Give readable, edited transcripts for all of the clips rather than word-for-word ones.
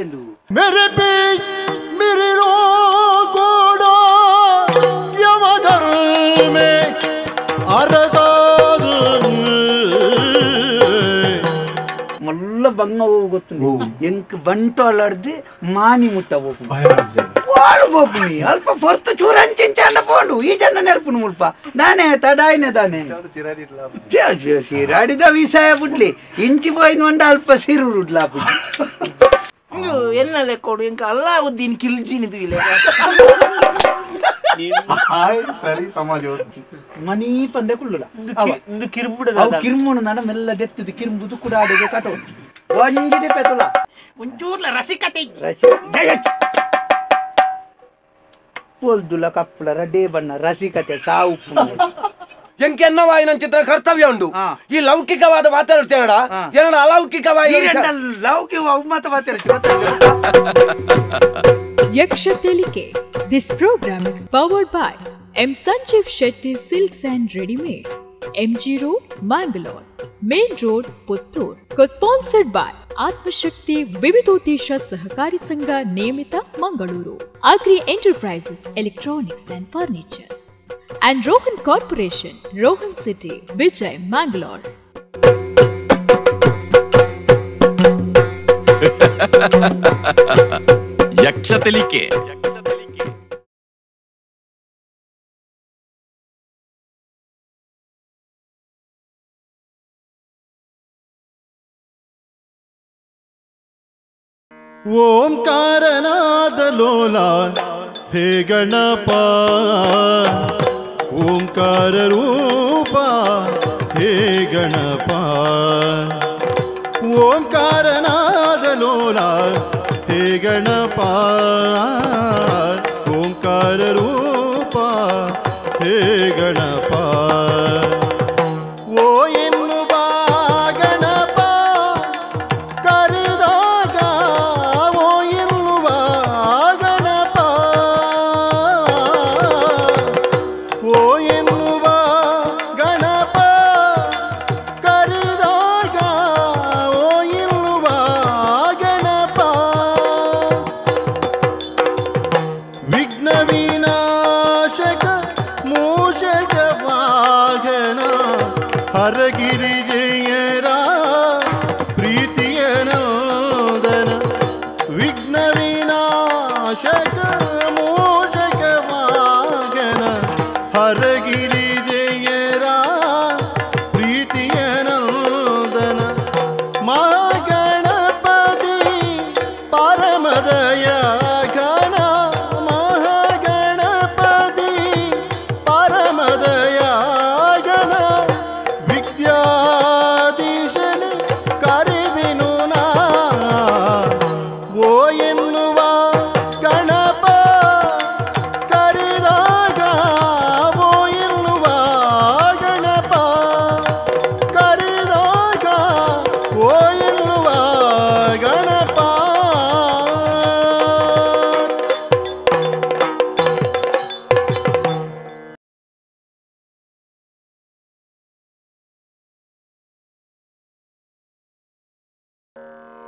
ಎಂದು ಮೇರೆ ಪೇ ಮೇರೆ ರೋಗೋಡ ಯಮಧರ್ಮೆ ಅರಸಾದು ಮಲ್ಲ ಬಂಗ ಹೋಗು ಗೊತ್ತು ಎಂಕ್ ಬಂಟು ಅಲ್ಲಾಡ್ದು ಮಾನಿ ಮುಟ್ಟ ಹೋಗು ಹೋಗ್ನಿ ಅಲ್ಪ ಹೊರ್ತು ಚೂರು ಅಂಚಿಂಚಾಂಡ ಪೋಂಡು ಈ ಜನ ನೆರ್ಪುನು ಮುಲ್ಪ ನಾನೇ ತಡಾಯ್ನೆ ತಾನೆ ಸಿರಾಡಿದ ವಿಸಾಯ ಬುಡ್ಲಿ ಇಂಚಿ ಪೋಯಿನ ಒಂಡ ಅಲ್ಪ ಸಿರು ರುಡ್ಲಾಪು ಎಲ್ಲ ಲೆಕ್ಕೋಡು ಎಂಕ ಅಲ್ಲ ಉದ್ದಿನ ಕಿಲ್ಜಿನಿ ತುಯಿಲೆ ಸರಿ ಸಮಾಜ ಮನಿ ಪಂದೆ ಕುಳ್ಳುಲ ಕಿರ್ಬುಡ ಕಿರ್ಮುನು ನಡ ಮೆಲ್ಲ ದೆತ್ತದು ಕಿರ್ಬುದು ಕೂಡ ಅಡಿಗೆ ಕಟೋ ಒಂಜಿದೆ ಪೆತುಲ ಒಂಚೂರ್ಲ ರಸಿಕತೆ ಪೊಲ್ದುಲ ಕಪ್ಪುಲ ರಡೇ ಬಣ್ಣ ರಸಿಕತೆ ಸಾವು ಎಂಕೆನ್ನವಾಯಿನ ಚಿತ್ರ ಕರ್ತವ್ಯ ಉಂಡು ಈ ಲೌಕಿಕವಾದ ಮಾತಾಡ್ತೇನಡ ಏನಡ ಅಲೌಕಿಕವಾದ ಲೌಕಿಕ ಮತ ಮಾತಾಡ್ತೀವಿ. Yaksha Telike. This program is powered by M. Sanjeev Shetty Silks and Readymades, MG Road, Mangalore, Main Road, Puttur. Co-sponsored by Atmashakti Vividodesha Sahakari Sangha Niyamita, Mangaluru, Agri Enterprises, Electronics and Furnitures, and Rohan Corporation, Rohan City, Vijay, Mangalore. Yaksha Telike. ಓಂಕಾರನಾದ ಲೋಲ ಹೇ ಗಣಪ ಓಂಕಾರ ರೂಪ ಹೇ ಗಣಪ ಓಂಕಾರನಾದ ಲೋಲ ಹೇ ಗಣಪ ಓಂಕಾರ ರೂಪ ಹೇ ಗಣಪ ಓ ಎನ್ನುವ ಗಣಪ ಕರೆದಾಗ ಓ ಎನ್ನುವ ಗಣಪ ಓ ಎನ್ನುವ ಗಣಪ ಕರೆದಾಗ ಓ ಎನ್ನುವ ಗಣಪ ವಿಘ್ನ ವಿನಾಶಕ ಮೂಷಕ ವಾಹನ ಹರಗಿರಿ ಜಯರ ಪ್ರೀತಿಯ ನಂದನ ವಿಘ್ನ ವಿನಾಶಕ ಮೂಷಕ ವಾಹನ ಹರಗಿರಿ ಜಯರ ಪ್ರೀತಿಯ ನಂದನ ಮಹಾಗಣಪತಿ ಪರಮದಯ ಘನ ಮಹಾಗಣಪತಿ ಪರಮದಯ ಗಣ ವಿದ್ಯಾಧೀಶನೆ ಕರಿವಿನು ನಾ ಓ ಎನ್ನುವ ಗಣಪ ಕರೆದಾಗ ಓ ಎನ್ನುವ ಗಣಪ ಕರೆದಾಗ ಓ ಎನ್ನುವ ಗಣಪ.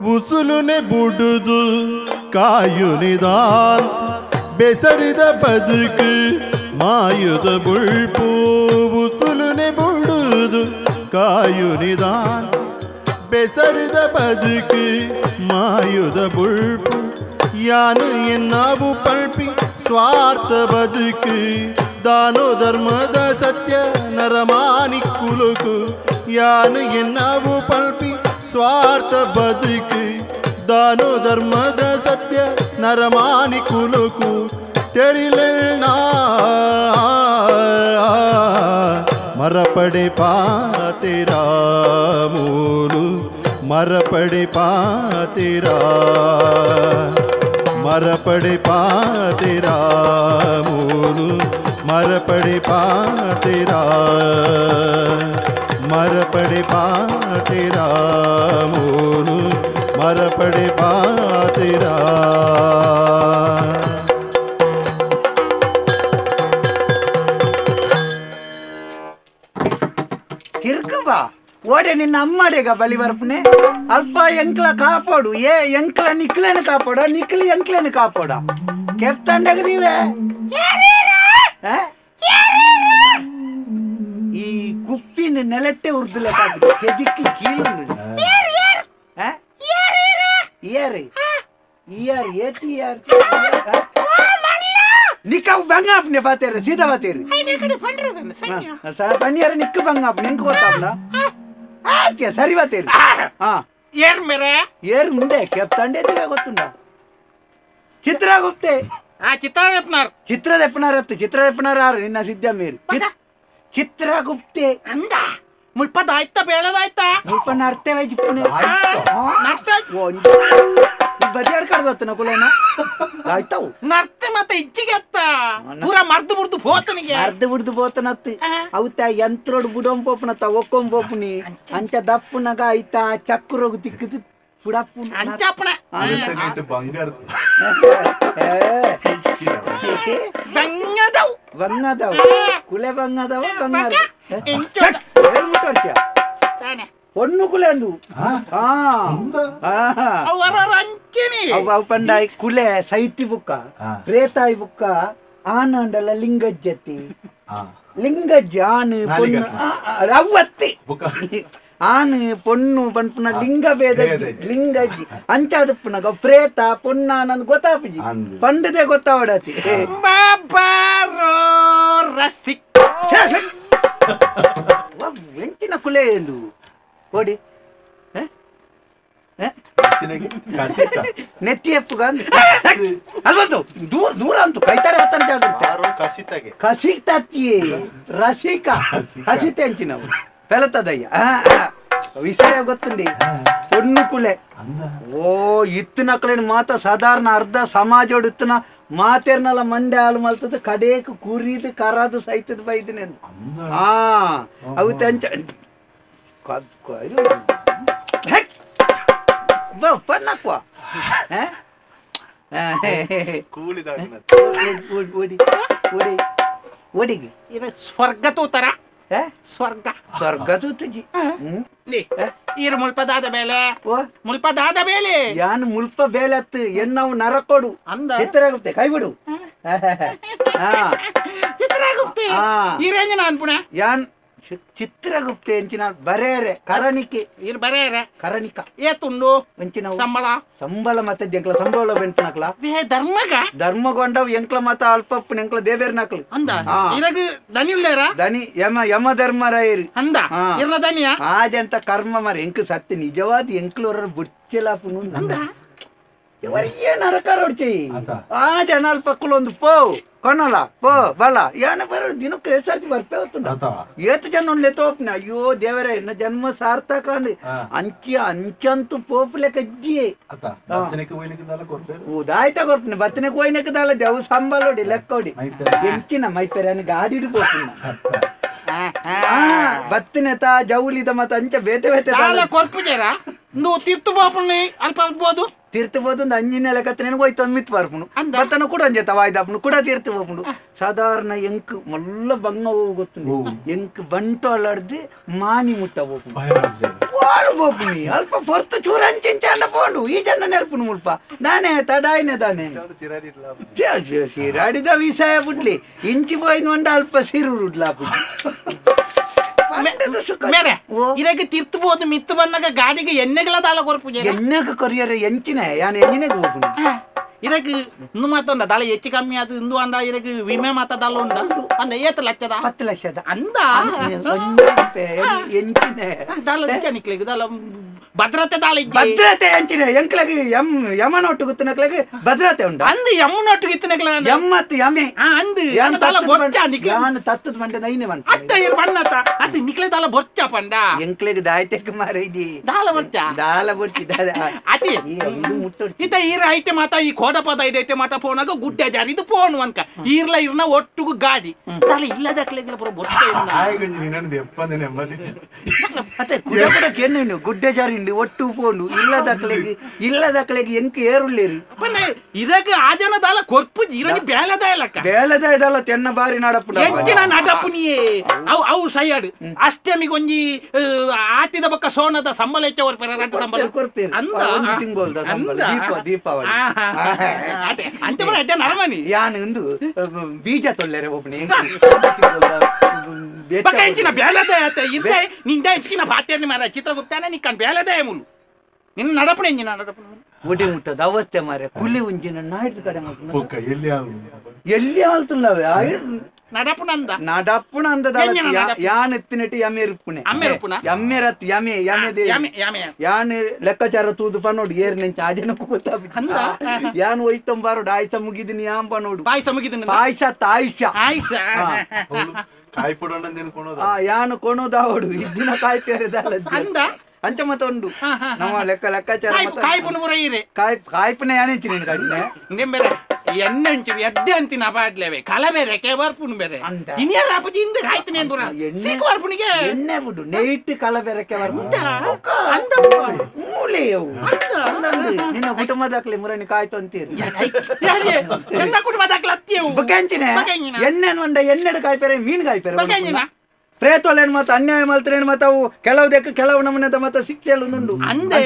ಉಸುಲುನೆ ಬುಡುದು ಕಾಯುನಿದಾಂತ ಬೆಸರಿದ ಬದುಕು ಮಾಯುದ ಬುಳ್ಪು ಉಸುಲುನೆ ಬುಡುದು ಕಾಯುನಿದಾಂತ ಬೆಸರಿದ ಬದುಕು ಮಾಯುದ ಬುಳ್ಪು ಯಾನು ಎನ್ನಾವು ಪಳ್ಪಿ ಸ್ವಾರ್ಥ ಬದುಕು ದಾನು ಧರ್ಮದ ಸತ್ಯ ನರಮಾನಿ ಕುಲುಕು ಯಾನು ಎನ್ನಾವು ಪಳ್ಪಿ ಸ್ವಾರ್ಥ ಬದುಕು ದಾನು ಧರ್ಮದ ಸತ್ಯ ನರಮಾನಿ ಕುಲುಕು ತೆರಿಲೆಣ್ಣ ಮರಪಡೆ ಪಾತಿರಾ ಮೂಲು ಮರಪಡೆ ಪಾತಿರಾ ಮರಪಡೆ ಪಾತಿರಾ ಮೂಲು ಮರಪಡೆ ಪಾತಿರಾ ಮರಪಡೆ ಪಾತಿರಾ ಮೂಲು ಮರಪಡೆ ಪಾತಿರಾ. ತಿರ್ಗವಾ ಓಡೆ ನಿನ್ನ ಅಮ್ಮಡೆಗ ಬಲಿ ಬರ್ಪನೆ ಅಲ್ಪ ಎಂಕ್ಲ ಕಾಪಾಡು ಏ ಎಂಕ್ಲ ನಿಕ್ಲೇನು ಕಾಪಾಡ ನಿಕ್ಲಿ ಎಂಕ್ಲೇನು ಕಾಪಾಡ ಕೆಪ್ತಂಡಗದಿವೆ ಈ ಕುಪ್ಪಿನ ನೆಲಟ್ಟೆ ಉರ್ದುಲೆ ಕೆಬಿಕ್ಕಿ ಕೀಲು ಇಯರ್ ಇಯರ್ ಏತಿ ಇಯರ್ ನಿಕ್ಕವು ಬಂಗಾಪ್ನೆ ಬಾತೇರಿ ಸೀದಾ ಬಾತೇರಿ ಪನ್ನಿಯರ ನಿಕ್ಕ ಬಂಗಾಪ್ನೆ ಹೆಂಗ್ ಗೊತ್ತಾಪ್ನ ಆಯ್ತು ಸರಿ ಬಾತೇರಿ ಹಾ ಏರ್ ಮೇರೆ ಏರ್ ಮುಂದೆ ಕೆಪ್ತಂಡೆ ಗೊತ್ತುಂಡ ಚಿತ್ರಗುಪ್ತೆ ಚಿತ್ರ ದೆಪ್ಪನಾರ್ ಚಿತ್ರ ದೆಪ್ಪನಾರ್ ಅತ್ತು ಚಿತ್ರ ದೆಪ್ಪನಾರ್ ಆರು ನಿನ್ನ ಸಿದ್ಧ ಮೇರಿ ಚಿತ್ರಗುಪ್ತೆ ಅಂದ ಮುಲ್ಪದಾಯ್ತಾ ಬೇಳದಾಯ್ತಾ ಮುಲ್ಪ ನರ್ತೇವೆ ಜಿಪ್ಪುನೆ ಬದಿಯಾಡ್ಕಾರ್ದು ಅತ್ತನ ಕುಲೇನ ಆಯ್ತಾವು ನರ್ತೆ ಮತ್ತೆ ಇಜ್ಜಿಗೆ ಅತ್ತ ಪೂರ ಮರ್ದು ಬುಡ್ದು ಪೋತನಿಗೆ ಮರ್ದು ಬುಡ್ದು ಪೋತನತ್ತು ಅವತ್ತ ಯಂತ್ರೋಡು ಬುಡೊಂ ಪೋಪುನತ್ತ ಒಕ್ಕೊಂ ಪೋಪುನಿ ಅಂಚ ದಪ್ಪುನಗ ಐತಾ ಚಕ್ರೋಗು ತಿಕ್ಕದು ಪುಡಪ್ಪು ಅಂಚಪ್ಪಣ ಬಂಗಾರದು ಬಂಗದವು ಬಂಗದವು ಕುಲೆ ಬಂಗದವ ಬಂಗಾರ பொண்ணு குலேந்து ಅವ್ ಪಂಡ ಕುಲೆ ಸೈತಿ ಬುಕ್ಕ ಪ್ರೇತಾಯಿ ಬುಕ್ಕ ಆನಂಡಲ ಲಿಂಗಜ್ಜತಿ ಲಿಂಗಜ್ಜಿ ಆನು ಪೊಣ್ಣು ರವ್ವತ್ತಿ ಆನು ಪೊಣ್ಣು ಪನ್ಪುನ ಲಿಂಗ ಭೇದ ಲಿಂಗಜ್ಜಿ ಅಂಚಾದಪ್ಪುನಗ ಪ್ರೇತ ಪೊಣ್ಣ ನಂದು ಗೊತ್ತಾಪುಜಿ ಪಂಡದೆ ಗೊತ್ತಾವಡತಿ ಎಂಚಿನ ಕುಲೆ ಎಂದು ಓಡಿ ನೆತ್ತಿ ಎಪ್ಪುಗ ಅಲ್ವಂತು ದೂರ ದೂರ ಅಂತು ಕೈತಾರೆ ಹತ್ತನ ಜಾಗೃತೆ ಕಸಿತತ್ತಿ ರಸಿಕ ಕಸಿತೆ ಅಂಚಿನವು ಪೆಲತದಯ್ಯ ವಿಷಯ ಗೊತ್ತುಂಡಿ ಪೊಣ್ಣು ಕುಲೆ ಓ ಇತ್ತಿನಕ್ಲೇನು ಮಾತ ಸಾಧಾರಣ ಅರ್ಧ ಸಮಾಜೋಡು ಇತ್ತಿನ ಮಾತೇರ್ನಲ್ಲ ಮಂಡೆ ಹಾಲು ಮಲ್ತದ ಕಡೇಕು ಕುರಿದು ಕರದು ಸೈತದ ಬೈದಿನಿ ಹಾ ಅವು ಅಂಚ ಪನ್ನಕ್ವ ಓಡಿಗೆ ಸ್ವರ್ಗ ತೂತರ ಸ್ವರ್ಗ ಸ್ವರ್ಗ ತೂತುಜಿ ಈರು ಮುಲ್ಪದಾದ ಬೇಲೆ ಮುಲ್ಪದಾದ ಬೇಲೆ ಯಾನ್ ಮುಲ್ಪ ಬೇಲೆ ಅತ್ತು ಎನ್ನವು ನರಕೋಡು ಅಂದ ಎತ್ತರಾಗುತ್ತೆ ಕೈ ಬಿಡು ಚಿತ್ರಗುಪ್ತೆ ಈರೇಂಜನ ಅನ್ಪುಣ ಯಾನ್ ಚಿತ್ರಗುಪ್ತೆ ಎಂಚಿನ ಬರೇರೆ ಕರಣಿಕೆ ಇರ್ ಬರೇರೆ ಕರಣಿಕ ಏತುಂಡು ಎಂಚಿನ ಸಂಬಳ ಸಂಬಳ ಮತ್ತೆ ಎಂಕ್ಲ ಸಂಬಳ ಬೆಂಟ್ನಕ್ಲ ಧರ್ಮಗ ಧರ್ಮಗೊಂಡವ್ ಎಂಕ್ಲ ಮತ ಅಲ್ಪಪ್ಪನ ಎಂಕ್ಲ ದೇವೇರ್ನಕ್ಲು ಅಂದ ಇರಗ ದನಿ ಉಳ್ಳೇರ ದನಿ ಯಮ ಯಮ ಧರ್ಮರಾಯರು ಅಂದ ಇರ್ನ ದನಿಯ ಆದೆಂತ ಕರ್ಮ ಮರ ಎಂಕ್ ಸತ್ಯ ನಿಜವಾದ ಎಂಕ್ಲೋರ ಬುಡ್ಚಲಾಪುನು ಅಂದ ఎవరియే ನರಕಾರೋಡ್ಚಿ ಆ ಜನ ಅಲ್ಪ ಕುಲೊಂದು ಪೋ ಕೊನಲ ಪೋ ಬಲ ಏನ ಬರೋ ದಿನಕ್ಕೆ ಎಸ್ಸರ್ತಿ ಬರ್ಪೇ ಹೋಗ್ತುಂಡ ಏತು ಜನ ಉಂಡ್ಲೆ ತೋಪ್ನ ಅಯ್ಯೋ ದೇವರೇ ಎನ್ನ ಜನ್ಮ ಸಾರ್ಥಕ ಅಂಚಿ ಅಂಚಂತು ಪೋಪುಲೆ ಕಜ್ಜಿ ಉದಾಯ್ತ ಕೊರ್ಪುನ ಬತ್ತನೆ ಕೋಯ್ನಕ್ಕೆ ದಾಲ ದೇವು ಸಂಬಳೋಡಿ ಲೆಕ್ಕೋಡಿ ಎಂಚಿನ ಮೈಪೆರೆ ಗಾಡಿಡು ಪೋಪುನ ಬತ್ತನೆ ತಾ ಜೌಲಿದ ಮತ್ತ ಅಂಚ ಬೇತೆ ಬೇತೆ ಕೊರ್ಪುಜೇರ ತೀರ್ತು ಪೋಪುನಿ ಅಲ್ಪ ಬೋದು ತೀರ್ತು ಬೋದು ಅಂಜಿನ ಲೆಕ್ಕತ್ತ ನಿನಗೆ ಹೋಯ್ತು ಒಂದು ಮಿತ್ ಬರ್ಪುನು ಬತ್ತನ ಕೂಡ ಅಂಜೆ ವಾಯ್ದಾಪುನು ಕೂಡ ತೀರ್ತು ಹೋಗ್ಪುಂಡು ಸಾಧಾರಣ ಎಂಕ್ ಮಲ್ಲ ಬಂಗ ಗೊತ್ತುಂಡು ಎಂಕ್ ಬಂಟು ಅಲ್ಲಾಡ್ದು ಮಾನಿ ಮುಟ್ಟ ಹೋಗ್ಪುಂಡು ವಾಳು ಹೋಗ್ಪುನಿ ಅಲ್ಪ ಪೊರ್ತು ಚೂರು ಅಂಚಿಂಚಾಂಡ ಪೋಂಡು ಈ ಜನ ನೆರ್ಪುನು ಮುಲ್ಪ ನಾನೇ ತಡಾಯ್ನೆ ತಾನೇ ಸಿರಾಡಿದ ವಿಷಯ ಬಿಡ್ಲಿ ಇಂಚಿ ಪೋಯ್ನು ಅಂಡ ಅಲ್ಪ ಸಿರು ಉಡ್ಲಾಪುಜಿ ಮೇರೆ ಇದಕ್ಕೆ ತೀರ್ತು ಬೋದು ಮಿತ್ತು ಬಂದಾಗ ಗಾಡಿಗೆ ಎಣ್ಣೆಗಳ ದಾಲ ಕೊರ್ಪುಜೆ ಎಣ್ಣೆಗೆ ಕೊರಿಯರೆ ಎಂಚಿನ ಯಾನ್ ಎಣ್ಣೆಗೆ ಹೋಗುನು ಇದಕ್ಕೆ ಇಂದು ಮಾತುಂಡ ದಾಲ ಹೆಚ್ಚು ಕಮ್ಮಿ ಅದು ಇಂದು ಅಂದ ಇದಕ್ಕೆ ವಿಮೆ ಮಾತ ದಾಲ ಉಂಡ ಅಂದ ಏತು ಲಕ್ಷದ 10 ಲಕ್ಷದ ಅಂದ ಎಂಚಿನ ದಾಲ ನಿಕ್ಲಿಗೆ ದಾಲ ಭದ್ರತೆ ದಾಲ ಭದ್ರತೆ ಎಂಚಿನ ಎಂಕ್ಲಗೆ ಎಂ ಯಮನೊಟ್ಟು ಗುತ್ತನಕ್ಲಗೆ ಭದ್ರತೆ ಉಂಡ ಅಂದು ಯಮ್ಮನೊಟ್ಟು ಗಿತ್ತನಕ್ಲ ಯಮ್ಮತ್ತು ಯಮೆ ಅಂದು ಯಾನ್ ದಾಲ ಬೊಚ್ಚ ನಿಕ್ಲ ಯಾನ್ ತತ್ತದ ಮಂಡೆ ನೈನೆ ಮಂಡ ಅತ್ತ ಇರ್ ಬಣ್ಣತ ಅತ್ತ ನಿಕ್ಲೆ ದಾಲ ಬೊಚ್ಚ ಪಂಡ ಎಂಕ್ಲೆಗೆ ದಾಯ್ತೆಕ್ ಮಾರೈದಿ ದಾಲ ಬೊಚ್ಚ ದಾಲ ಬೊಚ್ಚಿ ದಾಲ ಅತಿ ಇದು ಮುಟ್ಟೊಡ್ತಿ ಇತ ಈರ ಐತೆ ಮಾತ ಈ ಕೋಡಪದ ಐತೆ ಮಾತ ಫೋನಾಗ ಗುಡ್ಡೆ ಜಾರಿ ಇದು ಫೋನ್ ಅನ್ಕ ಈರ್ಲ ಇರ್ನ ಒಟ್ಟುಗು ಗಾಡಿ ದಾಲ ಇಲ್ಲದಕ್ಲೆಗ್ಲ ಪೂರ ಬೊಚ್ಚ ಇಲ್ಲ ಅತ್ತೆ ಕುಡ ಕುಡ ಕೆಣ್ಣು ಗುಡ್ಡೆ ಜಾರಿ ಒಟ್ಟು ಫೋನು ಇಲ್ಲದಕ್ಲೆಗೆ ಇಲ್ಲದಕ್ಲೆಗೆ ಎಂಕ್ ಏರುಳ್ಳೇರಿ ಪಂಡ ಇದಕ್ಕೆ ಆ ಜನದಾಲ ಕೊರ್ಪು ಇರೋನಿ ಬೇಲದ ಇಲ್ಲಕ್ಕ ಬೇಲದ ಇದಲ್ಲ ತೆನ್ನ ಬಾರಿ ನಡಪು ಎಂಚಿನ ನಡಪು ನೀ ಅವು ಅವು ಸೈಯಾಡು ಅಷ್ಟಮಿಗೆ ಒಂಜಿ ಆಟಿದ ಬೊಕ್ಕ ಸೋನದ ಸಂಬಳ ಹೆಚ್ಚ ಕೊರ್ಪೇರ ರಡ್ಡು ಸಂಬಳ ಅಂದ ತಿಂಗೋಲ್ದ ಸಂಬಳ ದೀಪಾವಳಿ ಅದೇ ಅಂತೆ ಬರ ಅಜ್ಜ ನರಮನಿ ಯಾನ್ ಇಂದು ಬೀಜ ತೊಲ್ಲೆರೆ ಒಬ್ಬನಿ ಬೊಕ್ಕ ಎಂಚಿನ ಬೇಲದ ಇಂದ ನಿಂದ ಹೆಚ್ಚಿನ ಪಾತ್ಯನಿ ಮಾರ ಚಿತ್ರಗುಪ್ತಾನೆ ನಿಕ್ಕನ್ ಬೇಲದ ಮುಲು ನಿನ್ನ ನಡಪಣೆ ಎಂಜಿನ ನಡಪಣೆ ಒಡಿ ಮುಟ್ಟದ ಅವಸ್ಥೆ ಮಾರೆ ಕುಲಿ ಉಂಜಿನ ನಾಯ್ದು ಕಡೆ ಎಲ್ಲಿ ಎಲ್ಲಿ ಆಲ್ತುಲ್ಲವೆ ನಡಪುಣಂದ ನಡಪುಣಂದ ಯಾನ್ ಎತ್ತಿನೆಟ್ಟು ಯಮೆ ಇರುಪುಣೆ ಯಮ್ಮೆರತ್ ಯಮೆ ಯಮೆ ಯಾನ್ ಲೆಕ್ಕಾಚಾರ ತೂದು ಪನ್ನೋಡು ಏರ್ ನೆಂಚ ಆ ಜನಕ್ಕೂ ಗೊತ್ತಾಗ ಯಾನ್ ಒಯ್ತಂಬಾರೋಡು ಆಯ್ಸ ಮುಗಿದಿನಿ ಯಾನ್ ಪನ್ನೋಡು ಪಾಯಸ ಮುಗಿದಿನಿ ಪಾಯಸ ತಾಯ್ಸ ಆಯ್ಸ ಯಾನು ಕೊಣೋದಾವಡು ಇದ್ದಿನ ಕಾಯಿ ಪೇರೆದಲ್ಲ ಅಂದ ಅಂಚ ಮತ್ತ ಉಂಡು ನಮ್ಮ ಲೆಕ್ಕ ಲೆಕ್ಕಾಚಾರ ಕಾಯ್ಪುನ ಪೂರ ಈರೆ ಕಾಯ್ ಕಾಯ್ಪುನ ಯಾನೆಂಚಿ ನೀನು ಕಡಿಮೆ ನಿಂಬೆರೆ ಎಣ್ಣೆ ಅಂಚು ಎದ್ದೆ ಅಂತಿನ ಬಾಡ್ಲೇವೆ ಕಲ ಬೇರೆ ಕೆ ಬರ್ಪುನ್ ಬೇರೆ ತಿನಿಯರ ಅಪಜಿ ಇಂದ ಕಾಯ್ತನೆ ಪೂರ ಸೀಕು ಬರ್ಪುನಿಗೆ ಎಣ್ಣೆ ಬಿಡು ನೈಟ್ ಕಲ ಬೇರೆ ಕೆ ಬರ್ಪುನ ಅಂದ ಮೂಲೆ ಅವು ಅಂದ ನಿನ್ನ ಕುಟುಂಬದಾಕ್ಲೆ ಮುರನಿ ಕಾಯ್ತು ಅಂತೀರಿ ಎನ್ನ ಕುಟುಂಬದಾಕ್ಲೆ ಅತ್ತಿಯವು ಬಗ್ಗಂಚಿನೆ ಎಣ್ಣೆ ಒಂಡ ಎಣ್ಣೆಡು ಕಾಯ್ಪೇರೆ ಮೀನು ಕಾಯ್ಪೇರೆ ಬಗ್ಗಂಜಿನ ಪ್ರೇತೋಲೇನು ಮತ್ತೆ ಅನ್ಯಾಯ ಮಲ್ತ್ರೇನು ಮತ್ತೆ ಅವು ಕೆಲವು ದೆಕ್ಕ ಕೆಲವು ನಮೂನೆದ ಮತ್ತೆ ಶಿಕ್ಷೆಯಲ್ಲಿ ಉಂಡು ಅಂದೆ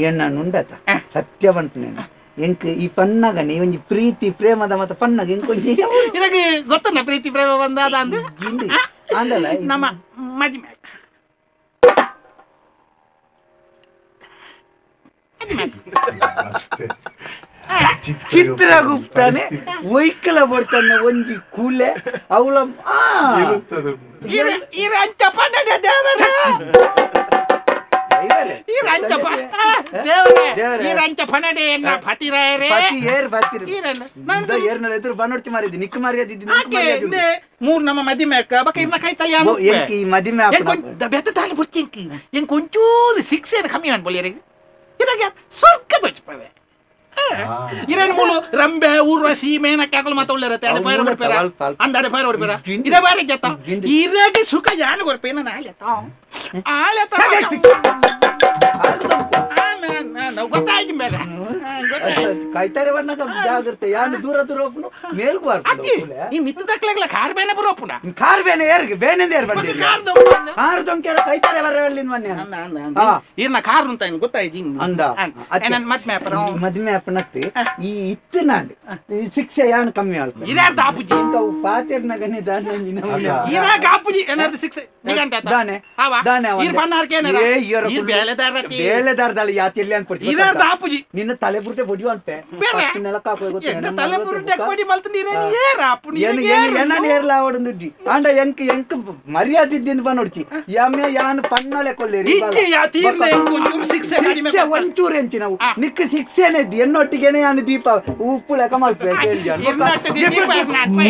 ಏನ್ ಉಂಡತ ಸತ್ಯ ಬಂಟು ನೇನು ಎಂಕ್ ಈ ಪನ್ನಗನೆ ಒಂಜಿ ಪ್ರೀತಿ ಪ್ರೇಮದ ಮತ್ತೆ ಪನ್ನಗ ಎಂಕೊಂಜಿ ಇರಗೆ ಗೊತ್ತನ ಪ್ರೀತಿ ಪ್ರೇಮ ಬಂದಾದ ಅಂದೆ ಅಂದಲ್ಲ ನಮ್ಮ ಮದಿಮೆ ಚಿತ್ರಗುಪ್ತನೆ ವೈಕಲ ಬರ್ತಾನೆ ಒಂಜಿ ಕೂಲೆ ಅವಳ ಮೂರ್ ನಮ್ಮ ಮದಿಮೆ ಮದಿಮೆ ಒಂಚೂರು ಶಿಕ್ಷೆ ಕಮ್ಮಿ ಅನ್ಬೋಲಿ ಇರಾಗ ಸ್ವರ್ಗ ದೊಚ್ಚಪವೆ ಇರೇನು ಮೂಲು ರಂಬೆ ಊರ್ವಶಿ ಮೇನಕ್ಕೆ ಹಾಕಲು ಮಾತ ಒಳ್ಳೆ ಇರುತ್ತೆ ಅಡೆ ಪೈರ ಹೊಡಿಪೇರ ಅಂದ ಅಡೆ ಪೈರ ಹೊಡಿಪೇರ ಇದೇ ಬಾರಿ ಜತ ಇರಾಗೆ ಸುಖ ಯಾನು ಕೊರ್ಪೇನ ನಾನು ಆಲೆತ ಆಲೆತ ಗೊತ್ತಾಯ್ತು ಬೇರೆ ಕಾಯ್ತಾರೆ ಬಣ್ಣಕ ಜಾಗ್ರತೆ ಯಾನು ದೂರ ದೂರ ಒಪ್ಪನು ಮೇಲ್ಗೂ ಈ ಮಿತ್ತದಕ್ಲಾಗ್ಲ ಕಾರ್ ಬೇನೆ ಬರೋಪುನ ಕಾರ್ ಬೇನೆ ಏರ್ಗೆ ಬೇನೆಂದ ಏರ್ ಬಂದಿ ಕಾರ್ ದೊಂಕೆರ ಕಾಯ್ತಾರೆ ಬರವಲ್ಲಿಂದ ಮೊನ್ನೆ ಇರ್ನ ಕಾರ್ ಅಂತ ಗೊತ್ತಾಯ್ತು ಅಂದ ನನ್ನ ಮದ್ಮೆ ಅಪ್ಪನ ಮದ್ಮೆ ಅಪ್ಪನಕ್ತಿ ಈ ಇತ್ತು ನಾಂಡ್ ಈ ಶಿಕ್ಷೆ ಯಾನು ಕಮ್ಮಿ ಅಲ್ಪ ಇರಾರ್ದ ಆಪುಜಿ ಇಂಥವು ಪಾತೆರ್ನಗನೆ ದಾನೆ ಇರಾಗ ಆಪುಜಿ ಏನಾರ್ದ ಶಿಕ್ಷೆ ದಾನೆ ದಾನೆ ಇರ್ ಪನ್ನಾರ್ಕೆ ಏನಾರ ಇರ್ ಬೇಲೆದಾರತಿ ಬೇಲೆದಾರದಲ್ಲಿ ಯಾತಿ ಎಲ್ಲಿ ಅನ್ಪಡ್ತಿ ಇರಾರ್ದ ಆಪುಜಿ ನಿನ್ನ ತಲೆ ಬುರುಟೆ ಬೊಡಿ ಅನ್ಪೆ ನೆಲಕ್ಕೆ ಹಾಕೋ ಗೊತ್ತಿಲ್ಲ ತಲೆ ಬುರುಟೆ ಬೊಡಿ ಮಲ್ತು ನೀರೇನು ಏರ ಆಪುನಿ ಏನು ಎನ್ನ ಏರ್ಲ ಅವಡೊಂದುಜ್ಜಿ ಆಂಡ ಎಂಕ್ ಎಂಕ್ ಮರ್ಯಾದೆ ಇದ್ದಿಂದ ಬನ್ನೊಡ್ಚಿ ಯಮ್ಮೆ ಯಾನು ಪನ್ನಲೆ ಕೊಲ್ಲೇರಿ ಇಜ್ಜೆ ಯಾ ತೀರ್ನೆ ಎಂಕ್ ಒಂಚೂರು ಶಿಕ್ಷೆ ಕಡಿಮೆ ಶಿಕ್ಷೆ ಒಂಚೂರು ಎಂಚಿ ನಾವು ನಿಕ್ಕ ಶಿಕ್ಷೆನೇ ಇದ್ದಿ ಎನ್ನೊಟ್ಟಿಗೆನೆ ಯಾನು ದೀಪ ಉಪ್ಪು ಲೆಕ್ಕ ಮಲ್ಪೆ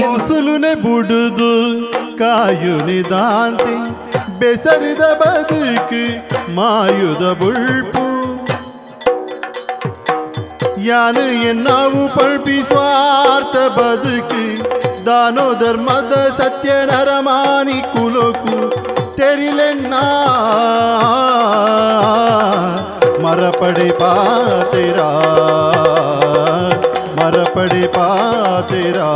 ಮುಸುಲುನೆ ಬುಡುದು ಕಾಯುನಿ ದಾಂತಿ ಬೆಸರಿದ ಬದುಕು ಮಾಯುದ ಬುಳ್ಪು ಯಾನು ಎನ್ನಾವು ಪಳ್ಪಿ ಸ್ವಾರ್ಥ ಬದುಕು ದಾನೋ ಧರ್ಮದ ಸತ್ಯ ನರಮಾನಿ ಕುಲೋಕು ತೆರಿಲೆಣ್ಣ ಮರಪಡೆ ಪಾತೆರಾ ಮರಪಡೆ ಪಾತೆರಾ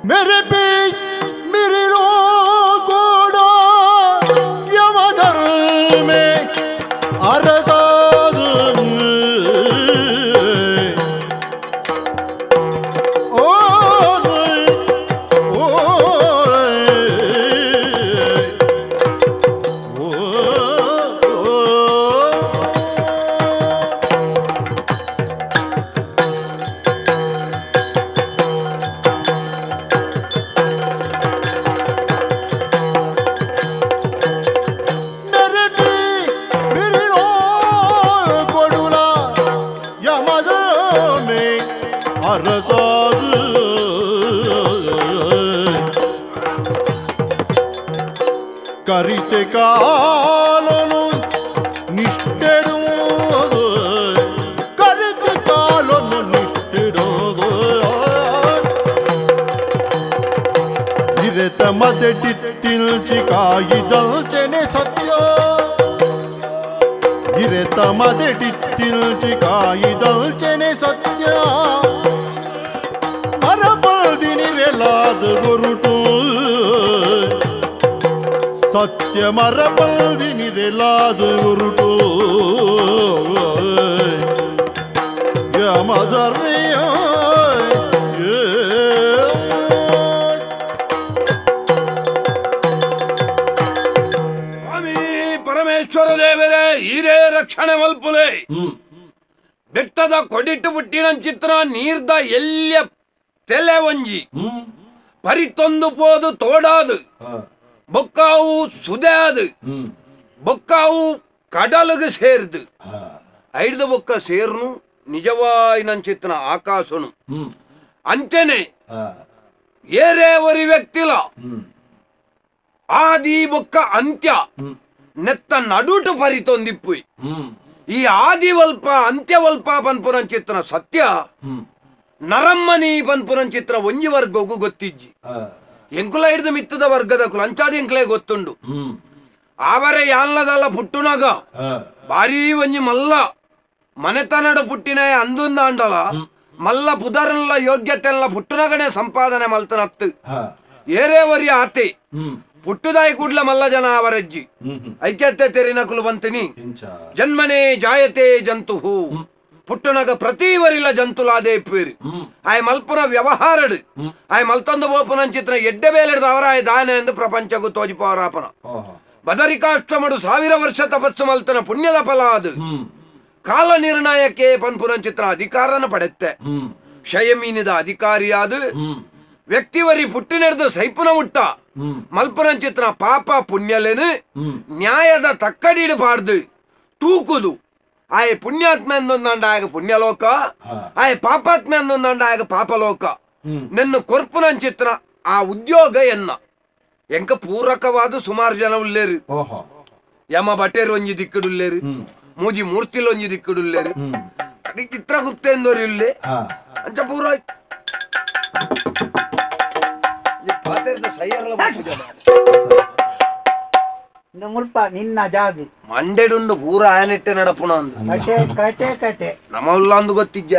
मेरे बीच मेरे कोड़ा यमधर में अरसाद ओ ओ ಕರಿತೆ ಕಾಲನು ನಿಷ್ಠೆಡುವುದು ಕರಿತೆ ಕಾಲನು ನಿಷ್ಠೆಡುವುದು ಇರೆತ ಮದೆಟಿತ್ತಿಲ್ಚಿ ಕಾಯಿದಲ್ಚೆನೆ ಸತ್ಯ. ನಿರೆತ ಮದೆಟಿತ್ತಿಲ್ಚಿ ಕಾಯಿದಲ್ಚನೆ ಸತ್ಯ ಮರಬಲ್ದಿ ನಿರೆಲಾದ ಗುರುಟು ಸತ್ಯ ಮರಬಲ್ದಿ ನಿರೆಲಾದ ಗುರುಟು ಯಮಧರ್ಮಿಯ ಪರಮೇಶ್ವರ ದೇವರೇ ಈರೇ ರಕ್ಷಣೆ ಮಲ್ಪುಲೆ. ಬೆಟ್ಟದ ಕೊಡಿಟ್ಟು ಪುಟ್ಟಿನ ಚಿತ್ರ ನೀರ್ದ ಎಲ್ಲಿಯ ತೆಲೆ ಒಂಜಿ ಪರಿತೊಂದು ಪೋದು ತೋಡಾದು ಬೊಕ್ಕಾವು ಸುದಾದು ಬೊಕ್ಕಾವು ಕಡಲಗು ಸೇರ್ದು ಐದು ಬೊಕ್ಕ ಸೇರ್ನು ನಿಜವಾಯಿನ ಚಿತ್ರ ಆಕಾಶನು ಅಂಚನೆ ಏರೇ ಒರಿ ವ್ಯಕ್ತಿಲ ಆದಿ ಬೊಕ್ಕ ಅಂತ್ಯ ನೆತ್ತ ನಡುಟು ಪರಿತೊಂದಿಪ್ಪು. ಈ ಆದಿವಲ್ಪ ಅಂತ್ಯವಲ್ಪ ಪನ್ಪುರಂ ಚಿತ್ರ ಸತ್ಯ ನರಮ್ಮನಿ ಪನ್ಪುರಂ ಚಿತ್ರ ಒಂಜಿ ವರ್ಗಗೂ ಗೊತ್ತಿಜ್ಜಿ. ಎಂಕುಲ ಹಿಡಿದು ಮಿತ್ತದ ವರ್ಗದ ಕುಲ ಅಂಚಾದ ಎಂಕುಲೇ ಗೊತ್ತುಂಡು. ಆವರೆ ಯಾನ್ಲದಲ್ಲ ಪುಟ್ಟುನಾಗ ಭಾರೀ ಒಂಜಿ ಮಲ್ಲ ಮನೆತನಡ ಪುಟ್ಟಿನ ಅಂದುಂದಾಂಡಲ ಮಲ್ಲ ಪುದರನ್ಲ ಯೋಗ್ಯತೆಲ್ಲ ಪುಟ್ಟುನಗನೆ ಸಂಪಾದನೆ ಮಲ್ತನತ್ತು ಏರೇ ವರಿ ಆತೆ ಪುಟ್ಟುದಾಯಿ ಕೂಡ್ಲ ಮಲ್ಲ ಜನ ಅವರಜ್ಜಿ ಐಕ್ಯತೆ ತೆರಿನಕುಲು ಬಂತಿನಿ ಜನ್ಮನೇ ಜಾಯತೆ ಜಂತುಹು ಪುಟ್ಟುನಗ ಪ್ರತಿ ವರಿಲ ಜಂತುಲಾದೇ ಪೇರು ಆಯ್ ಮಲ್ಪುನ ವ್ಯವಹಾರಡು ಆಯ್ ಮಲ್ತಂದು ಬೋಪುನಂಚಿತ್ರ ಎಡ್ಡೆ ಬೇಲೆಡ್ದು ಅವರಾಯ ದಾನೆ ಎಂದು ಪ್ರಪಂಚಕ್ಕೂ ತೋಜಿಪವರಾಪನ ಬದರಿಕಾಶ್ರಮಡು 1000 ವರ್ಷ ತಪಸ್ಸು ಮಲ್ತನ ಪುಣ್ಯದ ಫಲ ಅದು ಕಾಲ ನಿರ್ಣಯಕ್ಕೆ ಪನ್ಪುನಂಚಿತ್ರ ಅಧಿಕಾರನ ಪಡೆತ್ತೆ ಶಯಮೀನಿದ ಅಧಿಕಾರಿಯಾದು ವ್ಯಕ್ತಿವರಿ ಪುಟ್ಟಿನೆಡ್ದು ಸೈಪುನ ಮುಟ್ಟ ಮಲ್ಪುನಂಚಿತ್ರ ಪಾಪ ಪುಣ್ಯಲೇನು ನ್ಯಾಯದ ತಕ್ಕಡಿಡು ಪಾಡ್ದು ತೂಕುದು ಆಯ್ ಪುಣ್ಯಾತ್ಮ ಅಂದೊಂದಾಂಡ ಆಗ ಪುಣ್ಯಲೋಕ ಆಯ್ ಪಾಪಾತ್ಮ ಅಂದೊಂದಾಂಡ ಆಗ ಪಾಪಲೋಕ ನಿನ್ನ ಕೊರ್ಪುನಂಚಿತ್ರ ಆ ಉದ್ಯೋಗ ಎನ್ನ ಎಂಕ ಪೂರಕವಾದ ಸುಮಾರು ಜನ ಉಲ್ಲೇರು ಯಮ ಬಟೇರು ಒಂಜಿ ದಿಕ್ಕಡುಲ್ಲೇರು ಮೂಜಿ ಮೂರ್ತಿಲು ಒಂಜಿ ದಿಕ್ಕಡುಲ್ಲೇರು ಅಡಿ ಚಿತ್ರಗುಪ್ತ ಎಂದೋರಿ ಉಲ್ಲೆ ಅಂಚ ಪೂರ ಮುಲ್ಪ ನಿನ್ನ ಜಾಗ ಮಂಡೆಡುಂಡು ಪೂರ ಆಯನೆಟ್ಟೆ ನಡಪುಣ ಕಟೆ ಕಟೆ ಕಟೆ ನಮ್ಮ ಉಲ್ಲ ಅಂದು ಗೊತ್ತಿಜ್ಜ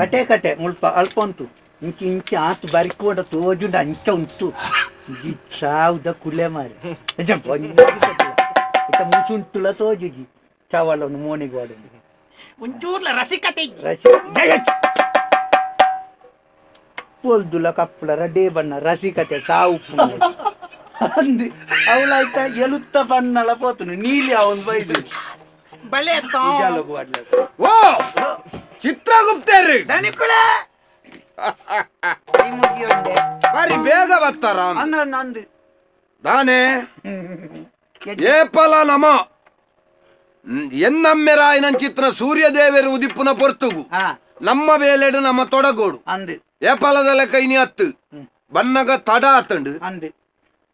ಕಟೆ ಕಟೆ ಮುಲ್ಪ ಅಲ್ಪ ಉಂಟು ಇಂಚಿ ಇಂಚಿ ಆತು ಬರಿಕೋಡ ತೋಜುಂಡು ಅಂಚ ಉಂಟು ಸಾವುದ ಕುಲೆ ಮಾರೆ ಮುಸುಂಟುಲ ತೋಜುಜಿ ಚಾವಲ ಒಂದು ಮೋನಿಗೆ ವಾಡ ಒಂಚೂರ್ಲ ರಸಿಕತೆ ಪೊಲ್ದುಲ ಕಪ್ಪುಲ ರಡೇ ಬಣ್ಣ ರಸಿಕತೆ ಸಾವು ಅಂದು ಅವಳಾಯ್ತ ಎಲುತ್ತ ಬಣ್ಣಲ ಪೋತುನು ನೀಲಿ ಅವನು ಬೈದು ಬಲೆ ಓ ಚಿತ್ರಗುಪ್ತೇರಿ ದನಿಕುಳೆ ಬಾರಿ ಬೇಗ ಬರ್ತಾರ ನಂದು ದಾನೆ ಏಪಲ ನಮ ಎನ್ನಮ್ಮೆರಾಯನ ಚಿತ್ರ ಸೂರ್ಯದೇವರು ಉದಿಪ್ಪುನ ಪೊರ್ತುಗು ನಮ್ಮ ಬೇಲೆಡು ನಮ್ಮ ತೊಡಗೋಡು ಅಂದು ಏಪಲದ ಲೆಕ್ಕ ಇನಿ ಹತ್ತು ಬನ್ನಗ ತಡ ಆತಂಡು ಅಂದು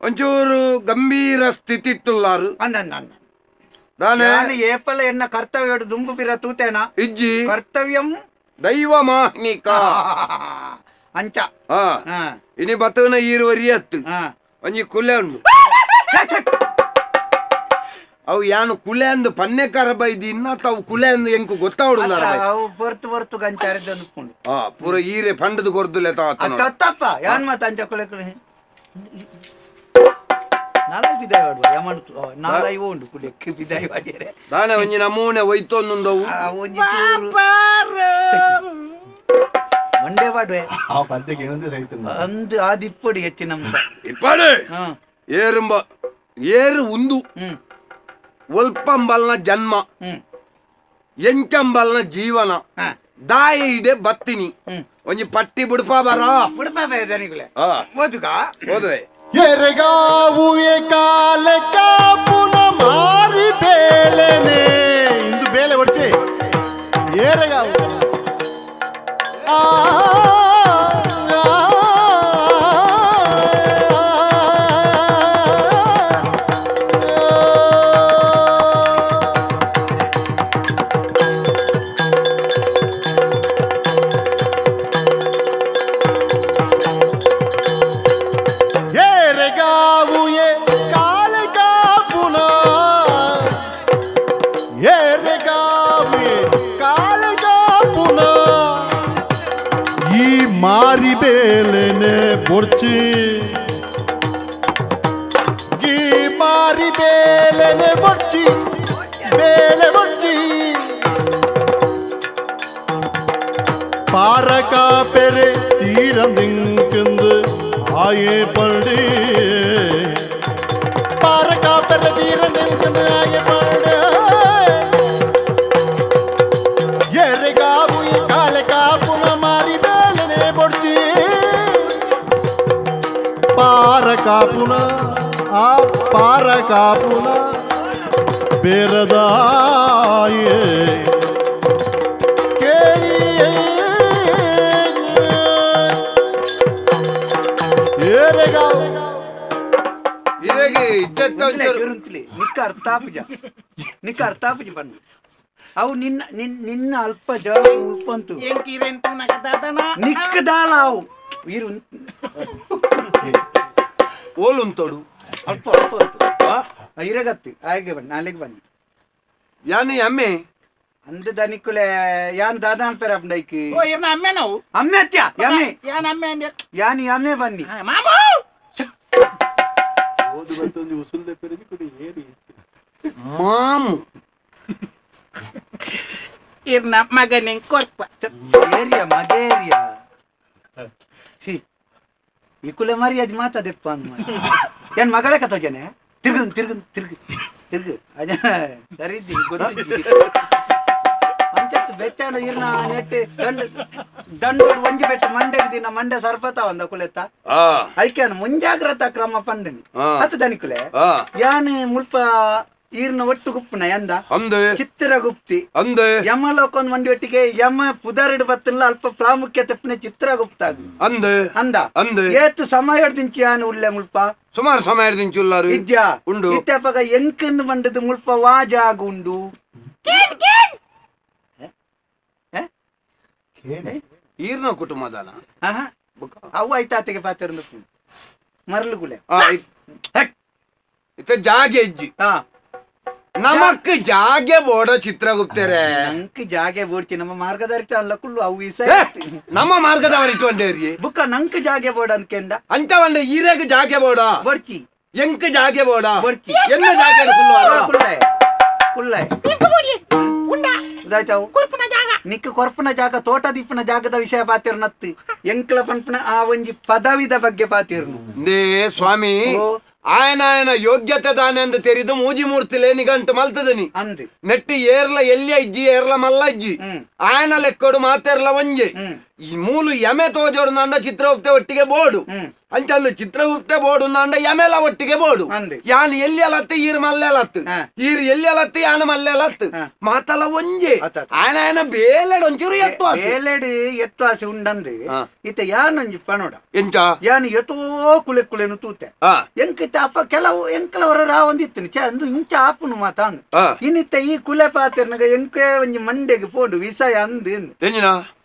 ಒಂಚೂರು ಗಂಭೀರ ಸ್ಥಿತಿ ಇಟ್ಟುಲ್ಲಾರು ದಾನೆ ಏಪಲ ಎನ್ನ ಕರ್ತವ್ಯ ದುಂಬು ಪಿರ ತೂತೇನ ಇಜ್ಜಿ ಕರ್ತವ್ಯಂ ದೈವ ಮಾಹ್ನಿಕ ಅಂಚ ಇನಿ ಬತ್ತನ ಈರುವರಿ ಹತ್ತು ಒಂಜಿ ಕುಲೆ ಉಂಡು ಅವು ಯಾನು ಕುಲೆ ಅಂದು ಪನ್ನೆಕಾರ ಬೈದಿ ಇನ್ನ ತಾವು ಕುಲೆ ಅಂದು ಎಂಕು ಗೊತ್ತಾವಡು ಅವು ಹೊರ್ತು ಹೊರ್ತು ಗಂಚಾರಿದ್ದು ಅನ್ಕೊಂಡು ಪೂರ ಈರೆ ಪಂಡದು ಕೊರ್ದುಲೆ ತತ್ತಪ್ಪ ಯಾನ್ ಮಾತ ಅಂಚ ಕುಲೆ ಕುಲೆ ನಾಲ್ಕು ಬಿದಾಯ ಮಾಡುವ ಯಮಣು ನಾಲ್ಕು ಉಂಡು ಕುಲೆಕ್ಕೆ ಬಿದಾಯ ಮಾಡಿದರೆ ದಾನೆ ಒಂಜಿ ನಮೂನೆ ಒಯ್ತೊಂದುಂಡವು ಮಂಡೆ ಪಾಡುವೆ ಅಂದು ಆದಿಪ್ಪಡಿ ಹೆಚ್ಚಿನ ಇಪ್ಪಡಿ ಏರುಂಬ ಏರು ಉಂದು ಒಲ್ಪಂಬಲ್ನ ಜನ್ಮ ಎಂಚಂಬಲ್ನ ಜೀವನ ದಾಯ ಇಡೆ ಬತ್ತಿನಿ ಒಂಜಿ ಪಟ್ಟಿ ಬುಡ್ಪಾ ಬರ ಬುಡ್ಪಾ ದನಿಗುಲೆ ಓದುಗ ಹೋದ್ರೆ ಎರೆಗಾವು ಕಾಲ ಕಾಪುನ ಮಾರಿ ಬೇಲೆನೆ ಇಂದು ಬೇಲೆ ಹೊಡ್ಚೆ ಏರೆಗಾವು ಆ ಕಾಲ ಕಾಪುನ ಏರೆಗಾವು ಬೊರ್ಚಿ ಗೀ ಮಾರಿ ಬೇಲೆನೆ ಬೊರ್ಚಿ ಬೇಲೆ ಬೊರ್ಚಿ ಪಾರಕ ಪೆರೆ ತೀರ ನಿಂಕಂದು ಆಯೇ ಪಂಡಿ ಪಾರಕ ಪೆರೆ ತೀರ ನಿಂಕಂದು ಆಯೇ ಪಂಡಿ ಎರೆಗಾವು ಕಾಲೆ ಕಾಪುನ ಮಾರಿ ಬೇಲೆನೆ ಬೊರ್ಚಿ ಪಾರ ಕಾಪುನ ಆ ಪಾರ ಕಾಪುನ ಬೇರದಾಯೇ ಕೇಳಿ ನಿಕ್ಕ ಅರ್ಥಾಪುಜ ನಿಕ್ಕ ಅರ್ಥಾಪುಜ ಬಣ್ಣ ಅವು ನಿನ್ನ ನಿನ್ನ ಅಲ್ಪ ಜ ಉಲ್ಪಂತು ನಿಕ್ಕದಾಲ ಅವು ಇರು ಓಲುಂತೋಡು ಅಲ್ಪ ಅಲ್ಪ ಇರಗತ್ತಿ ಆಯ್ಗೆ ಬನ್ನಿ ನಾಳೆಗೆ ಬನ್ನಿ ಯಾನಿ ಅಮ್ಮೆ ಅಂದ ದನಿಕುಲೆ ಯಾನ್ ದಾದಾ ಅನ್ಪೇರ ಅಪ್ಪಂಡೈಕಿ ಓ ಇರ್ನ ಅಮ್ಮೆ ನಾವು ಅಮ್ಮೆ ಅತ್ಯ ಯಮ್ಮೆ ಯಾನ್ ಅಮ್ಮೆ ಅಂದೆ ಯಾನಿ ಅಮ್ಮೆ ಬನ್ನಿ ಮಾಮು ಓದು ಬತ್ತೊಂದು ಉಸುಲ್ದೆ ಪೆರಜಿ ಕುಡಿ ಏರಿ ಮಾಮು ಇರ್ನ ಮಗನೆ ಕೊರ್ಪ ಏರಿಯಾ ಮಗೇರಿಯಾ she ಇಕುಲೆ ಮರ್ಯಾದೆ ಮಾತಾದೆಪ್ಪ ಅಂದ ಏನ್ ಮಗಳ ಕತ್ತೋಜನೆ ತಿರುಗು ತಿರುಗು ತಿರುಗು ತಿರುಗು ಅಜ ಸರಿ ಗೊತ್ತಿದ್ದಿ ಅಂಚತ್ತು ಬೆಚ್ಚಾಡ ಇರ್ನ ನೆಟ್ಟು ದಂಡ ದಂಡೋಡು ಒಂಜಿ ಬೆಟ್ಟ ಮಂಡೆಗೆ ದಿನ ಮಂಡೆ ಸರ್ಪತ ಒಂದ ಕುಲೆತ್ತ ಐಕ್ಯಾನ ಮುಂಜಾಗ್ರತಾ ಕ್ರಮ ಪಂಡನಿ ಅತ್ತ ದನಿಕುಲೆ ಯಾನ್ ಮುಲ್ಪ ಈರ್ನ ಒಟ್ಟು ಗುಪ್ಪನ ಎಂದ ಚಿತ್ರಗುಪ್ತಿ ಅಂದೆ ಯಮಲೋಕನ್ ಮಂಡಿ ಒಟ್ಟಿಗೆ ಯಮ ಪುದರಡು ಬತ್ತನ್ಲ ಅಲ್ಪ ಪ್ರಾಮುಖ್ಯತೆ ಚಿತ್ರಗುಪ್ತ ಅಂದೆ ಅಂದ ಅಂದೆ ಏತು ಸಮಯ ದಿಂಚಿ ಯಾನು ಉಳ್ಳೆ ಮುಲ್ಪ ಸುಮಾರು ಸಮಯ ದಿಂಚಿ ಉಲ್ಲಾರು ವಿದ್ಯಾ ಉಂಡು ಇತ್ತಪಗ ಎಂಕಂದು ಮಂಡದು ಮುಲ್ಪ ವಾಜಾಗ ಉಂಡು ಈರ್ನ ಕುಟುಂಬದಾನ ಅವು ಆಯ್ತಾತಿಗೆ ಪಾತ್ರ ಮರಳು ಗುಲೆ ಇತ್ತ ಜಾಗೆ ಇಜ್ಜಿ ನಮಕ್ ಜಾಗೆ ಬೋಡ ಚಿತ್ರಗುಪ್ತರೆ ನಂಕ್ ಜಾಗೆ ಬೋಡ್ತಿ ನಮ್ಮ ಮಾರ್ಗದರ್ಶನ ಅಲ್ಲ ಕುಲ್ಲು ಅವು ಇಸ ನಮ್ಮ ಮಾರ್ಗದವರ ಇಟ್ಟುವಂಡೇರಿ ಬುಕ್ಕ ನಂಕ್ ಜಾಗೆ ಬೋಡ ಅಂದ್ಕೆಂಡ ಅಂತ ಒಂದ ಈರೆಗ್ ಜಾಗೆ ಬೋಡ ಬೋಡ್ಚಿ ಎಂಕ್ ಜಾಗೆ ಬೋಡ ಬೋಡ್ಚಿ ಎನ್ನ ಜಾಗೆ ಕುಲ್ಲಾಯ ಕುಲ್ಲಾಯ ನಿಕ್ಕ ಕೊರ್ಪುನ ಜಾಗ ತೋಟ ದಿಪ್ಪನ ಜಾಗದ ವಿಷಯ ಪಾತಿರ್ನತ್ತು ಎಂಕ್ಲ ಪನ್ಪುನ ಆ ಒಂಜಿ ಪದವಿದ ಬಗ್ಗೆ ಪಾತಿರ್ನು they ಸ್ವಾಮಿ ಆಯನ ಆಯನ ಯೋಗ್ಯತೆ ದಾನೆ ಅಂತ ತೆರಿದು ಮೂಜಿ ಮೂರ್ತಿಲೆ ನಿಗಂಟು ಮಲ್ತದನಿ ಅಂದು ನೆಟ್ಟಿ ಏರ್ಲ ಎಲ್ಲಿ ಅಜ್ಜಿ ಏರ್ಲ ಮಲ್ಲ ಅಜ್ಜಿ ಆಯನ ಲೆಕ್ಕೋಡು ಮಾತೆರ್ಲ ಒಂಜೆ ಈ ಮೂಲು ಯಮೆ ತೋಜೋಡು ನಾಂಡ ಚಿತ್ರಗುಪ್ತೆ ಒಟ್ಟಿಗೆ ಬೋಡು ಅಂಚಂದು ಚಿತ್ರಗುಪ್ತೆ ಬೋಡು ನಾಂಡ ಯಮೆಲ ಒಟ್ಟಿಗೆ ಬೋಡು ಯಾನ್ ಎಲ್ಲಿ ಅಲತ್ತು ಈರ್ ಮಲ್ಲೆ ಅಲತ್ತು ಈರ್ ಎಲ್ಲಿ ಅಲತ್ತು ಯಾನ ಮಲ್ಲೆ ಅಲತ್ತು ಮಾತಲ ಒಂಜೆ ಆಯನ ಆಯನ ಬೇಲೆಡ್ ಒಂಚೂರು ಎತ್ತು ಬೇಲೆಡ್ ಎತ್ತು ಆಸೆ ಉಂಡಂದು ಇತ್ತ ಯಾನೊಂಜಿ ಪನೋಡ ಎಂಚ ಯಾನ್ ಎತೋ ಕುಲೆ ಕುಲೆನು ತೂತೆ ಎಂಕಿತ್ತ ಅಪ್ಪ ಕೆಲವು ಎಂಕಲವರ ರಾವಂದಿತ್ತು ಚ ಅಂದು ಇಂಚ ಆಪುನು ಮಾತಾಂದು ಇನ್ನಿತ್ತ ಈ ಕುಲೆ ಪಾತಿರ್ನಗ ಎಂಕೆ ಒಂಜಿ ಮಂಡೆಗೆ ಪೋಂಡು ವಿಸಯ ಅಂದು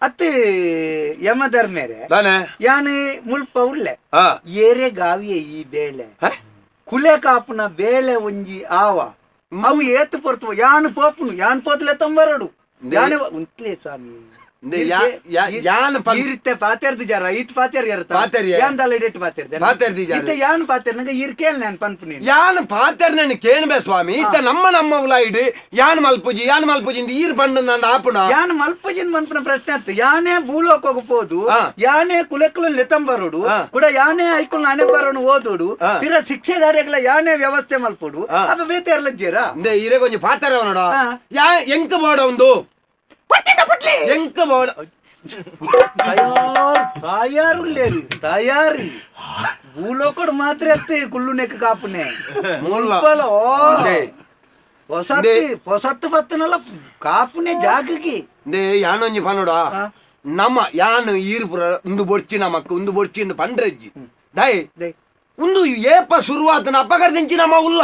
ಅತ್ತೆ ಯಮಧರ್ಮೇರೆ ಯಾನೆ ಮುಲ್ಪ ಉಳ್ಳೆ ಏರೆ ಗಾವಿಯ ಈ ಬೇಲೆ ಕುಲೆ ಕಾಪುನ ಬೇಲೆ ಒಂಜಿ ಆವ ಅವು ಏತು ಪೊರ್ತು ಯಾನು ಪೋಪುನು ಯಾನ್ ಪೋತ್ಲೆ ತಂಬರಡು ಯಾನೆ ಉಂಟ್ಲೆ ಸ್ವಾಮಿ ಈರಿತ್ತೆ ಪಾತೆರ್ದು ಜರ ಈತ್ ಪಾತೆರ್ ಯಾನ್ ಪಾತೆರ್ನಗ ಈರ್ ಕೇಳ್ ನಾನು ಪನ್ಪುನಿ ಯಾನ್ ಪಾತೆರ್ ನಾನು ಕೇಳ್ಬೆ ಸ್ವಾಮಿ ಇತ್ತ ನಮ್ಮ ನಮ್ಮ ಉಲಾಯಿಡು ಯಾನ್ ಮಲ್ಪುಜಿ ಯಾನ್ ಮಲ್ಪುಜಿ ಈರ್ ಪಂಡು ನಾನು ಆಪುಣ ಯಾನ್ ಮಲ್ಪುಜಿನ್ ಮನ್ಪುನ ಪ್ರಶ್ನೆ ಆತು ಯಾನೇ ಭೂಲೋಕೋಗ ಪೋದು ಯಾನೇ ಕುಲೆಕುಲ ಲೆತಂಬರೋಡು ಕೂಡ ಯಾನೇ ಐಕುಲ್ ನಾನೇ ಬರೋನು ಓದೋಡು ತೀರ ಶಿಕ್ಷೆ ದಾರಿಗಳ ಯಾನೇ ವ್ಯವಸ್ಥೆ ಮಲ್ಪೋಡು ಅಪ್ಪ ಬೇತೆರ್ಲಜ್ಜೇರ ಈರೆ ಕೊಂಚ ಪಾತೆರ ನೋಡ ಯಾ ಎಂಕ ಬೋಡ ಒಂದು ಎಂಕ ಬೋಡ ತಯಾರು ತಯಾರಿ ಭೂಲೋಕಡು ಮಾತ್ರ ಅತ್ತೆ ಕುಳ್ಳು ನೆಕ್ ಕಾಪುನೆ ಹೊಸತ್ತು ಹೊಸತ್ತು ಪತ್ತನಲ್ಲ ಕಾಪುನೆ ಜಾಗಕ್ಕೆ ಯಾನೊಂಜಿ ಪನೋಡ ನಮ್ಮ ಯಾನು ಈರ್ಪುರ ಒಂದು ಬೊರ್ಚಿ ನಮಕ್ ಒಂದು ಬೊರ್ಚಿ ಇಂದು ಪಂಡ್ರೆಜ್ಜಿ ದೈ ಒಂದು ಏಪ ಶುರುವಾತನ ಅಪ್ಪಗರ್ದಿಂಚಿ ನಮ್ಮ ಉಲ್ಲ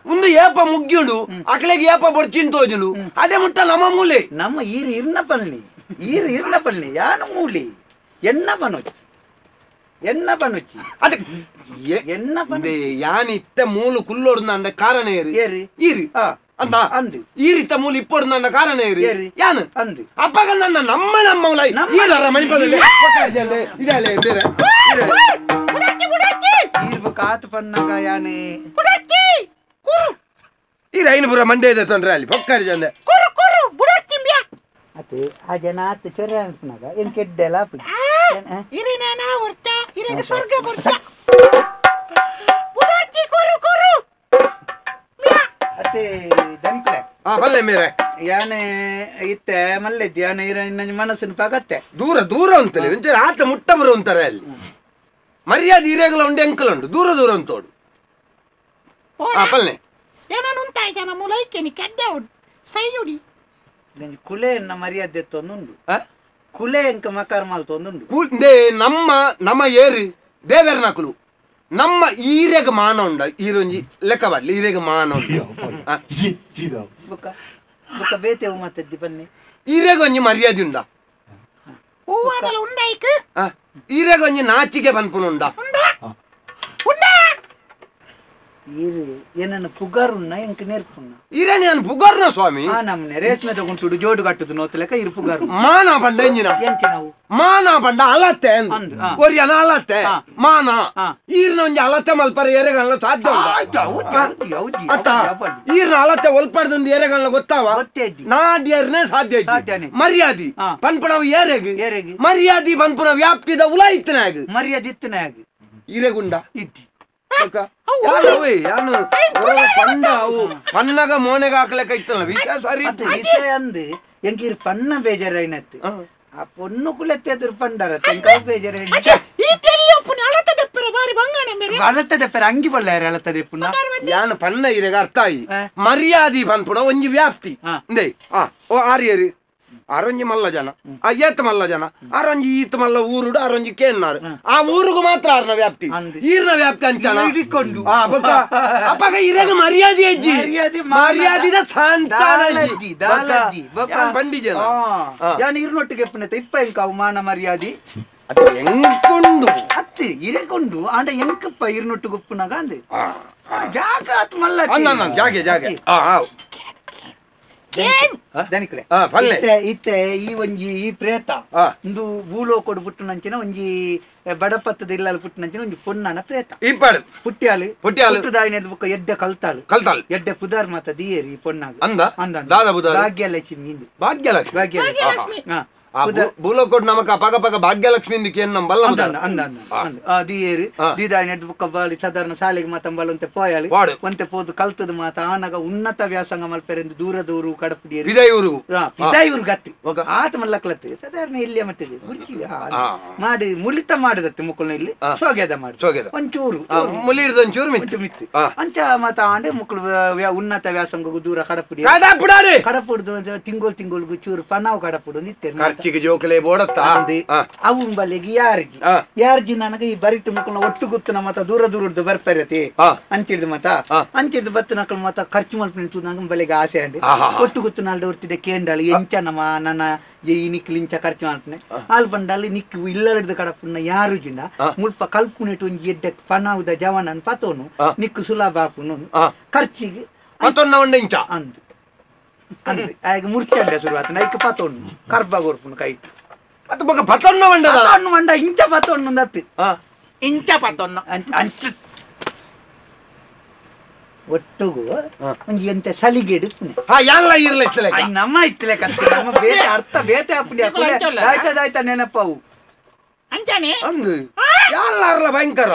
ಒಂದು ಏಪ ಮುಗ್ಯುಂಡು ಅಕ್ಲೆಗೆ ಏಪ ಬೊರ್ಚಿನ್ ತೋಜುಂಡು ಅದೇ ಮುಟ್ಟ ನಮ್ಮ ಮೂಲೆ ನಮ್ಮ ಈರು ಇರ್ನ ಪಲ್ನಿ ಈರು ಇರ್ನ ಪಲ್ನಿ ಯಾನು ಮೂಲಿ ಎನ್ನ ಪನೊಚ್ಚಿ ಎನ್ನ ಪನೊಚ್ಚಿ ಅದಕ್ಕೆ ಎನ್ನ ಪನ ಯಾನ್ ಇತ್ತ ಮೂಲು ಕುಲ್ಲೋಡು ಅಂದ ಕಾರಣ ಏರಿ ಏರಿ ಈರಿ ಅಂತ ಅಂದು ಈ ರೀತ ಮೂಲ ಇಪ್ಪೋಡು ನನ್ನ ಕಾರಣ ಏರಿ ಯಾನು ಅಂದು ಅಪ್ಪಗ ನನ್ನ ನಮ್ಮ ನಮ್ಮ ಮಣಿಪದಲ್ಲಿ ಬೇರೆ ಆತು ಪನ್ನಾಗ ಯಾನೆ ಬುಡರ್ಚಿ ಕುರು ಈ ರೈನಪುರ ಮಂಡ್ಯ ಇದೆ ತೊಂದ್ರೆ ಅಲ್ಲಿ ಪೊಕ್ಕರಿ ಜನ ಕುರು ಕುರು ಬುಡರ್ಚಿ ಮ್ಯಾ ಅತ್ತೆ ಆ ಜನ ಆತು ಚೊರೆ ಅನ್ಪನಾಗ ಏನ್ ಕೆಡ್ಡೆಲ ಇರಿನ ವರ್ತ ಇರಗ ಸ್ವರ್ಗ ಬರ್ತ ಬುಡರ್ಚಿ ಕುರು ಕುರು ಮ್ಯಾ ಅತ್ತೆ ದನ್ಕಲೆ ಆ ಬಲ್ಲೆ ಮೇರೆ ಯಾನೆ ಇತ್ತೆ ಮಲ್ಲೆದ್ದಿ ಯಾನೆ ಇರ ನನ್ನ ಮನಸ್ಸಿನ ಪಗತ್ತೆ ದೂರ ದೂರ ಅಂತಲೇ ಒಂಚೂರು ಆತ ಮುಟ್ಟ ಬರು ಅಂತಾರೆ ಅಲ್ಲಿ ಮರ್ಯಾದೆ ಹಿರಿಯಗಳ ಉಂಡು ಎಂಕಲ್ ಉಂಟು ದೂರ ದೂರ ಅಂತೋಡು ಆ ಪಲ್ಲೆ ಏನನುಂತಾಯ್ತಾನ ಮುಲೈಕೆನಿ ಕೆಡ್ಡೆ ಉಂಡು ಸೈಯುಡಿ ನಂಗೆ ಕುಲೆ ಎನ್ನ ಮರ್ಯಾದೆ ತೊಂದುಂಡು ಕುಲೆ ಎಂಕ ಮಕಾರ ಮಾಲ್ ತೊಂದುಂಡು ಕೂಲ್ದೆ ನಮ್ಮ ನಮ್ಮ ಏರಿ ದೇವೇರ್ನಕುಲು ನಮ್ಮ ಈರೆಗ ಮಾನ ಉಂಡ ಈರೊಂಜಿ ಲೆಕ್ಕ ಬರಲಿ ಈರೆಗ ಮಾನ ಉಂಡು ಬುಕ್ಕ ಬುಕ್ಕ ಬೇತೆವು ಮಾತದ್ದಿ ಬನ್ನಿ ಈರೆಗ ಒಂಜಿ ಮರ್ಯಾದೆ ಉಂಡ ಹೂವಾನಲ ಉಂಡಾಯ್ಕ ಈರೆಗ ಒಂಜಿ ನಾಚಿಕೆ ಪನ್ಪುನುಂಡ ಉಂಡ ಈರು ಏನನ್ನ ಪುಗಾರುನ್ನ ಎಂಕ ನೇರ್ಪುನ್ನ ಈರೇ ನಾನು ಪುಗಾರ್ನ ಸ್ವಾಮಿ ಆ ನಮ್ಮನೆ ರೇಷ್ಮೆ ತಗೊಂಟುಡು ಜೋಡು ಕಟ್ಟುದು ನೋತಲೆಕ್ಕ ಇರು ಪುಗಾರು ಮಾನ ಪಂಡ ಎಂಜಿನ ಎಂಚಿ ನಾವು ಮಾನ ಪಂಡ ಅಲತ್ತೆ ಒರಿಯನ ಅಲತ್ತೆ ಮಾನ ಈರ್ನ ಒಂಜಿ ಅಲತ್ತೆ ಮಲ್ಪರ ಏರೆಗಲ್ಲ ಸಾಧ್ಯ ಅತ್ತ ಈರ್ನ ಅಲತ್ತೆ ಒಲ್ಪಡ್ದೊಂದು ಏರೆಗಲ್ಲ ಗೊತ್ತಾವ ನಾಡ್ಯರ್ನೇ ಸಾಧ್ಯ ಮರ್ಯಾದಿ ಪನ್ಪುಣವು ಏರೆಗ್ ಮರ್ಯಾದಿ ಪನ್ಪುಣ ವ್ಯಾಪ್ತಿದ ಉಲ ಇತ್ತನಾಗ ಮರ್ಯಾದೆ ಇತ್ತನಾಗ ಈರೆಗುಂಡ ಇದ್ದಿ ಪಂಡ ಅವು ಪನ್ನಗ ಮೋನೆಗ ಹಾಕ್ಲೆಕ್ಕ ಇತ್ತಲ್ಲ ವಿಷಯ ಸರಿ ವಿಷಯ ಅಂದು ಎಂಕೀರ್ ಪನ್ನ ಬೇಜಾರಾಯ್ನತ್ತು ಆ ಪೊಣ್ಣು ಕುಲೆತ್ತೆ ಎದುರು ಪಂಡಾರ ತೆಂಕ ಬೇಜಾರಾಯ್ನ ಅಳತದೆ ಪೆರ ಅಂಗಿ ಬಲ್ಲಾರ ಅಳತದೆ ಪುನಃ ಯಾನು ಪನ್ನ ಇರೆಗ ಅರ್ಥ ಆಯಿ ಮರ್ಯಾದಿ ಪನ್ಪುಣ ಒಂಜಿ ವ್ಯಾಪ್ತಿ ಇಂದೇ ಆ ಓ ಆರ್ಯರು ಆರೊಂಜಿ ಮಲ್ಲ ಜನ ಆ ಏತ್ ಮಲ್ಲ ಜನ ಆರೊಂಜಿ ಈತ್ ಮಲ್ಲ ಊರುಡು ಆರೊಂಜಿ ಕೇನ್ನಾರು ಆ ಊರುಗು ಮಾತ್ರ ಆರ್ನ ವ್ಯಾಪ್ತಿ ಈರ್ನ ವ್ಯಾಪ್ತಿ ಅಂಚನ ಹಿಡಿಕೊಂಡು ಆ ಬೊಕ್ಕ ಅಪ್ಪಗ ಇರೆಗ ಮರ್ಯಾದೆ ಅಜ್ಜಿ ಮರ್ಯಾದಿದ ಸಂತಾನ ಪಂಡಿ ಜನ ಯಾನ್ ಇರ್ನೊಟ್ಟಿಗೆ ಎಪ್ಪುನತ ಇಪ್ಪ ಎಂಕ ಅವಮಾನ ಮರ್ಯಾದಿ ಅದು ಎಂಕೊಂಡು ಅತ್ತಿ ಇರೆಕೊಂಡು ಆಂಡ ಎಂಕಪ್ಪ ಇರ್ನೊಟ್ಟು ಗುಪ್ಪುನಾಗ ಅಂದೆ ಜಾಗ ಆತ್ ಮಲ್ಲ ಜಾಗೆ ಜಾಗೆ ಆ ಇತ್ತೆ ಈ ಒಂಜಿ ಈ ಪ್ರೇತ ಒಂದು ಭೂಲೋಕೊಡು ಪುಟ್ಟುನಂಚಿನ ಒಂಜಿ ಬಡಪತ್ತದ ಇಲ್ಲಲ್ ಪುಟ್ಟುನಂಚಿನ ಒಂಜಿ ಪೊನ್ನನ ಪ್ರೇತ ಪುಟ್ಯಾಲು ಪುಟ್ಯಾಲು ಪುಟ್ಟುದಾಯಿನ ಬುಕ್ಕ ಎಡ್ಡೆ ಕಲ್ತಾಳು ಕಲ್ತಾಳು ಎಡ್ಡೆ ಪುದಾರ್ ಮಾತ ದಿಯೇರಿ ಈ ಪೊನ್ನಾಗ ಅಂದ ಅಂದ ಭಾಗ್ಯಲಕ್ಷ್ಮಿ ಭಾಗ್ಯಲಕ್ಷ್ಮಿ ಭಾಗ್ಯಲಕ್ಷ್ಮಿ ಭೂಲೋಕೊಡು ನಮಕ ಪಗ ಪಗ ಭಾಗ್ಯಲಕ್ಷ್ಮಿ ಬಲ್ಲ ಅಂದ ಅಂದ ದಿಯೇರಿ ದಿದಾಯಿನ ಬುಕ್ಕ ಬಾಲಿ ಸಾಧಾರಣ ಶಾಲೆಗೆ ಮಾತ ಅಂಬಲ್ ಪೋಯಾಲಿ ಒಂತೆ ಪೋದು ಕಲ್ತದ ಮಾತ ಆನಗ ಉನ್ನತ ವ್ಯಾಸಂಗ ಮಲ್ಪೆರೆಂದು ದೂರ ದೂರು ಕಡಪುಡಿಯೇರಿ ಪಿದಾಯೂರು ಗತ್ತಿ ಆತ ಮಲ್ಲಕ್ಲತ್ತಿ ಸಾಧಾರಣ ಇಲ್ಲಿಯ ಮಟ್ಟಿದೆ ಮಾಡಿ ಮುಲಿತ ಮಾಡಿದತ್ತೆ ಮುಕ್ಕುಲ್ನ ಇಲ್ಲಿ ಸೋಗೆದ ಮಾಡಿ ಒಂಚೂರು ಒಂಚೂರು ಮಿತ್ತು ಅಂಚ ಮಾತ ಆಂಡೆ ಮುಕ್ಕಳು ಉನ್ನತ ವ್ಯಾಸಂಗ ದೂರ ಕಡಪುಡಿ ಕಡಪುಡ್ದು ತಿಂಗೋಲ್ ತಿಂಗೋಲ್ಗು ಚೂರು ಪನಾವು ಕಡಪುಡು ನಿತ್ಯ ಜೋಕಲೆ ಬೋಡತ್ತ ಅವು ಬಲೆಗೆ ಯಾರ್ಜಿ ಯಾರ್ಜಿ ನನಗೆ ಈ ಬರಿಟ್ಟು ಮಕ್ಕಳನ್ನ ಒಟ್ಟು ಗುತ್ತು ಮತ್ತ ದೂರ ದೂರದ್ದು ಬರ್ಪರತಿ ಅಂಚಿಡ್ದು ಮತ ಅಂಚಿಡ್ದು ಬತ್ತು ನಕ್ಕಳು ಮತ್ತ ಖರ್ಚು ಮಲ್ಪು ನಂಗೆ ಬಲೆಗೆ ಆಸೆ ಅಂడి ಒಟ್ಟು ಗುತ್ತು ನಾಲ್ಡು ಹೊರ್ತಿದ್ದೆ ಕೇಂಡಾಳು ಎಂಚ ನಮ್ಮ ನನ್ನ ಈ ನಿಕ್ಲು ಇಂಚ ಖರ್ಚು ಮಲ್ಪನೆ ಆಲ್ ಬಂಡಾಲಿ ನಿಕ್ಕು ಇಲ್ಲಡಿದ ಕಡಪುನ ಯಾರು ಜಿನ ಮುಲ್ಪ ಕಲ್ಪುನೆಟ್ಟು ಒಂಜಿ ಎಡ್ಡೆ ಪನಾವುದ ಜವನನ್ ಪತೋನು ನಿಕ್ಕು ಸುಲಭ ಆಪುನು ಖರ್ಚಿಗೆ ಇಂಚ ಅಂದು ಅಂದೆ ಆಗ ಮುರ್ಚಂಡೆ ಶುರು ಆತನ ಐಕ ಪತೋನು ಕರ್ಬ ಕೊರ್ಪುನು ಕೈಟ್ ಅದು ಬೊಕ ಪತೊನ್ನ ಮಂಡ ಪತೊನ್ನು ಮಂಡ ಇಂಚ ಪತೊನ್ನು ದತ್ತು ಇಂಚ ಪತೊನ್ನು ಅಂಚ ಒಟ್ಟುಗು ಒಂಜಿ ಎಂತ ಸಲಿಗೆ ಇಡುತ್ತನೆ ಹಾ ಯಾನ್ಲ ಇರ್ಲ ಇತ್ತಲೆ ನಮ್ಮ ಇತ್ತಲೆ ಕತ್ತೆ ನಮ್ಮ ಬೇತೆ ಅರ್ಥ ಬೇತೆ ಅಪ್ಪಡಿ ಆಯ್ತದ ಆಯ್ತಾ ನೆನಪವು ಅಂಚಾನೆ ಅಂದು ಯಾನ್ಲ ಅರ್ಲ ಭಯಂಕರ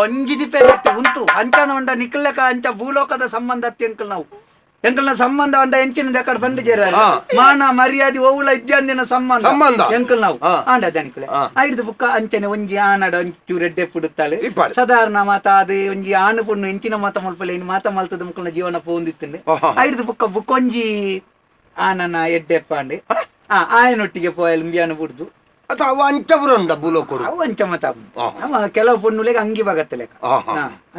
ಒಂಜಿದಿ ಪೆರಟ್ಟು ಉಂಟು ಅಂಚನ ಉಂಡ ನಿಕ್ಕಲಕ ಅಂಚ ಭೂಲೋಕದ ಸಂಬಂಧ ಎಂಕಲ್ ನಾವು ಎಂಕಲ್ನ ಸಂಬಂಧ ಉಂಡ ಎಂಚಿನ ದಕ್ಕಡ ಬಂದು ಜೇರ ಮಾನ ಮರ್ಯಾದೆ ಓವುಲ ಇದ್ಯಾಂದಿನ ಸಂಬಂಧ ಸಂಬಂಧ ಎಂಕಲ್ ನಾವು ಆಂಡ ದನಿಕುಲೆ ಐದು ಬುಕ್ಕ ಅಂಚನೆ ಒಂಜಿ ಆನಡ ಒಂಚೂರು ಎಡ್ಡೆ ಪುಡುತ್ತಾಳೆ ಸಾಧಾರಣ ಮಾತ ಅದು ಒಂಜಿ ಆನು ಪುಣ್ಣು ಎಂಚಿನ ಮಾತ ಮಲ್ಪಲೆ ಇನ್ನು ಮಾತ ಮಲ್ತದ ಮುಕ್ಕಲ್ನ ಜೀವನ ಪೋಂದಿತ್ತಂಡೆ ಐದು ಬುಕ್ಕ ಬುಕ್ಕೊಂಜಿ ಆನನ ಎಡ್ಡೆಪ್ಪ ಅಂಡೆ ಆಯನೊಟ್ಟಿಗೆ ಪೋಯಲ್ ಇಂಬಿಯಾನ ಬುಡ್ದು ಅಥವಾ ಅವು ಅಂಚಪುರ ಉಂಡ ಭೂಲೋಕರು ಅವು ಅಂಚ ಮತ ನಮ್ಮ ಕೆಲವು ಪೊಣ್ಣುಲೆಗೆ ಅಂಗಿ ಬಗತ್ತೆ ಲೆಕ್ಕ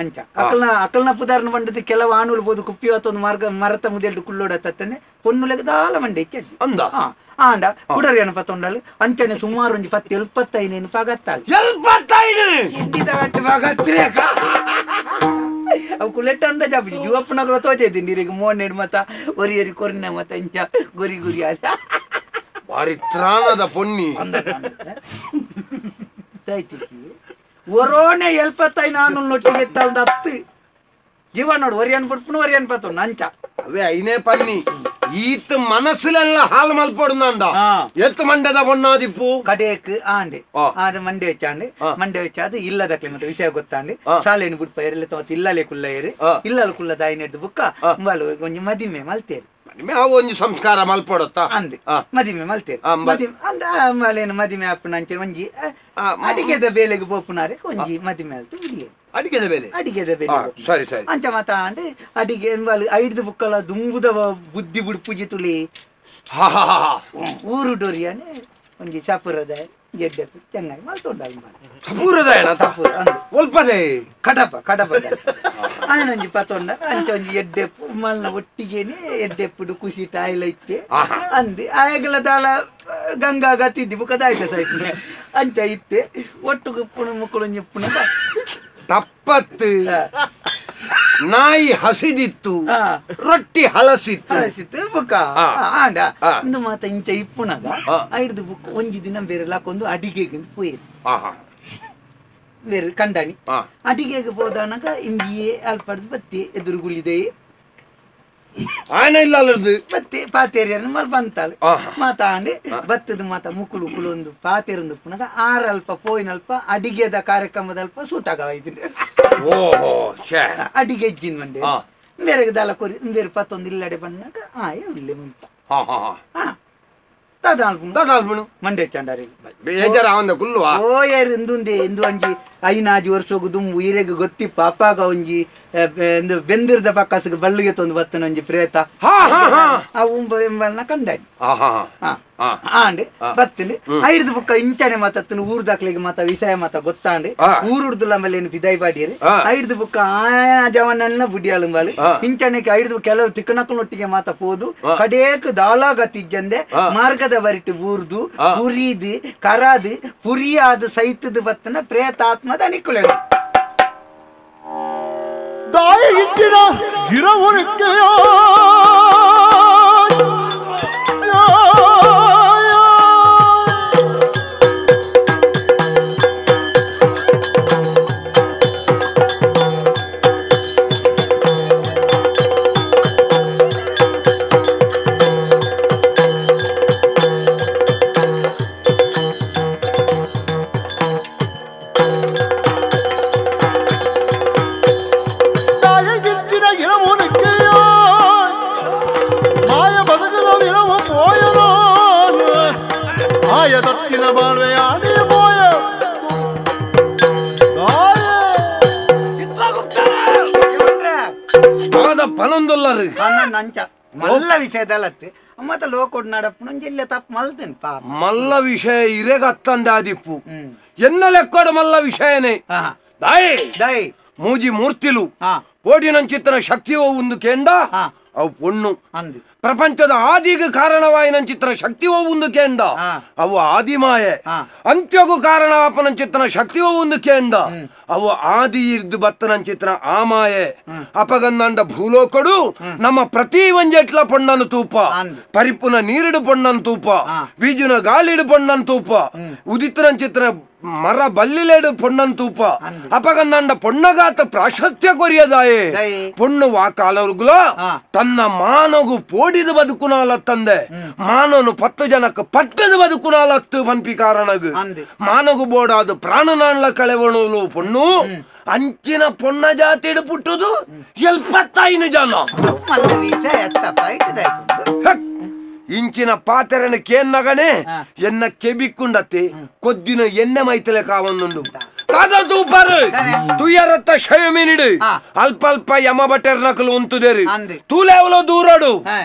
ಅಂಚ ಅಕಲ್ನ ಅಕಲ್ನ ಪುದಾರ್ನ ಬಂಡದ ಕೆಲವು ಆಣುಲು ಬೋದು ಕುಪ್ಪಿ ಒಂದು ಮಾರ್ಗ ಮರತ ಮುದೆಲ್ಡು ಕುಳ್ಳೋಡತ್ತನೆ ಪೊಣ್ಣುಲೆಗೆ ದಾಲ ಮಂಡೆ ಇಚ್ಚಿ ಅಂದ ಆಂಡ ಕುಡರಿಯನ್ನು ಪತ್ತೊಂಡಾಳು ಅಂಚನೆ ಸುಮಾರು ಒಂಜಿ ಪತ್ತು ಎಲ್ಪತ್ತೈನೇನು ಪಗತ್ತಾಳು ಎಲ್ಪತ್ತೈದು ಪಗತ್ತಿಲೇಕ ಅವು ಕುಲೆಟ್ಟ ಅಂದ ಜಾಪಿ ಜುವಪ್ಪನಾಗ ತೋಚೈತಿ ನೀರಿಗೆ ಮೋನೆಡ್ ಮತ ಒರಿಯರಿ ಕೊರ್ನೆ ಮತ ಇಂಚ ಗೊರಿ ಗುರಿ ಆಸ ಭಾರಿ ತ್ರಾಣದ ಪೊನ್ನಿ. ಗೊತ್ತಾಯ್ತಿ ಒರೋನೆ ಎಲ್ಪತ್ತೈ ನಾನು ನೊಟ್ಟಿಗೆ ತಲ್ದತ್ತು ಜೀವ ನೋಡು ಒರಿಯನ್ ಬಿಡ್ಪುನು ಒರಿಯನ್ ಪತ್ತು ನಂಚ ಅವೇ ಐನೇ ಪನ್ನಿ ಈತ ಮನಸ್ಸುಲೆಲ್ಲ ಹಾಲು ಮಲ್ಪೊಡು ನಂದ ಎತ್ತು ಮಂಡದ ಬೊಣ್ಣಾದಿಪ್ಪು ಕಡೇಕ್ ಆಂಡೆ ಆಂಡೆ ಮಂಡೆ വെച്ചാണ്ട് ಮಂಡೆ വെച്ചാത് ಇಲ್ಲದಕ್ಲೆ ಮತ್ತೆ ವಿಷಯ ಗೊತ್ತಾಂಡೆ ಶಾಲೆಯನ್ನು ಬಿಡ್ಪ ಎರೆಲ್ಲ ತಮ್ಮ ಇಲ್ಲಲೆ ಕುಲ್ಲ ಏರಿ ಇಲ್ಲಲು ಕುಲ್ಲ ದಾಯಿನೆಡ್ದು ಬುಕ್ಕ ಬಾಳು ಒಂಜಿ ಮದಿಮೆ ಮಲ್ತೇರಿ ಒಂಜಿ ಸಂಸ್ಕಾರ ಮಲ್ಪೊಡತ್ತ ಅಂದೆ ಮದಿಮೆ ಮಲ್ತೇರಿ ಅಂದ ಮಲೇನು ಮದಿಮೆ ಅಪ್ಪನ ಅಂಚೆ ಒಂಜಿ ಅಡಿಗೆದ ಬೇಲೆಗೆ ಪೋಪುನಾರೆ ಒಂಜಿ ಮದಿಮೆ ಅಲ್ತು ಬಿಡಿಯೇರಿ ಅಡಿಗೆದ ಬೇಲೆ ಅಡಿಗೆದ ಬೇಲೆ ಸರಿ ಸರಿ ಅಂಚ ಮಾತ ಅಂಡೆ ಅಡಿಗೆ ಎಂಬಾಳು ಐದು ಬುಕ್ಕಲ ದುಂಬುದ ಬುದ್ಧಿ ಬುಡ್ಪುಜಿ ತುಳಿ ಊರು ಡೊರಿಯಾನೆ ಒಂಜಿ ಚಪುರದ ಗೆಡ್ಡೆ ಚೆಂಗಾಯಿ ಮಲ್ತೊಂಡಾಲ್ ಚಪುರದ ಒಲ್ಪದೆ ಕಡಪ ಕಡಪ ಆನೊಂಜಿ ಪತೊಂಡ ಅಂಚ ಒಂಜಿ ಎಡ್ಡೆಪ್ಪು ಮಲ್ನ ಒಟ್ಟಿಗೆನೆ ಎಡ್ಡೆಪ್ಪುಡು ಖುಷಿ ಟಾಯ್ಲ ಇತ್ತೆ ಅಂದೆ ಆಯಗಲ ದಾಲ ಗಂಗಾ ಗತಿದ್ದಿ ಬುಕ್ಕದಾಯ್ತ ಸೈಪುನೆ ಅಂಚ ಇತ್ತೆ ಒಟ್ಟು ಗುಪ್ಪುಣ ಮುಕ್ಕಳು ಪುಣ ತಪ್ಪತ್ತು ನಾಯಿ ಹಸಿದಿತ್ತು ರೊಟ್ಟಿ ಹಲಸಿತ್ತು ಹಲಸಿತ್ತು ಬುಕ್ಕ ಆಂಡ ಒಂದು ಮಾತ ಇಂಚ ಇಪ್ಪುನಾಗ ಐದು ಬುಕ್ ಒಂಜಿ ದಿನ ಬೇರೆ ಲಾಕೊಂದು ಅಡಿಗೆಗೆ ಪೋಯೆ ಬೇರೆ ಕಂಡಾಣಿ ಅಡಿಗೆಗೆ ಹೋದನಾಗ ಇಂಬಿಯೇ ಅಲ್ಪಡ್ದು ಬತ್ತಿ ಎದುರುಗುಳಿದೆ ಆನ ಇಲ್ಲ ಅಲ್ಲದು ಬತ್ತಿ ಪಾತೇರಿಯನ್ನು ಮಲ್ ಬಂತಾಳೆ ಮಾತಾಂಡಿ ಬತ್ತದ ಮಾತ ಮುಕುಳು ಕುಳು ಒಂದು ಪಾತೇರೊಂದು ಪುನಗ ಆರ ಅಲ್ಪ ಪೋಯಿನಲ್ಪ ಅಡಿಗೆದ ಕಾರ್ಯಕ್ರಮದ ಅಲ್ಪ ಸೂತಾಗವಾಯ್ತು ಓಹೋ ಛೇ ಅಡಿಗೆ ಇಜ್ಜಿನ ಮಂಡೆ ಬೇರೆ ದಾಲ ಕೊರಿ ಬೇರೆ ಪತ್ತೊಂದು ಇಲ್ಲಡೆ ಬಂದಾಗ ಆಯ ಉಳ್ಳೆ ಮುಂತ ಹಾ ಹಾ ಹಾ ಮಂಡೆ ಚಂಡಾರಿ ಬೇಜಾರ ಅವಂದ ಕುಲ್ಲುವ ಓ ಏರು ಇಂದುಂದೆ ಇಂದು ಒಂಜಿ ಐನಾಜಿ ವರ್ಷಗು ದುಂಬು ಇರೆಗ್ ಗೊತ್ತಿಪ್ಪ ಅಪ್ಪಾಗ ಒಂಜಿ ಬೆಂದಿರ್ದ ಪಕ್ಕಸಗ ಬಳ್ಳಿಗೆ ತೊಂದು ಬತ್ತನ ಒಂಜಿ ಪ್ರೇತ ಆ ಉಂಬ ಎಂಬಲ್ನ ಕಂಡಾಡಿ ಆಂಡೆ ಬತ್ತಿನ ಐದು ಬುಕ್ಕ ಇಂಚನೆ ಮಾತತ್ತನ ಊರ್ದಾಕ್ಲಿಗೆ ಮಾತ ವಿಷಯ ಮಾತ ಗೊತ್ತಾಂಡೆ ಊರುಡ್ದುಲ್ಲ ಮೇಲೆ ಏನು ಬಿದಾಯಿ ಬಾಡಿಯರಿ ಐದು ಬುಕ್ಕ ಆಯಾ ಜವನನ್ನ ಬುಡಿಯಾಲುಂಬಾಳು ಇಂಚನೆಗೆ ಐದು ಕೆಲವು ತಿಕ್ಕನಕ್ಕನೊಟ್ಟಿಗೆ ಮಾತ ಪೋದು ಕಡೇಕ್ ದಾಲಾಗತಿಜ್ಜಂದೆ ಮಾರ್ಗದ ಬರಿಟ್ಟು ಬೂರ್ದು ಪುರಿದು ಕರಾದು ಪುರಿಯಾದ ಸೈತದ ಬತ್ತನ ಪ್ರೇತಾತ್ಮದ ನಿಕ್ಕುಳೆ ದಾಯಿ ಇಚ್ಚಿನ ಗಿರವೊರಕ್ಕೆಯ ಮಲ್ಲ ವಿಷಯದಲ್ಲತ್ತೆ ಅಮ್ಮತ ಲೋಕೋಡ್ ನಡಪ್ಪು ಜಿಲ್ಲೆ ತಪ್ಪು ಮಲ್ತೇನೆ ಪಾಪ ಮಲ್ಲ ವಿಷಯ ಇರೆಗತ್ತಂದ ಆದಿಪ್ಪು ಎನ್ನ ಲೆಕ್ಕೋಡ ಮಲ್ಲ ವಿಷಯನೇ ದಾಯಿ ದಾಯಿ ಮೂಜಿ ಮೂರ್ತಿಲು ಓಡಿನಂಚಿತ್ತನ ಶಕ್ತಿ ಒಂದು ಕೇಂಡ ಅವು ಪೊಣ್ಣು ಪ್ರಪಂಚದ ಆದಿಗೆ ಕಾರಣವಾಯಿನಂಚಿತ್ತನ ಶಕ್ತಿ ಒಂದು ಕೇಂಡ ಅವು ಆದಿಮಾಯೆ ಅಂತ್ಯಗೂ ಕಾರಣವಾಪನಂಚಿತ್ತನ ಶಕ್ತಿ ಒಂದು ಕೇಂಡ ಅವು ಆದಿ ಇರ್ದು ಬತ್ತನಂಚಿತ್ತನ ಆಮಾಯೆ ಅಪಗನ್ನಂಡ ಭೂಲೋಕಡು ನಮ್ಮ ಪ್ರತಿ ಒಂಜೆಟ್ಲ ಪೊಣ್ಣನು ತೂಪ ಪರಿಪುನ ನೀರಿಡು ಪೊಣ್ಣನು ತೂಪ ಬೀಜುನ ಗಾಳಿಡು ಪೊಣ್ಣನು ತೂಪ ಉದಿತನಂಚಿತ್ತನ ಮರ ಬಲ್ಲಿಲೇಡು ಪೊಣ್ಣನ್ ತೂಪ ಅಪಗನ್ನಂಡ ಪೊಣ್ಣಗಾತ ಪ್ರಾಶಸ್ತ್ಯ ಕೊರಿಯದಾಯೆ ಪೊಣ್ಣು ವಾಕಾಲವ್ರಿಗುಲ ತನ್ನ ಮಾನಗು ಪೋಡಿದ ಬದುಕುನಾಲತ್ತಂದೆ ಮಾನನು 10 ಜನಕ್ಕೆ ಪಟ್ಟದ ಬದುಕುನಾಲತ್ತು ಪನ್ಪಿ ಕಾರಣಗು ಮಾನಗು ಬೋಡಾದು ಪ್ರಾಣನಾಣ್ಲ ಕಳೆವಣುಲು ಪೊಣ್ಣು ಅಂಚಿನ ಪೊಣ್ಣ ಜಾತಿಡು ಪುಟ್ಟುದು 75 ಜನ ಇಂಚಿನ ಪಾತೆರನ ಕೇನ್ನಗನೆ ಎನ್ನ ಕೆಬಿಕ್ಕುಂಡತ್ತೆ ಕೊದ್ದಿನ ಎಣ್ಣೆ ಮೈತಲೆ ಕಾವಂದುಂಡು ತೂಪರು ತುಯ್ಯರತ್ತ ಶಯಮಿನಿಡು ಅಲ್ಪ ಅಲ್ಪ ಯಮ ಬಟೆರ್ ನಕಲು ಉಂತುದೇರು ತೂಲೇವಲೋ ದೂರಡು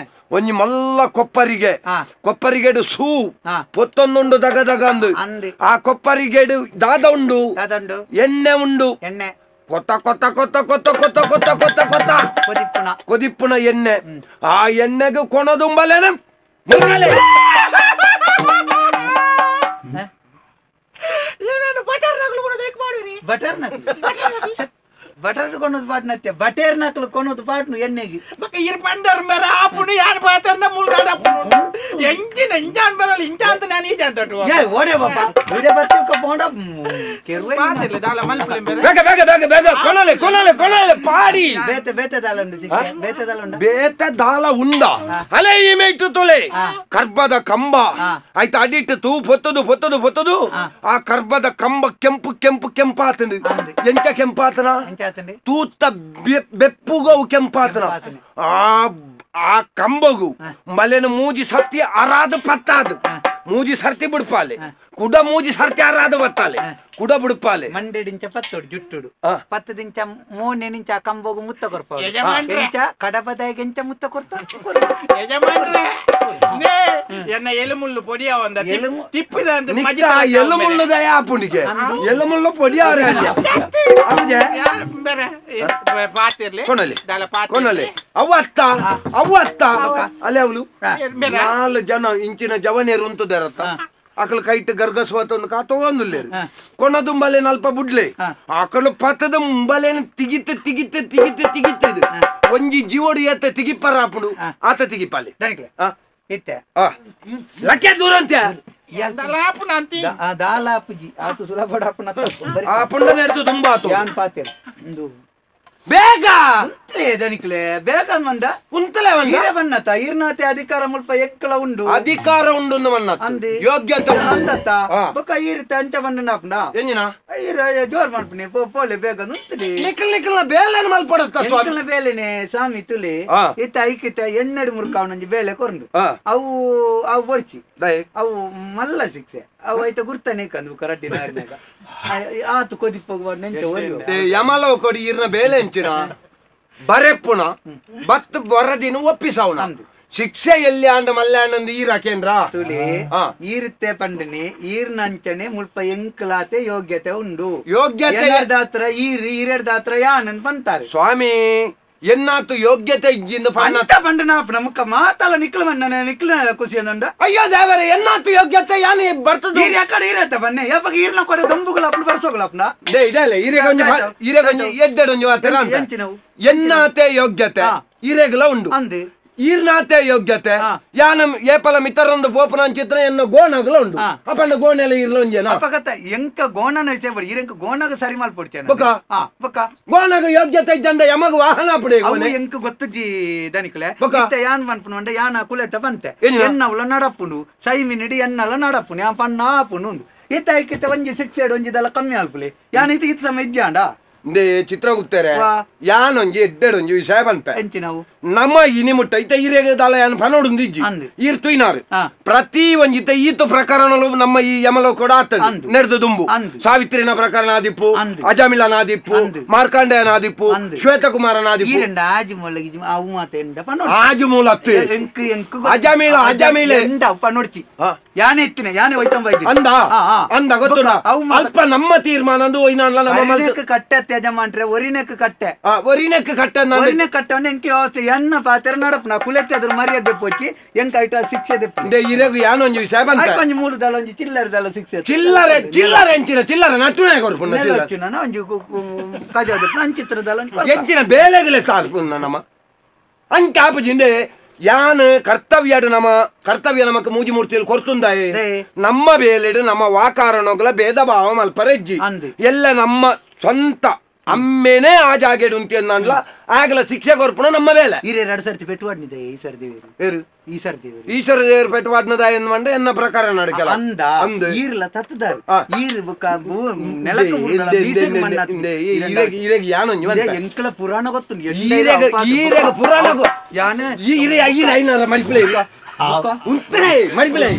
ಒಂಜಿ ಮಲ್ಲ ಕೊಪ್ಪರಿಗೆ ಕೊಪ್ಪರಿಗೆಡು ಸೂ ಪೊತ್ತೊಂದುಂಡು ದಗ ದಗ ಅಂದು ಆ ಕೊಪ್ಪರಿಗೆಡು ದಾದ ಉಂಡು ಎಣ್ಣೆ ಉಂಡು ಎಣ್ಣೆ ಕೊತ್ತ ಕೊತ್ತ ಕೊತ್ತ ಕೊತ್ತ ಕೊತ್ತ ಕೊತ್ತ ಕೊತ್ತ ಕೊತ್ತ ಕೊದಿಪ್ಪುನ ಎಣ್ಣೆ ಆ ಎಣ್ಣೆಗೆ ಕೊಣದುಂಬಲೇನ ಬಟರ್ ಕೊನೋದು ಪಾಟ್ನತ್ತೆ ಬಟೇರ್ ನಕಲು ಕೊನೋದು ಪಾಟ್ನು ಎಣ್ಣೆಗೆ ಬಕ್ಕ ಇರ್ ಪಂಡರ್ ಮೇರ ಆಪುನು ಯಾನ್ ಪಾತರ್ನ ಮುಲ್ಗಾಡ ಆಪುನು ಎಂಜಿನ ಇಂಜಾನ್ ಬರಲ್ಲ ಇಂಜಾನ್ ಅಂತ ನಾನು ಈಜಾನ್ ತಟ್ಟು ಏ ಓಡೆ ಬಾಪ ವಿಡೆ ಬತ್ತಿಕ ಪೋಂಡ ಕೆರುವೆ ಪಾತಿರ್ಲೆ ದಾಲ ಮಲ್ಪುಲೆ ಬೇರೆ ಬೇಗ ಬೇಗ ಬೇಗ ಬೇಗ ಕೊನಲೆ ಕೊನಲೆ ಕೊನಲೆ ಪಾಡಿ ಬೇತೆ ಬೇತೆ ದಾಲ ಉಂಡು ಸಿಕ್ಕೆ ಬೇತೆ ದಾಲ ಉಂಡ ಬೇತೆ ದಾಲ ಉಂಡ ಅಲೆ ಈ ಮೇಯ್ತು ತೊಲೆ ಕರ್ಬದ ಕಂಬ ಆಯ್ತು ಅಡಿಟ್ಟು ತೂ ಪೊತ್ತದು ಪೊತ್ತದು ಪೊತ್ತದು ಆ ಕರ್ಬದ ಕಂಬ ಕೆಂಪು ಕೆಂಪು ಕೆಂಪಾತಂದು ಎಂತ ಕೆಂಪಾತನ ತೂತ ಬೆಪ್ಪುಗವು ಕೆಂಪಾತನ ಆ ಆ ಕಂಬಗು ಮಲೆನ ಮೂಜಿ ಸರ್ತಿ ಅರಾದ ಪತ್ತಾದು ಮೂಜಿ ಸರ್ತಿ ಬಿಡ್ಪಾಲೆ ಕುಡ ಮೂಜಿ ಸರ್ತಿ ಅರಾದ ಬತ್ತಾಲೆ ಕುಡ ಬಿಡ್ಪಾಲೆ ಮಂಡೆడింಚ ಪತ್ತೋಡು ಜುಟ್ಟುಡು ಪತ್ತು ದಿಂಚ ಮೋನೆ ನಿಂಚ ಆ ಕಂಬಗು ಮುತ್ತ ಕೊರ್ಪ ಎಂಚ ಕಡಪದಾಯಿಗೆ ಎಂಚ ಮುತ್ತ ಕೊರ್ತ ಯಜಮಾನ್ರೆ ಎನ್ನ ಎಲುಮುಳ್ಳು ಪೊಡಿಯ ಒಂದ ತಿಪ್ಪಿದ ಅಂತ ಎಲುಮುಳ್ಳು ದಯ ಆಪುಣಿಗೆ ಎಲುಮುಳ್ಳು ಪೊಡಿಯ ಪಾತಿರ್ಲಿ ಕೊನಲೆ ಕೊನಲೆ ಅವ್ವತ್ತ ಅವ್ವತ್ತ ಅಲ್ಲೇ ಅವಳು ನಾಲ್ಕು ಜನ ಇಂಚಿನ ಜವನೇರು ಉಂಟುದಾರತ್ತ ಆಕಳು ಕೈಟ್ ಗರ್ಗಸ್ವತನ್ನು ಕಾತೊಂದುಲ್ಲೇರು ಕೊನದು ಬಲೆ ನಲ್ಪ ಬುಡ್ಲೆ ಆಕಳು ಪತ್ತದ ಮುಂಬಲೇನ ತಿಗಿತ ತಿಗಿತ ತಿಗಿತ ತಿಗಿತದು ಒಂಜಿ ಜೀವೋಡು ಏತ ತಿಗಿಪ್ಪರ ಆಪುಡು ಆತ ತಿಗಿಪಾಲೆ ಇತ್ತೆ ಲಕ್ಕೆ ದೂರಂತೆ ದಾಲಾಪುಜಿ ಆತು ಸುಲಭ ಆ ಪುಂಡನೆ ಎಡ್ತು ತುಂಬಾ ಆತು ಯಾನ್ ಪಾತಿರ ಇಂದು ಬೇಗ ಉಂತಲೇ ದಣಿಕ್ಲೆ ಬೇಗ ಮಂದ ಉಂತಲೇ ಬಂದ ಈರೆ ಬಣ್ಣತ ಈರ್ನಾತೆ ಅಧಿಕಾರ ಮುಲ್ಪ ಎಕ್ಕಲ ಉಂಡು ಅಧಿಕಾರ ಉಂಡು ಮನ್ನ ಅಂದಿ ಯೋಗ್ಯತೆ ಅಂದತ್ತ ಬೊಕ್ಕ ಈರಿತ ಅಂಚ ಬಣ್ಣ ನಾಪುಂಡ ಎಂಜಿನ ಈರ ಜೋರ್ ಮಾಡ್ಪುನಿ ಪೋಲೆ ಬೇಗ ನುಂತಲಿ ನಿಕ್ಕಲ್ ನಿಕ್ಕಲ್ನ ಬೇಲೆನ ಮಲ್ಪಡತ್ತ ಸ್ವಾಮಿ ಎಂಕಲ್ನ ಬೇಲೆನೆ ಸ್ವಾಮಿ ತುಲಿ ಇತ್ತ ಐಕಿತ ಎಣ್ಣೆಡು ಮುರ್ಕಾವನಂಜಿ ಬೇಲೆ ಕೊರಂದು ಅವು ಅವು ಬೊಡ್ಚಿ ಅವು ಮಲ್ಲ ಶಿಕ್ಷೆ ಅವು ಐತ ಗುರ್ತನೆ ಕಂದು ಕರಡ್ಡಿ ನಾರಿನಾಗ ಆತು ಕೊದಿಪ್ಪೋಗುವ ನೆಂಚ ಯಮಲವ ಕೊಡಿ ಈರ್ನ ಬೇಲೆ ಎಂಚಿನ ಬರೆಪ್ಪುನ ಬತ್ ಬರದಿನ ಒಪ್ಪಿಸವನ ಶಿಕ್ಷೆ ಎಲ್ಲಿ ಅಂಡ ಮಲ್ಲಾಂಡಂದು ಈರಾಕೇಂದ್ರ ತುಲಿ ಈರುತ್ತೆ ಪಂಡನೆ ಈರ್ನಂಚನೆ ಮುಲ್ಪ ಎಂಕಲಾತೆ ಯೋಗ್ಯತೆ ಉಂಡು ಯೋಗ್ಯತೆ ದಾತ್ರ ಈರ್ ಈರೆಡ್ದಾತ್ರ ಯಾನಂದ್ ಬಂತಾರೆ ಸ್ವಾಮಿ ಎನ್ನಾತು ಯೋಗ್ಯತೆ ಇಜ್ಜಿಂದ ಅಂತ ಬಂಡನ ನಮಕ ಮಾತಲ್ಲ ನಿಕ್ಲ ಮಣ್ಣನ ನಿಕ್ಲ ಖುಷಿ ಅಂದ ಅಯ್ಯೋ ದೇವರೇ ಎನ್ನಾತು ಯೋಗ್ಯತೆ ಯಾನಿ ಬರ್ತದ ಈರ್ ಯಾಕಡೆ ಈರತ್ತ ಬನ್ನೆ ಯಾವಾಗ ಈರ್ನ ಕೊಡೆ ದಂಬುಗಳ ಅಪ್ಲು ಬರ್ಸೋಗಳಪ್ನ they ಇದಲ್ಲ ಈರೆಗೊಂಜಿ ಈರೆಗೊಂಜಿ ಎದ್ದಡೊಂಜಿ ವಾತರ ಅಂತ ಎನ್ನಾತೆ ಯೋಗ್ಯತೆ ಈರೆಗಲ ಉಂಡು ಅಂದೆ ಈರ್ನಾತೆ ಯೋಗ್ಯತೆ ಯಾನ ಏಪಲ ಮಿತ್ರರೊಂದು ಪೋಪನ ಚಿತ್ರ ಎನ್ನ ಗೋಣಗಲ ಉಂಡು ಅಪ್ಪಂಡ ಗೋಣೆಲ್ಲ ಇರ್ಲ ಒಂಜೇನ ಅಪಗತ ಎಂಕ ಗೋಣನ ವಿಷಯ ಬಡಿ ಈರೆಂಕ ಗೋಣಗ ಸರಿ ಮಲ್ಪೊಡ್ತೇನೆ ಬೊಕ ಬೊಕ ಗೋಣಗ ಯೋಗ್ಯತೆ ಇದ್ದಂದ ಯಮಗ ವಾಹನ ಅಪ್ಪಡೆ ಅವು ಎಂಕ ಗೊತ್ತುಜಿ ದನಿಕಲೆ ಇತ್ತ ಯಾನ್ ಪನ್ಪುನು ಅಂಡ ಯಾನ ಕುಲೆಟ ಬಂತೆ ಎನ್ನವಲ ನಡಪುಂಡು ಸೈಮಿನಿಡಿ ಎನ್ನಲ ನಡಪುನು ಯಾನ್ ಪಣ್ಣ ಆಪುಂಡು ಉಂಡು ಇತ್ತ ಐಕಿತ ಒಂಜಿ ಶಿಕ್ಷೆ ಒಂಜಿದೆಲ್ಲ ಕಮ್ಮಿ ಆಲ್ಪುಲೆ ಯಾನ್ ಇತ್ತ ಇತ್ತ ಸಮ ಇದ್ಯಾಂಡ ಚಿತ್ರಗುಪ್ತರೆ ಯಾನೊಂಜಿ ಎಡ್ಡೆಡೊಂಜಿ ವಿಷಯ ಪನ್ಪೆ ನಮ್ಮ ಇನಿ ಮುಟ್ಟ ಇತ್ತ ಈರೆಗದಾಲ ಯಾನ್ ಪನೋಡುಂದು ಇಜ್ಜಿ ಈರ್ ತುಯ್ನಾರು ಪ್ರತಿ ಒಂಜಿತ ಈತ ಪ್ರಕರಣಲು ನಮ್ಮ ಈ ಯಮಲ ಕೂಡ ಆತಂಡು ನೆಡ್ದು ದುಂಬು ಸಾವಿತ್ರಿನ ಪ್ರಕರಣ ಆದಿಪ್ಪು ಅಜಮಿಲನ ಆದಿಪ್ಪು ಮಾರ್ಕಾಂಡೇಯನ ಆದಿಪ್ಪು ಶ್ವೇತಕುಮಾರನ ಆದಿಪ್ಪು ಆಜು ಮೂಲ ಅಜಮಿಳ ಅಜಮಿಳ ಯಾನೆ ಇತ್ತಿನ ಯಾನೆ ಅಂದ ಅಂದ ಗೊತ್ತುಂಡ ಅಲ್ಪ ನಮ್ಮ ತೀರ್ಮಾನ ಅಂದು ನಮ್ಮ ಕಟ್ಟೆ ಯಜಮಾನ್ರೆ ಒರಿನಕ್ಕೆ ಕಟ್ಟೆ ಒರಿನಕ್ಕೆ ಕಟ್ಟೆ ಒರಿನ ಕಟ್ಟವನ್ನ ಎಂಕೆ ವ್ಯವಸ್ಥೆ ಎನ್ನ ಪಾತ್ರ ನಡಪನ ಕುಲೆತ್ತೆ ಅದ್ರ ಮರ್ಯಾದೆ ಪೋಚಿ ಎಂಕ ಐಟ ಶಿಕ್ಷೆ ದೆಪ್ಪು ಇರೆಗು ಯಾನೊಂಜಿ ವಿಷಯ ಬಂತ ಒಂಜಿ ಮೂರು ದಳ ಒಂಜಿ ಚಿಲ್ಲರೆ ದಳ ಶಿಕ್ಷೆ ಚಿಲ್ಲರೆ ಚಿಲ್ಲರೆ ಎಂಚಿನ ಚಿಲ್ಲರೆ ನಟ್ಟುನೆ ಕೊರ್ಪುನ ಚಿಲ್ಲರೆ ಒಂಜಿ ಕಜ ದೆಪ್ಪು ಅಂಚಿತ್ರ ದಳ ಎಂಚಿನ ಬೇಲೆಗಲೆ ತಾಲ್ಪುನ ನಮ್ಮ ಅಂಚ ಆಪುಜಿಂದೆ ಯಾನ್ ಕರ್ತವ್ಯ ನಮ್ಮ ಕರ್ತವ್ಯ ನಮಕ್ ಮೂಜಿ ಮೂರ್ತಿಯಲ್ಲಿ ಕೊರ್ತುಂದಾಯೆ ನಮ್ಮ ಬೇಲೆಡು ನಮ್ಮ ವಾಕಾರಣಗಳ ಭೇದ ಭಾವ ಮಲ್ಪರೆಜ್ಜಿ ಎಲ್ಲ ನಮ್ಮ ಸ್ವಂತ ಅಮ್ಮೇನೆ ಆ ಜಾಗೆಡು ಉಂಟು ಅನ್ನಲ್ಲ ಆಗಲ ಶಿಕ್ಷೆ ಕೊರ್ಪುಣ ನಮ್ಮ ಬೇಲೆ ಈರೆ ಎರಡು ಸರ್ತಿ ಪೆಟ್ಟುವಾಡ್ನಿದೆ ಈ ಸರ್ ದೇವರು ಈ ಸರ್ ದೇವರು ಈಶ್ವರ ದೇವರು ಪೆಟ್ಟುವಾಡ್ನದ ಎನ್ನುವಂಡ ಎನ್ನ ಪ್ರಕಾರ ನಡಕಲ ಅಂದ ಈರ್ಲ ತತ್ತದಾರು ಈರ್ ಈರೆಗೆ ಯಾನೊಂಜಿ ಎಂಕಲ ಪುರಾಣ ಗೊತ್ತು ಈರೆಗ ಈರೆಗ ಪುರಾಣ ಯಾನ ಈರೆ ಈರ ಐನಾರ ಮಲ್ಪಿಲೆ ಇಲ್ಲ ಉಂತಲೇ ಮಲ್ಪಿಲೆ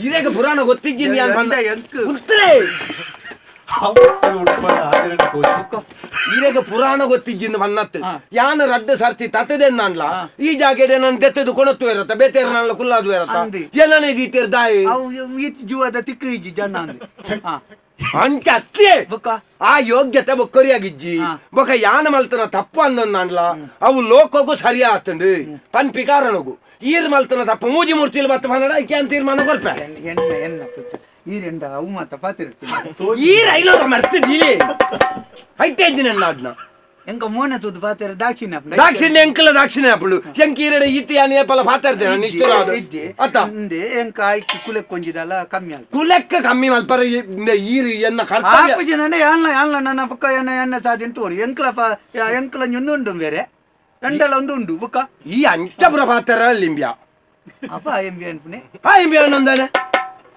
ಈರೆಗ ಪುರಾಣ ಗೊತ್ತಿದ್ದೀನಿ ಉಂತಲೇ ಈರೆಗ ಪುರಾಣ ಗೊತ್ತಿಜ್ಜಿಂದ ಮನ್ನತ್ತು ಯಾನ ರಡ್ಡು ಸರ್ತಿ ತತ್ತದೆ ನಾನ್ಲ ಈ ಜಾಗೆಡೆ ನಾನು ದೆತ್ತದು ಕೊಣತ್ತು ಇರತ್ತ ಬೇತೇರ ನಾನ್ಲ ಕುಲ್ಲಾದು ಇರತ್ತ ಎಲ್ಲನೇ ರೀತಿಯರ್ ದಾಯಿ ಜೀವದ ತಿಕ್ಕು ಇಜ್ಜಿ ಜನ ಅಂಚ ಅತ್ತೆ ಆ ಯೋಗ್ಯತೆ ಬೊಕ್ಕರಿಯಾಗಿಜ್ಜಿ ಬೊಕ ಯಾನ ಮಲ್ತನ ತಪ್ಪು ಅಂದೊಂದು ಅವು ಲೋಕಗೂ ಸರಿ ಆತಂಡು ಪನ್ಪಿ ಕಾರಣಗು ಈರ್ ಮಲ್ತನ ತಪ್ಪು ಮೂಜಿ ಮೂರ್ತಿಲಿ ಬತ್ತ ಪನ್ನಡ ಐಕೆ ಅಂತ ತೀರ್ಮಾನ ಕೊರ್ಪೆ ಎಣ್ಣೆ ಎಣ್ಣ ಈರೆಂಡ ಅವು ಮಾತ ಪಾತಿರ್ತೀನಿ ಈರ ಐಲೋರ ಮರ್ತಿದ್ದೀಲಿ ಹೈಟೇಜಿನ ಅದನ್ನ ಎಂಕ ಮೋನೆ ತೂದು ಪಾತೆರ ದಾಕ್ಷಿಣ್ಯ ದಾಕ್ಷಿಣ್ಯ ಎಂಕಲ ದಾಕ್ಷಿಣ್ಯ ಅಪ್ಪಳು ಎಂಕ ಈರಡೆ ಇತ್ತಿ ಯಾನ್ ಏಪಲ ಪಾತೆರ್ದೆ ನಿಷ್ಠುರ ಅತ್ತ ಇಂದೆ ಎಂಕ ಐಕ್ ಕುಲೆಕ್ ಒಂಜಿದಲ್ಲ ಕಮ್ಮಿ ಅಲ್ಪ ಕುಲೆಕ್ಕ ಕಮ್ಮಿ ಮಲ್ಪರ ಈರು ಎನ್ನ ಕರ್ತವ್ಯ ಆಪುಜಿ ನಂಡೆ ಯಾನ್ಲ ಯಾನ್ಲ ನನ್ನ ಬುಕ್ಕ ಎನ್ನ ಎನ್ನ ಸಾಧಿನ ತೋರು ಎಂಕಲ ಎಂಕಲ ಒಂಜೊಂದು ಉಂಡು ಬೇರೆ ಎಂಡಲ ಒಂದು ಉಂಡು ಬುಕ್ಕ ಈ ಅಂಚಪುರ ಪಾತೆರ ಲಿಂಬ್ಯ ಅಪ್ಪ ಎಂಬಿ ಅನ್ಪುನೆ ಆ ಎಂಬಿ ಅನ್ನೊಂದಾನೆ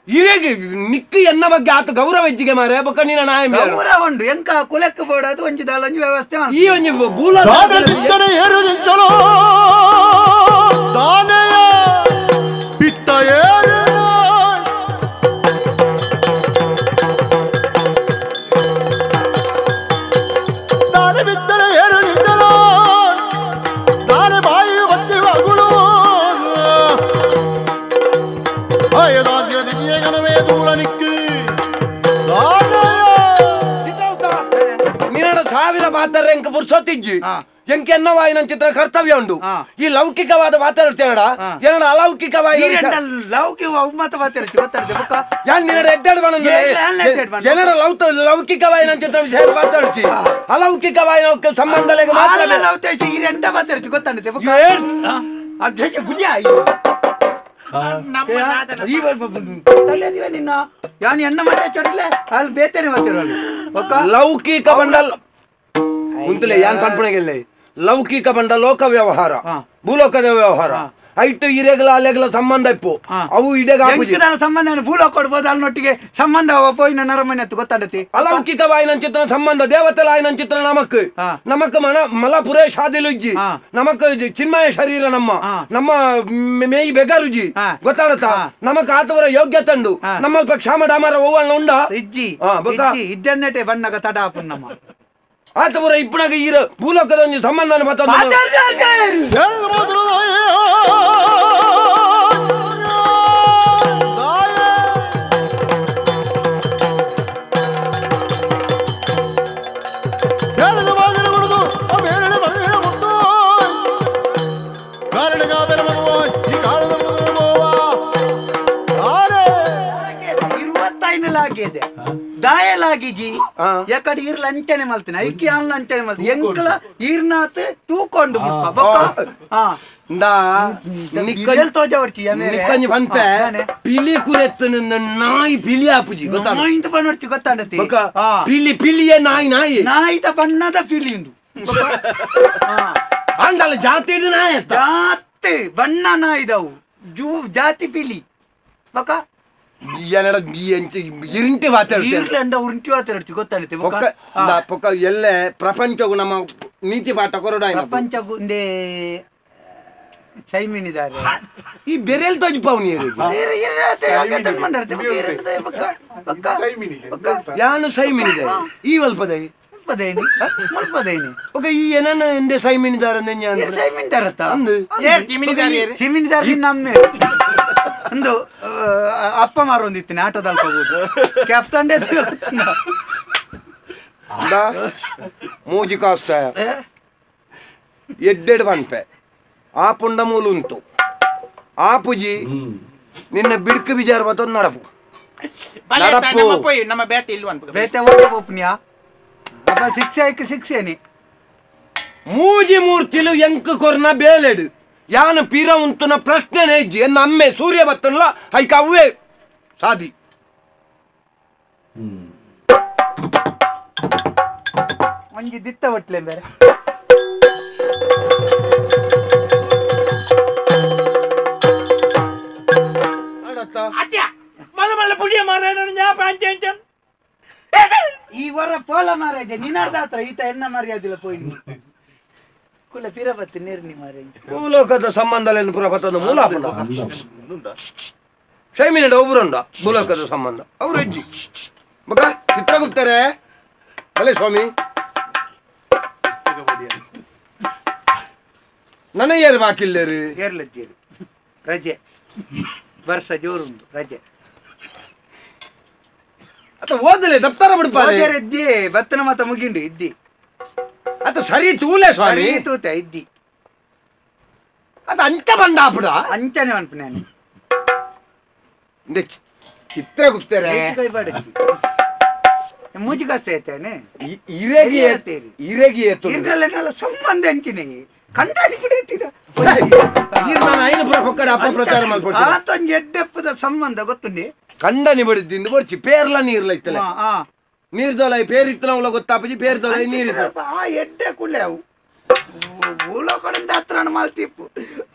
ಇರೇಗೆ ನಿಕ್ಕ ಎನ್ನ ಬಗ್ಗೆ ಆತ ಗೌರವ ಇಜ್ಜಿಗೆ ಮಾರೆ ಬೊಕ್ಕ ನೀನ ನಾಯ ಗೌರವ ಉಂಡು ಎಂಕ ಕುಲೆಕ್ಕ ಬೋಡದು ಒಂಜಿ ದಾಲ ಒಂಜಿ ವ್ಯವಸ್ಥೆ ಈ ಒಂಜಿ ಬೂಲ ದಾನೆ ಬಿತ್ತನೆ ಏರು ದಾನೆಯ ಬಿತ್ತ ಏರು ದಾನೆ ಬಿತ್ತನೆ ಏರು ನಿಂತಲೋ ದಾನೆ ಬಾಯಿ ಒತ್ತಿ ಮಗುಳು ಸಾವಿರ ಪಾತ್ರ ಎಂಕ ಪುರ್ಸೊತ್ತಿಜ್ಜಿ ಎಂಕ ಎನ್ನವಾಯಿನ ಚಿತ್ರ ಕರ್ತವ್ಯ ಉಂಡು ಈ ಲೌಕಿಕವಾದ ಮಾತಾಡ್ತೇನಡ ಏನಡ ಅಲೌಕಿಕವಾದ ಲೌಕಿಕ ಮತ ಮಾತಾಡ್ತಿ ಗೊತ್ತಾಡ್ತೆ ಬುಕ್ಕ ಯಾನ್ ನಿನ್ನಡ ಎಡ್ಡೆಡ್ ಬಣ್ಣ ಏನಡ ಲೌಕಿಕವಾಯಿನ ಚಿತ್ರ ವಿಷಯ ಮಾತಾಡ್ತಿ ಅಲೌಕಿಕವಾಯಿನ ಸಂಬಂಧಲೆಗೆ ಮಾತ್ರ ಲೌಕಿಕ ಈ ರೆಂಡ ಮಾತಾಡ್ತಿ ಗೊತ್ತಾಡ್ತೆ ಬುಕ್ಕ ಅಧ್ಯಕ್ಷ ಬುಡಿಯ ನಿನ್ನ ಯಾನ್ ಎಣ್ಣ ಮಟ್ಟ ಚೊಡ್ಲೆ ಅಲ್ಲಿ ಬೇತೇನೆ ಮಾತಿರೋಲ್ಲ ಲೌಕಿಕ ಬಂಡಲ್ ಮುಂತಲೆ ಯಾನ್ ಪನ್ಪಣೆಗೆಲ್ಲ ಲೌಕಿಕ ಬಂಡ ಲೋಕ ವ್ಯವಹಾರ ಭೂಲೋಕದ ವ್ಯವಹಾರ ಐಟು ಇರೆಗಲ ಅಲೆಗಲ ಸಂಬಂಧ ಇಪ್ಪು ಅವು ಇಡೆಗ ಸಂಬಂಧ ಭೂಲೋಕ ಕೊಡ್ಬೋದು ಅಲ್ಲೊಟ್ಟಿಗೆ ಸಂಬಂಧ ಪೋಯಿನ ನರಮನೆ ಗೊತ್ತಾಡತಿ ಅಲೌಕಿಕವಾಯಿನ ಚಿತ್ರ ಸಂಬಂಧ ದೇವತೆಲಾಯಿನ ಚಿತ್ರ ನಮಕ್ ನಮಕ್ ಮನ ಮಲ ಪುರೇಶಾದಿಲುಜ್ಜಿ ನಮಕ್ ಚಿನ್ಮಯ ಶರೀರ ನಮ್ಮ ನಮ್ಮ ಮೇಯಿ ಬೆಗರುಜಿ ಗೊತ್ತಾಡತ್ತ ನಮಕ್ ಆತವರ ಯೋಗ್ಯತಂಡು ನಮ್ಮಲ್ಪ ಕ್ಷಾಮ ಡಾಮರ ಓವಣ್ಣ ಉಂಡ ಇಜ್ಜಿ ಇದ್ದನ್ನೆಟೆ ಬಣ್ಣಗ ತಡ ನಮ್ಮ ಆತವರ ಇಪ್ಪಣಗ ಈರ ಭೂಲೋಕದ ಒಂಜಿ ಸಂಬಂಧನ ಮಾತಾಡ ಇರುವತ್ತೈನಲಾಗಿದೆ ದಾಯಲಾಗಿಜಿ ಯಾಕಡೆ ಈರ್ ಲಂಚನೆ ಮಲ್ತಿನ ಐಕಿ ಆನ್ ಲಂಚನೆ ಮಲ್ತೀನಿ ಎಂಕಲ ಈರ್ನಾತ್ ತೂಕೊಂಡು ಪಿಲಿ ಕುರೆತ್ತು ನಾಯಿ ಪಿಲಿ ಆಪುಜಿ ನಾಯಿಂತ ಬಣ್ಣೊಡ್ಚಿ ಗೊತ್ತಾಡತಿ ಪಿಲಿ ಪಿಲಿಯೇ ನಾಯಿ ನಾಯಿ ನಾಯಿತ ಬಣ್ಣದ ಪಿಲಿ ಉಂಡು ಅಂದಲ್ಲ ಜಾತಿ ನಾಯಿ ಜಾತಿ ಬಣ್ಣ ನಾಯಿದವು ಜೂ ಜಾತಿ ಪಿಲಿ ಬಕ್ಕ ಇರಿಂಟಿ ಉರಿಂಟಿ ಗೊತ್ತಾಗುತ್ತೆ ಪೊಕ್ಕ ಎಲ್ಲೆ ಪ್ರಪಂಚಗೂ ನಮ್ಮ ನೀತಿ ಪಾಠ ಕೊರಡ ಪ್ರಪಂಚಗೂ ಒಂದೇ ಸೈಮಿನಿದ್ದಾರೆ ಈ ಬೆರೆಲ್ ತೋಜಿಪಾವ್ ನೀರು ಯಾನು ಸೈಮಿನಿದೆ ಈ ವಲ್ಪದೈ ಓಕೆ ಈ ಏನನ್ನ ಎಂದೆ ಸೈಮಿನಿದಾರ ಸೈಮಿನಿದಾರತ್ತ ಚಿಮಿನಿದಾರ ನಮ್ಮ ಒಂದು ಅಪ್ಪ ಮಾರೊಂದಿತ್ತಿನ ಆಟೋದಲ್ಲಿ ಹೋಗುದು ಕ್ಯಾಪ್ತಂಡೆ ಮೂಜಿ ಕಾಸ್ತ ಎಡ್ಡೆಡ್ ಪನ್ಪೆ ಆ ಪುಂಡ ಮೂಲುಂತು ಆ ಪುಜಿ ನಿನ್ನ ಬಿಡ್ಕು ಬಿಜಾರ ಮತ್ತೊಂದು ನಡಪು ನಮ್ಮ ಬೇತೆ ಇಲ್ವ ಬೇತೆ ಓಟ ಪೋಪ್ನಿಯಾ ಅಪ್ಪ ಶಿಕ್ಷೆ ಐಕ್ ಶಿಕ್ಷೆನಿ ಮೂಜಿ ಮೂರ್ತಿಲು ಎಂಕ್ ಕೊರ್ನ ಬೇಲೆಡು ಯಾನ ಪೀರ ಉಂತುನ ಪ್ರಶ್ನೆನೇ ಇಜ್ಜಿ ಎನ್ನ ಅಮ್ಮೆ ಸೂರ್ಯ ಬತ್ತನ್ಲ ಐಕ ಅವೇ ಸಾದಿ ಒಂಜಿ ದಿತ್ತ ಒಟ್ಲೆ ಬೇರೆ ಈ ವರ ಪೋಲ ಮಾರಾಜ ನಿನ್ನರ್ದ ಹತ್ರ ಈತ ಎನ್ನ ಮರ್ಯಾದಿಲ್ಲ ಪೋಯಿ ಕುಲ ಪಿರಬತ್ತಿ ನೀರ್ನಿ ಮಾರೆ ಭೂಲೋಕದ ಸಂಬಂಧಲೇನು ಪುರ ಮೂಲ ಶೈಮಿನಡ ಒಬ್ಬರುಂಡ ಭೂಲೋಕದ ಸಂಬಂಧ ಅವರು ಹೆಜ್ಜಿ ಮಗ ಚಿತ್ರಗುಪ್ತರೇ ಅಲ್ಲೇ ಸ್ವಾಮಿ ನನಗೆ ಏರು ಬಾಕಿಲ್ಲೇರು ಏರ್ಲಜ್ಜೇರು ರಜೆ ವರ್ಷ ಜೋರುಂಟು ರಜೆ ಅತ್ತ ಓದಲೆ ದಪ್ತರ ಬಿಡ್ಪಾರೆ ಇದ್ದಿ ಬತ್ತನ ಮಾತ ಮುಗಿಂಡು ಇದ್ದಿ ಅತ್ತ ಸರಿ ತೂಲೆ ಸ್ವಾಮಿ ತೂತೆ ಇದ್ದಿ ಅತ್ತ ಅಂಚ ಬಂದಾಪುಡ ಅಂಚನೆ ಅನ್ಪು ನಾನು ಚಿತ್ರಗುಪ್ತರೇ ಮೂಜಿಗಾಸೆ ಐತೇನೆ ಇರೆಗಿ ಇರೆಗಿ ಇರ್ಗಲ್ಲ ಸಂಬಂಧ ಅಂಚಿನ ಕಂಡಾಡಿ ಬಿಡೈತಿದ ಆತೊಂಜಿ ಎಡ್ಡೆಪ್ಪದ ಸಂಬಂಧ ಗೊತ್ತುಂಡಿ ಕಂಡನಿ ಬಡಿದಿಂದ ಬರ್ಚಿ ಪೇರ್ಲ ನೀರ್ಲ ಇತ್ತಲೆ ನೀರ್ ದೊಲ ಪೇರ್ ಇತ್ತನವಲ ಗೊತ್ತಾಪಜಿ ಪೇರ್ ದೊಲ ನೀರ್ ಆ ಎಡ್ಡೆ ಕುಳ್ಳೆ ಅವು ಊಲೋ ಕಡೆಯಿಂದ ಹತ್ರ ಮಾಲ್ತಿಪ್ಪು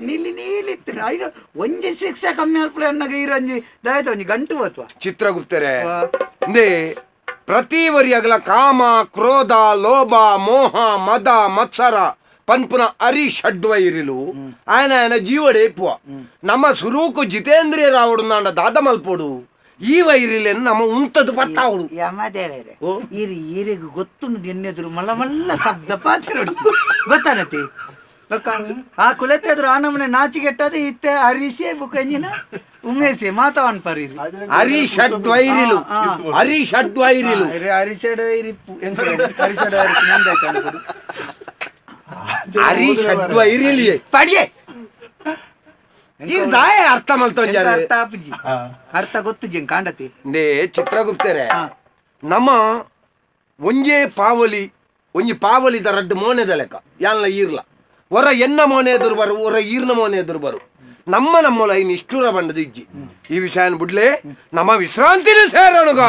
ನೀಲಿ ನೀಲಿತ್ತು ಐದು ಒಂಜಿ ಶಿಕ್ಷೆ ಕಮ್ಮಿ ಅಲ್ಪಲೆ ಅನ್ನಾಗ ಈರಂಜಿ ದಯತ ಒಂಜಿ ಗಂಟು ಹೋತ್ವ ಚಿತ್ರಗುಪ್ತರೆ ಇಂದೇ ಪ್ರತಿ ವರಿಯಗಲ ಕಾಮ ಕ್ರೋಧ ಲೋಭ ಮೋಹ ಮದ ಮತ್ಸರ ಪನ್ಪುನ ಅರಿ ಷಡ್ವ ಇರಿಲು ಆಯನ ಆಯನ ಜೀವಡೆ ಇಪ್ಪುವ ನಮ್ಮ ಸುರೂಕು ಜಿತೇಂದ್ರಿಯ ರಾವಡು ನಾಂಡ ದಾದ ಮಲ್ಪೋಡು ಈ ವೈರಿಲೆನ್ ನಮ್ಮ ಉಂತದ್ದು ಪತ್ತಾವಡು ಯಮದೇವರೇ ಇರಿ ಈರಿಗೆ ಗೊತ್ತುಂಡು ಎನ್ನೆದ್ರು ಮಲ್ಲ ಮಲ್ಲ ಶಬ್ದ ಪಾತ್ರ ಗೊತ್ತಾನತಿ ಆ ಕುಲೆತೆದ್ರು ಆ ನಮ್ಮನೆ ನಾಚಿಗೆಟ್ಟದೆ ಇತ್ತೆ ಹರಿಸೆ ಬುಕ್ಕಂಜಿನ ಉಮೇಸೆ ಮಾತಾವನ್ ಪರಿ ಹರಿ ಷಡ್ವೈರಿಲು ಹರಿ ಷಡ್ವೈರಿಲು ಹರಿ ಷಡ್ ವೈರಿ ಹರಿ ಷಡ್ವೈರಿಲಿ ಪಡಿಯೆ ದಾಯ ಅರ್ಥ ಮಲ್ತೊಂಜ ಅರ್ಥ ಆಪುಜಿ ಅರ್ಥ ಗೊತ್ತು ಜಂಗ್ ಕಾಂಡತಿ ನೇ ಚಿತ್ರಗುಪ್ತರೆ ನಮ್ಮ ಒಂಜೇ ಪಾವಲಿ ಒಂಜಿ ಪಾವಲಿದ ರಡ್ಡು ಮೋನೆದ ಲೆಕ್ಕ ಯಾನ್ಲ ಈರ್ಲ ಹೊರ ಎನ್ನ ಮೋನೆ ಎದುರು ಬರು ಹೊರ ಈರ್ನ ಮೋನೆ ಎದುರು ಬರು ನಮ್ಮ ನಮ್ಮೊಲ ಇನ್ನು ಇಷ್ಟುರ ಬಂಡದ ಇಜ್ಜಿ ಈ ವಿಷಯನ ಬಿಡ್ಲೆ ನಮ್ಮ ವಿಶ್ರಾಂತಿನ ಸೇರೋಣಗ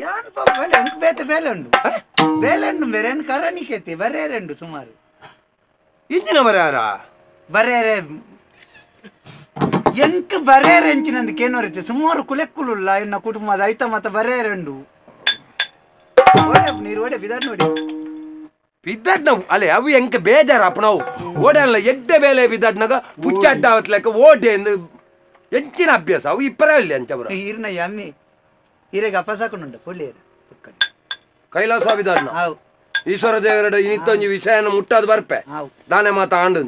ಯಾನ್ ಪಾಪ ಅಂಕ್ ಬೇತೆ ಬೇಲೆ ಉಂಡು ಬೇಲೆ ಉಂಡು ಬೇರೆ ಕರಣಿಕೈತಿ ಬರೇರೆಂಡು ಸುಮಾರು ಇಂಜಿನ ಬರ್ಯಾರ ಬರೇರೆ ಎಂಕ್ ಬರೇರೆ ಎಂಚಿನಂದು ಕೇನೋರಿತೆ ಸುಮಾರು ಕುಲೆಕ್ಕುಲುಲ್ಲ ಎನ್ನ ಕುಟುಂಬದ ಐತ ಮತ ಬರೇರೆಂಡು ಓಡೆ ನೀರು ಓಡೆ ಬಿದಾಡ್ ನೋಡಿ ಬಿದ್ದಾಡ್ ನಾವು ಅಲ್ಲೇ ಅವು ಎಂಕ ಬೇಜಾರಪ್ಪ ನಾವು ಓಡಲ್ಲ ಎಡ್ಡೆ ಬೇಲೆ ಬಿದ್ದಾಡ್ನಾಗ ಪುಚ್ಚಾಡ್ಡ ಅವತ್ಲೆಕ್ಕ ಓಡೆ ಎಂದು ಎಂಚಿನ ಅಭ್ಯಾಸ ಅವು ಇಪ್ಪರ ಇಲ್ಲ ಅಂಚವರ ಈರ್ನ ಯಮ್ಮಿ ಈರೆಗೆ ಅಪಸಾಕೊಂಡು ಪೊಳ್ಳಿಯರ ಕೈಲಾಸ ಬಿದ್ದಾಡ್ನ ಈಶ್ವರ ದೇವರ ಇನ್ನಿತ್ತೊಂಜಿ ವಿಷಯನ ಮುಟ್ಟಾದ ಬರ್ಪೆ ದಾನೆ ಮಾತ ಆಂಡು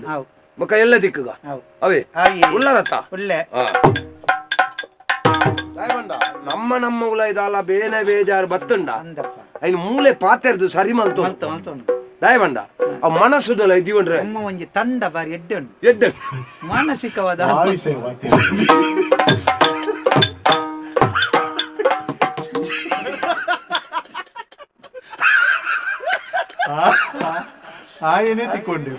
ಬೊಕ್ಕ ಎಲ್ಲ ದಿಕ್ಕುಗ ಅವೇ ಉಳ್ಳರತ್ತ ಉಳ್ಳೆ ನಮ್ಮ ನಮ್ಮ ಉಲ ಇದಾಲ ಬೇನೆ ಬೇಜಾರು ಬತ್ತುಂಡ ಐನು ಮೂಲೆ ಪಾತೆರ್ದು ಸರಿ ಮಲ್ತು ದಯವಂಡ ಆ ಮನಸ್ಸುದಲ್ಲ ಇದೀವನ್ರೆ ನಮ್ಮ ಒಂಜಿ ತಂಡ ಬಾರಿ ಎಡ್ಡೆ ಉಂಟು ಎಡ್ಡೆ ಮಾನಸಿಕವಾದ ಆಯನೇ ತಿಕ್ಕೊಂಡೆ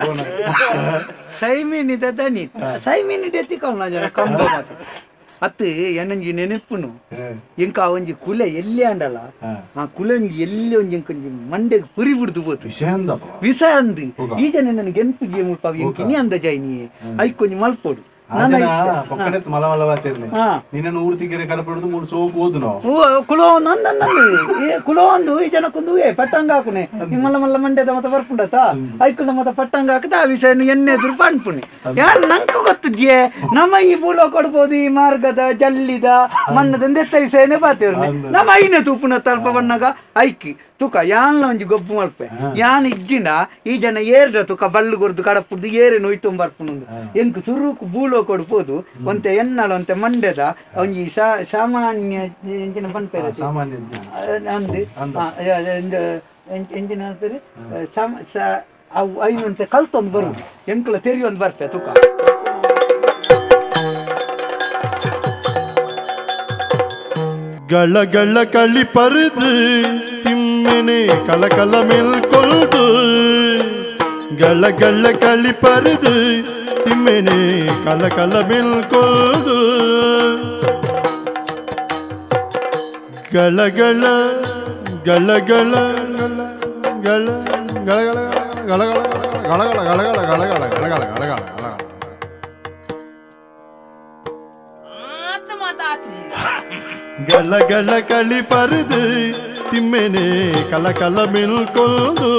ಸೈಮಿನಿದ ದನಿ ಸೈಮಿನಿ ಎತ್ತಿಕೊಂಡ ಜನ ಕಂಬ ಮಾತ್ರ ಅತ್ತು ಎನ್ನಂಜಿ ನೆನಪುನು ಇಂಕ ಒಂಜಿ ಕುಲೆ ಎಲ್ಲಿ ಅಂಡಲ ಆ ಕುಲೆ ಒಂಜಿ ಎಲ್ಲಿ ಒಂಜಿ ಇಂಕೊಂಜಿ ಮಂಡೆಗೆ ಪುರಿ ಬಿಡ್ದು ಪೋತು ವಿಷ ಅಂದು ಈ ಜನ ನನಗೆ ಎನ್ಪು ಜಿ ಮುಲ್ಪ ಇಂಕಿನಿ ಅಂದ ಜೈನಿ ಐಕೊಂಜಿ ಮಲ್ಪೋಡು ಕುಲೋಂದು ಈ ಜನಕ್ಕೊಂದು ಪಟ್ಟಂಗ ಹಾಕುನೆ ಮಲ್ಲ ಮಲ್ಲ ಮಂಡ್ಯದ ಮತ ಬರ್ಪುಂಡತ ಐಕುಲ ಮತ ಪಟ್ಟಂಗ ಹಾಕದ ಆ ವಿಷಯ ಎಣ್ಣೆ ಎದುರು ಪನ್ಪುಣೆ ಯಾರು ನಂಕು ಗೊತ್ತಿದ್ಯೆ ನಮ್ಮ ಈ ಬೂಲೋ ಕೊಡ್ಬೋದು ಈ ಮಾರ್ಗದ ಜಲ್ಲಿದ ಮಣ್ಣದ ಎತ್ತ ವಿಷಯನೇ ಪಾತಿವ್ರನೆ ನಮ್ಮ ಐನ ತೂಪುನ ತಲ್ಪ ಬಣ್ಣಗ ಐಕಿ ತುಕ ಯಾನ್ಲ ಒಂಜಿ ಗೊಬ್ಬು ಮಲ್ಪೆ ಯಾನ್ ಇಜ್ಜಿನ ಈ ಜನ ಏರ್ಡ ತುಕ ಬಲ್ಲು ಕೊರ್ದು ಕಡಪುಡ್ದು ಏರೆ ನೊಯ್ತೊಂಬ ಬರ್ಪುಣು ಎಂಕ್ ಸುರುಕು ಬೂಲೋ ಕೊಡ್ಬೋದು ಒಂತೆ ಎನ್ನಲ ಒಂತೆ ಮಂಡ್ಯದ ಒಂಜಿ ಸಾಮಾನ್ಯ ಎಂಚಿನ ಪನ್ಪೆರೆ ಅಂದು ಎಂಚಿನ ಹೇಳ್ತಾರೆ ಅವು ಐನಂತೆ ಕಲ್ತೊಂದು ಬರುದು ಎಂಕುಲ ತೆರಿಯೊಂದು ಬರ್ಪೆ ತುಕ ಗಳ ಗಳ ಕಳಿ ಪರುದು ತಿಮ್ಮೆನೆ ಕಲ ಕಲ ಮೇಲ್ಕೊಲ್ದು ಗಳ ಗಳ ಕಳಿ ಪರುದು ತಿಮ್ಮೆನೆ ಕಲ ಕಲ ಮೇಲ್ಕೊಲ್ದು ಗಳ ಗಳ ಗಳ ಗಳ ಗಳ ಗಳ ಗಳ ಗಳ ಗಳ ಗಳ ಗಳ ಗಳ ಗಳ ಗಳ ಗಳ ಗಳ ಗಳ ಗಳ ಗಳ ಕಳಿ ಪರುದು ತಿಮ್ಮೆನೆ ಕಲ ಕಲ ಮಿಲ್ಕೊಲ್ದು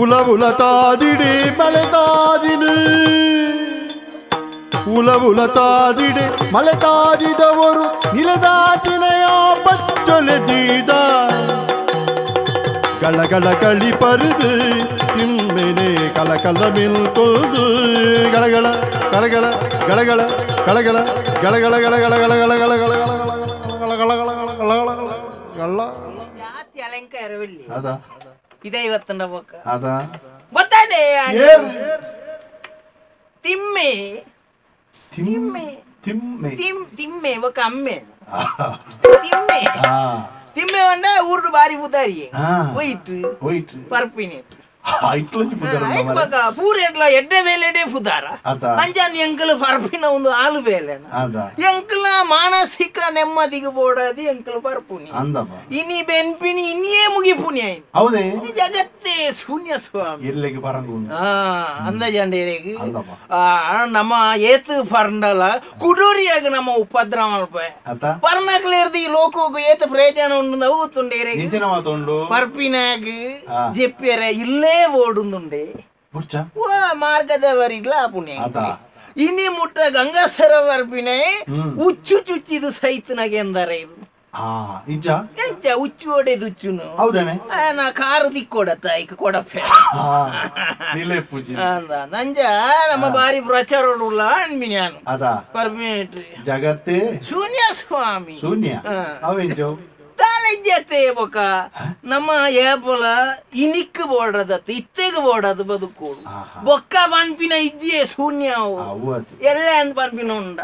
ಉಲ ಉಲ ತಾಜಿಡೆ ಮಲೆ ತಾಜಿನು ಉಲ ಉಲ ತಾಜಿಡೆ ಮಲೆ ತಾಜಿದವರು ನಿಲದಾಚಿನೆಯ ಪಚ್ಚೊಲೆ ದೀದ ಗಳ ಗಳ ಕಳಿ ಪರುದು ತಿಮ್ಮೆನೆ ಕಲ ಕಲ ಮಿಲ್ಕೊಲ್ದು ಗಳಗಳ ಗಳಗಳ ಗಳಗಳ ಗಳಗಳ ಗಳಗಳ ಗಳಗಳ ಗಳಗಳ ಗಳಗಳ ಗಳಗಳ ಗಳಗಳ ಗಳ ಜಾಸ್ತಿ ಅಲಂಕಾರವಿಲ್ಲ ಅದ ಇದೇ ಇವತ್ತು ಬೊಕ್ಕ ಅದ ಗೊತ್ತಾನೆ ತಿಮ್ಮೆ ತಿಮ್ಮೆ ತಿಮ್ಮೆ ತಿಮ್ಮೆ ಒಕ್ಕ ಅಮ್ಮೆ ತಿಮ್ಮೆ ತಿಮ್ಮೆ వండ ಊರುಡು ಬಾರಿ ಪುದಾರಿ ಒಯ್ಟ್ ಒಯ್ಟ್ ಪರ್ಪಿನಿ ಪೂರೆಡ್ಲ ಎಡ್ಡೆ ಬೇಲೆಡೆ ಪುದಾರ ಅಂಜಾನ್ ಎಂಕಲ್ ಪರ್ಪಿನ ಒಂದು ಆಲು ಬೇಲೆನ ಎಂಕಲ ಮಾನಸಿಕ ನೆಮ್ಮದಿಗೆ ಬೋಡಾದಿ ಎಂಕಲ್ ಪರ್ಪುನಿ ಇನಿ ಬೆನ್ಪಿನಿ ಇನ್ನೇ ಮುಗಿಪುನಿ ಜಗತ್ತೇ ಶೂನ್ಯ ಸ್ವಾಮಿ ಅಂದಾಜಂಡೇರಿಗೆ ನಮ್ಮ ಏತು ಪರ್ಂಡಲ ಕುಡೂರಿಯಾಗ ನಮ್ಮ ಉಪದ್ರ ಮಲ್ಪ ಪರ್ನಕ್ಲೇರ್ದು ಈ ಲೋಕೋಗು ಏತು ಪ್ರಯೋಜನ ಉಂಡು ಅವು ಗೊತ್ತುಂಡೇರಿಗೆ ಪರ್ಪಿನಾಗ ಜೆಪ್ಪೇರೆ ಇಲ್ಲೇ ಓಡುಂದುಂಡೆ ಮಾರ್ಗದವರಿಗ್ಲ ಪುಣ್ಯ ಇನಿ ಮುಟ್ಟ ಗಂಗಾ ಸರೋವರ್ಪಿನೇ ಉಚ್ಚು ಚುಚ್ಚಿದು ಸೈತನಾಗೆ ಎಂದರೆ ಎಂಚ ಉಚ್ಚು ಒಡೆದು ಉಚ್ಚುನು ನಾ ಕಾರು ದಿಕ್ಕೊಡತ್ತ ಐಕ ಕೊಡಪ್ಪೆ ನಂಜ ನಮ್ಮ ಬಾರಿ ಪ್ರಚಾರ ಉಳ್ಳ ಅನ್ಮಿನ್ಯಾನು ಪರ್ಮಿಟ್ ಜಗತ್ತೇ ಶೂನ್ಯ ಸ್ವಾಮಿ ಶೂನ್ಯ ತಾನಿಜ್ಜತೆ ಬೊಕ ನಮ್ಮ ಏಪಲ ಇನಿಕ್ ಬೋಡದತ್ತ ಇತ್ತೆಗ್ ಬೋಡದು ಬದುಕೋಡು ಬೊಕ್ಕ ಪನ್ಪಿನ ಇಜ್ಜಿಯೇ ಶೂನ್ಯ ಎಲ್ಲ ಅಂದ್ ಪನ್ಪಿನ ಉಂಡ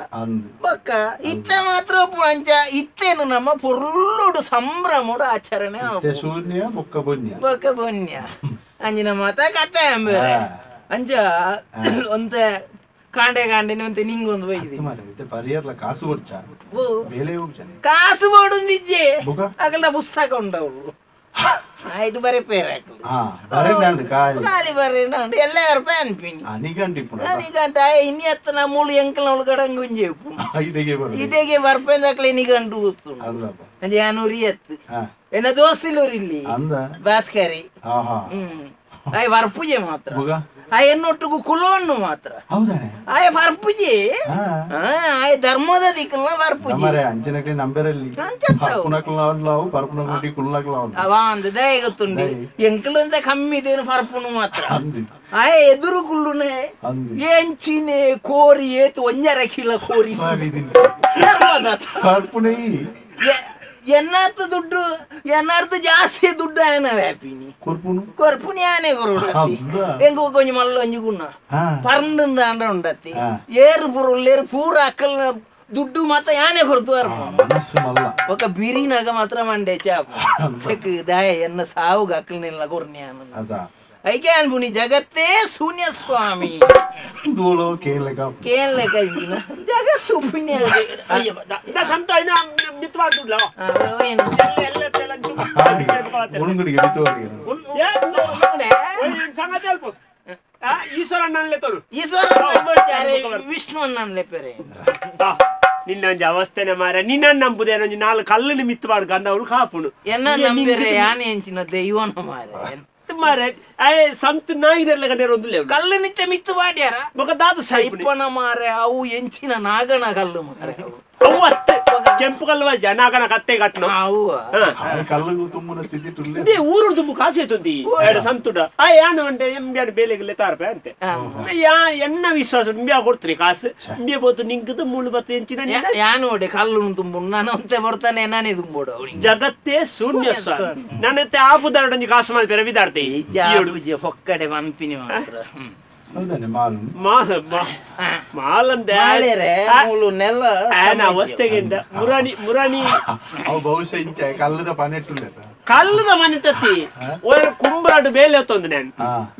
ಬೊಕ್ಕ ಇತ್ತ ಮಾತ್ರ ಅಂಚ ಇತ್ತೇನು ನಮ್ಮ ಪೊರ್ಲುಡು ಸಂಭ್ರಮೋಡು ಆಚರಣೆ ಶೂನ್ಯ ಬೊಕ್ಕ ಪುಣ್ಯ ಬೊಕ್ಕ ಪುಣ್ಯ ಅಂಜಿನ ಮಾತ ಕತೆ ಅಂಬೇರೆ ಅಂಚ ಒಂತೆ ಕಾಂಡೆ ಕಾಂಡೆನೆ ಒಂತೆ ನಿಂಗೊಂದು ಬೈದಿ ಪರಿಯರ್ಲ ಕಾಸು ಕೊಡ್ಚ ಬೇಲೆ ಹೋಗ್ತಾನೆ ಕಾಸು ಕೊಡುಂದಿಜ್ಜೆ ಅಗಲ ಪುಸ್ತಕ ಉಂಡವಳು ಆಯ್ತು ಬರೆ ಪೇರ ಖಾಲಿ ಬರೆ ಎಲ್ಲ ರೂಪಾಯಿ ಅನ್ಪಿನಿ ನಿಗಂಟ ಇನಿ ಹತ್ತ ಮೂಳು ಎಂಕಲ್ನವಳು ಗಡಂಗ್ ಒಂಜೇಪು ಇದೆಗೆ ಬರ್ಪೆಂದಾಕ್ಲೆ ನಿಗಂಟು ಗೊತ್ತು ಅಂಜೆ ಎತ್ತು ಎನ್ನ ದೋಸ್ತಿಲೂರು ಇಲ್ಲಿ ಭಾಸ್ಕರಿ ಆಯ್ ವರ್ಪುಜೆ ಮಾತ್ರ ಆ ಎನ್ನೊಟ್ಟಿಗೂ ಕುಲೋಣ್ಣು ಮಾತ್ರ ಆಯ ವರ್ಪುಜೆ ಆಯ ಧರ್ಮದ ದಿಕ್ಕಲ್ಲ ವರ್ಪುಜೆ ಅಂಚನಕ್ಲೆ ನಂಬರಲ್ಲಿ ಅವ ಅಂದ ದಯ ಗೊತ್ತುಂಡಿ ಎಂಕಲಂತ ಕಮ್ಮಿ ಇದೇನು ಪರ್ಪುನು ಮಾತ್ರ ಆಯ ಎದುರು ಕುಳ್ಳುನೆ ಎಂಚಿನೆ ಕೋರಿ ಏತು ಒಂಜರ ಕಿಲ ಕೋರಿ ಧರ್ಮದ ಎನ್ನಾರ್ಥ ದುಡ್ಡು ಎನ್ನಾರ್ಥ ಜಾಸ್ತಿ ದುಡ್ಡು ಆಯನ ವ್ಯಾಪಿನಿ ಕೊರ್ಪುನಿ ಆನೆ ಕೊರುಡತ್ತಿ ಎಂಗ ಕೊಂಚ ಮಲ್ಲ ಒಂಜಿ ಗುಣ ಪರಂಡು ಅಂಡ ಉಂಡತ್ತಿ ಏರು ಪುರುಳ್ಳೇರು ಪೂರ ಅಕ್ಕಲ್ನ ದುಡ್ಡು ಮಾತ್ರ ಯಾನೆ ಕೊಡ್ತು ఒక ಬಿರಿನಾಗ ಮಾತ್ರ ಮಂಡೆ ಚಾಪು ಸೆಕ್ ದಾಯ ಎನ್ನ ಸಾವುಗ ಅಕ್ಕಲ್ನೆಲ್ಲ ಕೊರ್ನ್ಯಾನ ಐಕೆ ಅನ್ಪುನಿ ಜಗತ್ತೇ ಶೂನ್ಯ ಸ್ವಾಮಿ ಕೇಳಕ ಜಗತ್ತು ಪುಣ್ಯ ವಿಷ್ಣು ಅಣ್ಣನ್ಲೆ ಪೇರೆ ನಿನ್ನ ಒಂಜಿ ಅವಸ್ಥೆನೆ ಮಾರ ನಿನ್ನ ನಂಬುದೇನ ಒಂಜಿ ನಾಲ್ಕು ಕಲ್ಲು ಮಿತ್ತುವಾಡು ಗಂಧವಳು ಕಾಪುಣು ಎನ್ನ ನಂಬಿರೆ ಯಾನೆ ಎಂಚಿನ ದೈವನ ಮಾರೆ ಮಾರೆ ಆಯ್ ಸಂತ ನಾಯಿದೆಲ್ಲ ಗಂಡೇರ ಒಂದು ಲೇವು ಕಲ್ಲು ನಿತ್ಯ ಮಿತ್ತು ಬಾಡ್ಯಾರ ಬೊಕ ದಾದ ಸೈಪನ ಮಾರೆ ಅವು ಎಂಚಿನ ನಾಗನ ಕಲ್ಲು ಮಾರೆ ಅವು ಅತ್ತೆ ಕೆಂಪು ಕಲ್ಲು ನಾಗನ ಕತ್ತೆ ಕಟ್ಟನು ಅವು ಕಲ್ಲು ತುಂಬುನ ಸ್ಥಿತಿ ತುಲ್ಲೆ ಇದೇ ಊರು ತುಂಬು ಕಾಸು ಎತ್ತುಂದಿ ಎರಡು ಸಂತುಡ ಆ ಯಾನು ಅಂಡೆ ಎಂಬ್ಯಾನ ಬೇಲೆಗಿಲ್ಲ ತಾರಪೆ ಅಂತೆ ಯಾ ಎನ್ನ ವಿಶ್ವಾಸ ಇಂಬ್ಯಾ ಕೊಡ್ತೀನಿ ಕಾಸು ಇಂಬ್ಯ ಬೋತು ನಿಂಕದ ಮೂಳು ಬತ್ತ ಎಂಚಿನ ಯಾನು ಒಡೆ ಕಲ್ಲು ತುಂಬು ನಾನು ಅಂತೆ ಬರ್ತಾನೆ ನಾನೇ ತುಂಬೋಡು ಅವನಿಗೆ ಜಗತ್ತೇ ಶೂನ್ಯ ಸ್ವಾಮಿ ನನ್ನತ್ತೆ ಆಪುದಾರಡೊಂಜಿ ಕಾಸು ಮಾಡ್ತಾರೆ ವಿದಾರ್ತೆ ಹೊಕ್ಕಡೆ ಮನ್ಪಿನಿ ಮಾತ್ರ ಹೌದಾನೆ ಮಾಲ್ ಮಾಲಂದೆ ಮೂಲು ನೆಲ ಆನ ಅವಸ್ಥೆಗಿಂತ ಮುರಾಣಿ ಮುರಾಣಿ ಅವು ಬಹುಶಃ ಇಂಚ ಕಲ್ಲದ ಪನೆಟ್ಟುಲ್ಲ ಕಲ್ಲದ ಮನೆ ತತ್ತಿ ಓ ಕುಂಬ್ರಾಡು ಬೇಲೆ ತೊಂದೆ ನಾನು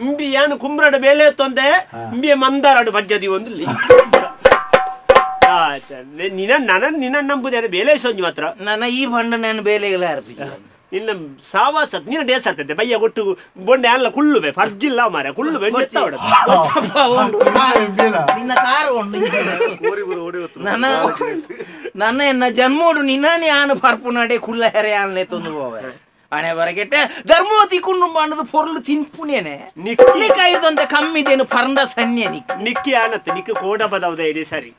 ಇಂಬಿ ಯಾನು ಕುಂಬ್ರಾಡು ಬೇಲೆ ತೊಂದೆ ಇಂಬಿಯ ಮಂದಾರಾಡು ಪಜ್ಜದಿ ಒಂದು ನಿನ್ನ ನನ್ನ ನಿನ್ನ ನಂಬುದೇ ಬೇಲೆ ಸೊಂಜಿ ಮಾತ್ರ ನನ್ನ ಈ ಫಂಡ್ ನಾನು ಬೇಲೆಗಳ ಅರ್ಪಿಸಿ ನಿನ್ನ ಸಾವಾಸ ನಿನ್ನ ಡೇಸ್ ಆಗ್ತದೆ ಬಯ್ಯ ಕೊಟ್ಟು ಬೊಂಡೆ ಅಲ್ಲ ಕುಳ್ಳುಬೆ ಪರ್ಜಿಲ್ಲ ಮಾರ ಕುಳ್ಳುಬೆ ನಿನ್ನ ಕಾರು ಉಂಡು ನನ್ನ ನನ್ನ ಎನ್ನ ಜನ್ಮೋಡು ನಿನ್ನಾನೇ ಆನು ಪರ್ಪು ನಡೆ ಕುಳ್ಳ ಹೆರೆ ಆನ್ಲೆ ತೊಂದು ಹೋವೆ ಹಣೆ ಬರಗೆಟ್ಟೆ ಧರ್ಮವತಿ ಕುಂಡು ಮಾಡದು ಪೊರ್ಲು ತಿನ್ಪುನೇನೆ ನಿಕ್ಕ ಐದಂತ ಕಮ್ಮಿದೇನು ಪರಂದ ಸನ್ಯ ನಿಕ್ ನಿಕ್ಕಿ ಆನತ್ತೆ ನಿಕ್ಕ ಕೋಡ ಬದವದ ಇದೆ ಸರಿ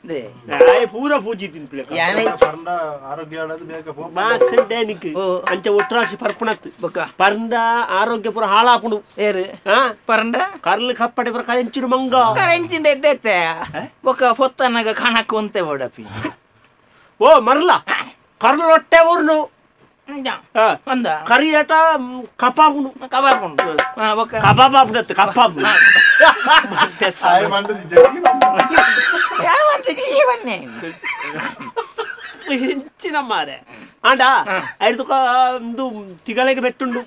ಆಯ್ ಪೂರ ಪೂಜಿ ತಿನ್ಪ್ಲೆ ಯಾನೆ ಪರಂದ ಆರೋಗ್ಯ ಆಡದು ಬೇಕ ಮಾಸಂಡೆ ನಿಕ್ ಅಂಚ ಒಟ್ರಾಸಿ ಪರ್ಪುಣತ್ ಪರಂದ ಆರೋಗ್ಯ ಪೂರ ಹಾಳಾಪುಣು ಏರು ಪರಂದ ಕರ್ಲು ಕಪ್ಪಡೆ ಪುರ ಕರೆಂಚಿನ ಮಂಗ ಕರೆಂಚಿನ ಎಡ್ಡೆತ್ತೆ ಬೊಕ ಪೊತ್ತನಗ ಕಣಕ್ ಒಂತೆ ಬೋಡಪಿ ಓ ಮರ್ಲ ಕರ್ಲು ಹೊಟ್ಟೆ ಊರ್ನು ಕರಿಯಟ ಕಪಾಪುಂಡು ಕಬಾಬುಂಡು ಕಬಾಬ್ ಕಪಾಬು ಹೆಚ್ಚಿನ ಮಾರೆ ಆಂಡ ಐದು ಒಂದು ತಿಗಲೆಗೆ ಬೆಟ್ಟುಂಡು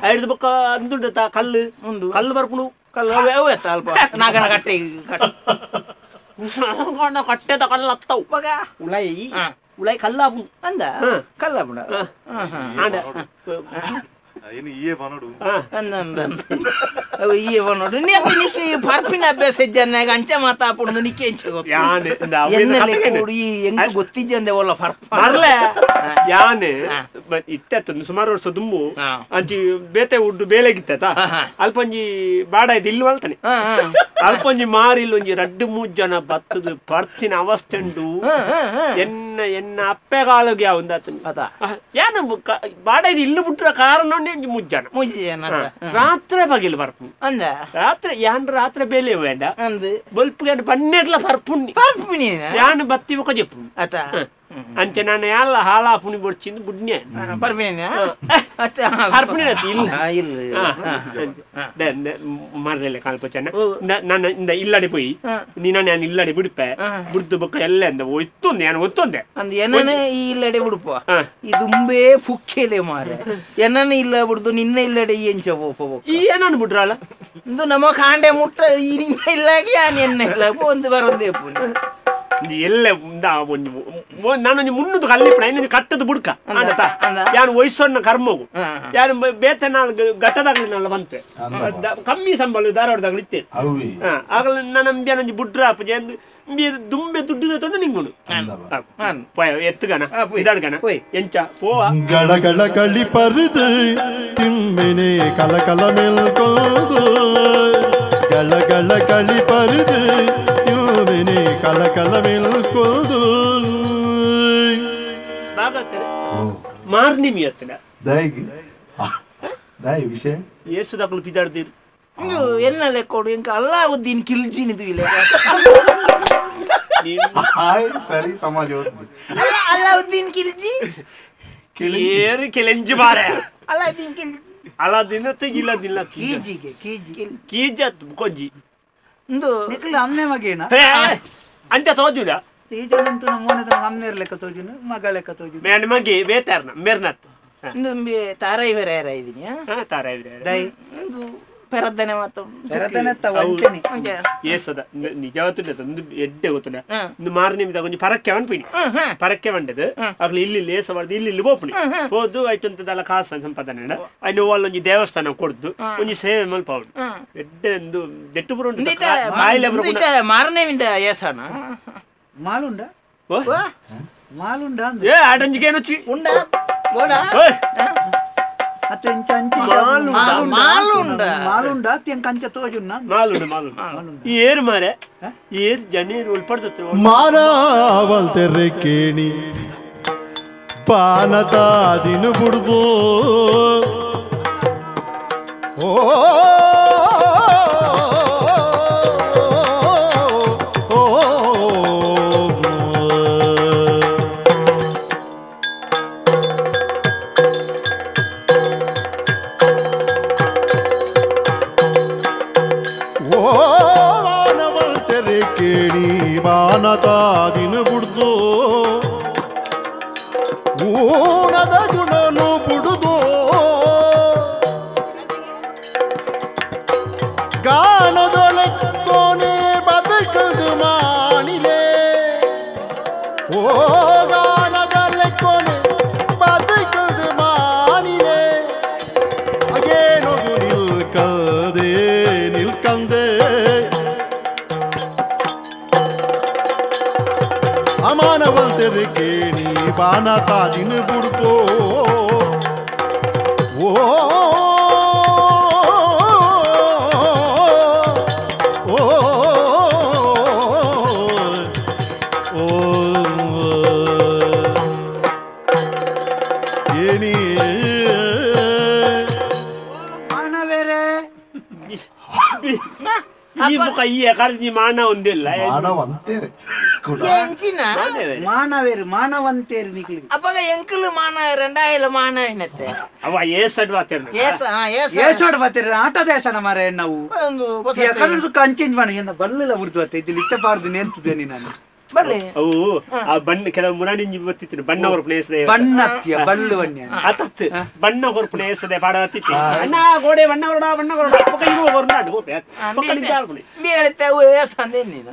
ಐದು ಬೊಕ್ಕ ಅಂದುಂಡ ಕಲ್ಲು ಉಂಡು ಕಲ್ಲು ಬರ್ಪುಂಡು ಕಲ್ಲು ಅಲ್ಪ ನಾಗನ ಕಟ್ಟೆ ಕಟ್ಟೆದ ಕಲ್ಲು ಹತ್ತವು ಉಳೈ ಉಳೈ ಕಲ್ಲಾಪುಂಡು ಅಂದ ಕಲ್ಲಾಪುಂಡು ಆಂಡ ಪರ್ಪಿನ ಅಭ್ಯಾಸ ಇಜ್ಜನ್ನಾಗ ಅಂಚ ಮಾತಾಪುಂಡು ನಿಕ್ಕೆ ಎಂಚ ಗೊತ್ತು ಎಂಕ್ ಗೊತ್ತಿಜ್ಜಂದೆ ಒಲ್ಲ ಪರ್ಪ ಮರ್ಲೆ ಯಾನೆ ಇತ್ತೆತ್ತು ಸುಮಾರು ವರ್ಷ ದುಂಬು ಅಂಚಿ ಬೇತೆ ಉಡ್ಡು ಬೇಲೆಗಿತ್ತ ಅಲ್ಪೊಂಜಿ ಬಾಡ ಇದು ಇಲ್ಲು ಅಲ್ತಾನೆ ಅಲ್ಪೊಂಜಿ ಮಾರಿ ಇಲ್ಲೊಂಜಿ ರಡ್ಡು ಮೂರು ಜನ ಬತ್ತದು ಪರ್ತಿನ ಅವಸ್ಥೆ ಉಂಡು ಎನ್ನ ಎನ್ನ ಅಪ್ಪೆಗಾಳಿಗೆ ಯಾವಂದಾತ ಯಾನು ಬಾಡ ಇದು ಇಲ್ಲು ಬಿಟ್ರ ಕಾರಣ ಮೂರು ಜನ ರಾತ್ರಿ ಬಗಿಲ್ ಬರ್ಪು ಅಂದ ರಾತ್ರಿ ಯಾನ್ ರಾತ್ರಿ ಬೇಲೆ ಬೇಡ ಬೊಲ್ಪು ಪನ್ನೆಡ್ಲ ಪರ್ಪುಣ್ಣಿ ಪರ್ಪುಣಿ ಯಾನ್ ಬತ್ತಿ ಒಕ ಜೆಪ್ಪು ಅಂಚೆ ನಾನು ಯಾಲ ಹಾಲಾಪುಣಿ ಬೊಡ್ಚಿಂದು ಬುಡ್ನೆ ಪರ್ಪುಣಿ ಇಲ್ಲ ಮರಲೆ ಕಾಲ್ಪ ಚೆನ್ನ ನಾನು ಇಂದ ಇಲ್ಲಡೆ ಪೋಯಿ ನೀನ ನಾನು ಇಲ್ಲಡೆ ಬಿಡ್ಪೆ ಬುಡ್ದು ಬೊಕ್ಕ ಎಲ್ಲ ಅಂದ ಒತ್ತೊಂದೆ ನಾನು ಒತ್ತೊಂದೆ ಏನನೆ ಈ ಇಲ್ಲಡೆ ಬಿಡ್ಪ ಇದುಂಬೇ ಪುಕ್ಕೆಲೆ ಮಾರೆ ಏನನ ಇಲ್ಲ ಬಿಡ್ದು ನಿನ್ನ ಇಲ್ಲಡೆ ಎಂಚ ಪೋಪ ಈ ಏನನ್ನು ಬಿಡ್ರಲ್ಲ ಇಂದು ನಮ್ಮ ಕಾಂಡೆ ಮುಟ್ಟ ಈ ನಿನ್ನ ಇಲ್ಲಾಗಿ ಯಾನ್ ಎನ್ನ ಇಲ್ಲ ಒಂದು ಬರೋದೇ ಎಲ್ಲ ನಾನೊಂದು ಮುನ್ನೂದು ಕಲ್ಲಿಪ್ಪಣ ಇನ್ನೊಂದು ಕಟ್ಟದು ಬುಡ್ಕ ಯಾನು ವಯಸ್ಸನ್ನ ಕರ್ಮೋಗು ಯಾರು ಬೇತೆ ನಾನು ಘಟ್ಟದಾಗಲಿನಲ್ಲ ಬಂತೆ ಕಮ್ಮಿ ಸಂಬಳ ಧಾರವಾಡದಾಗಲಿ ಇತ್ತೇ ಆಗಲ ನನ್ನ ಒಂಜಿ ಬುಡ್ರ ಅಪ್ಪಜೆ ದುಂಬೆ ದುಡ್ಡು ತಂದು ನಿಂಗುನು ಎತ್ತುಗನ ಇದಾಡ್ಗನ ಎಂಚ ಪೋವ ಗಳಗಳ ಕಳಿ ಪರಿದು ತಿಮ್ಮಿನಿ ಕಲ ಕಲ ಮೇಲ್ಕೊಲ್ದು ಗಳಗಳ ಕಳಿ ಪರಿದು ತಿಮ್ಮಿನಿ ಕಲ ಕಲ ಮೇಲ್ಕೊಲ್ದು ಮಾರ್ನಿಮಿ ಅತ್ತನ ದಾಯಿ ವಿಷಯ ಏಸುದಾಕಲು ಪಿದಾಡ್ದಿರು ಇಂದು ಎನ್ನ ಲೆಕ್ಕೋಡು ಇಂಕ ಅಲ್ಲಾವುದ್ದೀನ್ ಕಿಲ್ಜಿನಿದು ಇಲ್ಲ ಸರಿ ಸಮಾಜ ಅಲ್ಲಾವುದ್ದೀನ್ ಕಿಲ್ಜಿ ಏರು ಕೆಲೆಂಜಿ ಬಾರೆ ಅಲ್ಲಾವುದ್ದೀನ್ ಕಿಲ್ಜಿ ಅಲ್ಲಾದಿನ ತೆಗಿಲ್ಲದಿಲ್ಲ ಕೀಜಿಗೆ ಕೀಜಿ ಕೀಜ ಕೊಂಜಿ ಇಂದು ನಿಕ್ಲ ಅಮ್ಮೆ ಮಗೇನ ಅಂಚ ತೋಜುದ ಈಜನುಂಟು ನಮ್ಮ ಮೋನದ ಅಮ್ಮೇರ್ ಲೆಕ್ಕ ತೋಜುನು ಮಗ ಲೆಕ್ಕ ತೋಜುನು ಮೇನ್ ಮಗಿ ಬೇತಾರ್ನ ಮೇರ್ನತ್ತು ಇಂದು ತಾರೈ ಬೇರೆ ಯಾರ ಇದೀನಿ ತಾರೈ ಬೇರೆ ದೈ ಇಂದು ಪೆರದ್ದನೆ ಮಾತು ಪೆರದ್ದನೆ ವಂಚನೆ ಏಸದ ನಿಜವತ್ತುಂಡ ಒಂದು ಎಡ್ಡೆ ಗೊತ್ತುಂಡ ಇಂದು ಮಾರನಿಮಿದ ಒಂಜಿ ಪರಕ್ಕೆ ಅನ್ಪಿನಿ ಪರಕ್ಕೆ ಬಂಡದು ಅಗ್ಲಿ ಇಲ್ಲಿ ಲೇಸ ಬಾರ್ದು ಇಲ್ಲಿ ಇಲ್ಲಿ ಬೋಪುನಿ ಹೋದು ಆಯ್ತಂತದಲ್ಲ ಕಾಸ ಸಂಪಾದನೆ ಅಯ್ನ ಒಂಜಿ ದೇವಸ್ಥಾನ ಕೊಡ್ದು ಒಂಜಿ ಸೇವೆ ಮಲ್ಪಾವಡು ಎಡ್ಡೆ ಒಂದು ದೆಟ್ಟು ಬರುಂಡು ಕಾಯಿಲೆ ಮಾರನೇಮಿಂದ ಏಸನ ಮಾಲುಂಡ ಮಾಲುಂಡ ಏ ಆಡಂಜಿಗೆ ಏನೊಚ್ಚಿ ಉಂಡ ಗೋಡ ಅತ್ತೆ ಇಂಚ ಅಂಚ ಮಾಲುಂಡ ಮಾಲುಂಡ ಅತ್ತೆ ಅಂಚ ತೋಜುನ್ನ ಮಾಲುಂಡ ಮಾಲುಂಡ ಈ ಏರು ಮಾರೆ ಏರು ಜನೇರು ಒಲ್ಪಡ್ದತ್ತು ಮಾರಾವಲ್ ತೆರೆ ಕೇಣಿ ಪಾನತಾದಿನು ಬುಡ್ದು ಓ ಬಾನತಾದಿನ ಬುಡ್ದು ಊಣದ ಗುಣನು ಬುಡುದು ಗಾನದೊಲೆಕ್ಕೋನೆ ಬದುಕದು ಮಾಣಿಲೆ ಓ ಗಾನದಲೆಕ್ಕೋನೆ ಬದುಕದು ಮಾಣಿಲೆ ಅಗೇನದು ನಿಲ್ಕದೆ ನಿಲ್ಕಂದೆ ಅಮಾನವಲ್ ಕೇಣಿ ಬಾನತಾದಿನ ಬುಡ್ತೋ ಓ ಓ ಏನಿ ಮಾನವೇರೆ ಈ ಮುಖ ಈ ಕರ್ಜಿ ಮಾನ ಒಂದಿಲ್ಲ ಮಾನವ ಅಂತೀರಿ ಎಂಚಿನ ಮಾನವೇರು ಮಾನವಂತೇರು ನಿಕ್ಲಿ ಅಪ್ಪಗ ಎಂಕಲು ಮಾನವ ರಂಡಾಯಿಲ ಮಾನವಿನತ್ತೆ ಅವ ಏಸಡ್ ವಾತೇರು ಏಸ ಏಸ ಏಸಡ್ ವಾತೇರು ಆಟ ದೇಶನ ಮಾರೆ ನಾವು ಕನ್ನಡ ಕಂಚೇಂಜ್ ಮಾಡಿ ಎನ್ನ ಬಲ್ಲೆಲ್ಲ ಉರ್ದು ಅತ್ತೆ ಇಲ್ಲಿ ಇತ್ತಪಾರ್ದು ನೆಂತಿದ್ದೇನೆ ನಾನು ಬಲ್ಲೆ ಅವು ಆ ಬಣ್ಣ ಕೆಲವು ಮುರಾಣಿಂಜಿ ಬತ್ತಿತ್ತು ಬಣ್ಣ ಹೊರಪುನ ಏಸದೆ ಬಣ್ಣತ್ಯ ಬಲ್ಲು ಬಣ್ಣ ಅತತ್ತು ಬಣ್ಣ ಹೊರಪುನ ಏಸದೆ ಪಾಡತ್ತಿತ್ತು ಅಣ್ಣ ಗೋಡೆ ಬಣ್ಣ ಹೊರಡ ಬಣ್ಣ ಹೊರಡ ಪಕ್ಕ ಇದು ಹೊರನಾಡು ಹೋಪೆ ಪಕ್ಕ ನಿಂತಾಳ್ಪುಣೆ ಬೇಳತ್ತೆ ಅವು ಏಸ ಅಂದೆ ನೀನು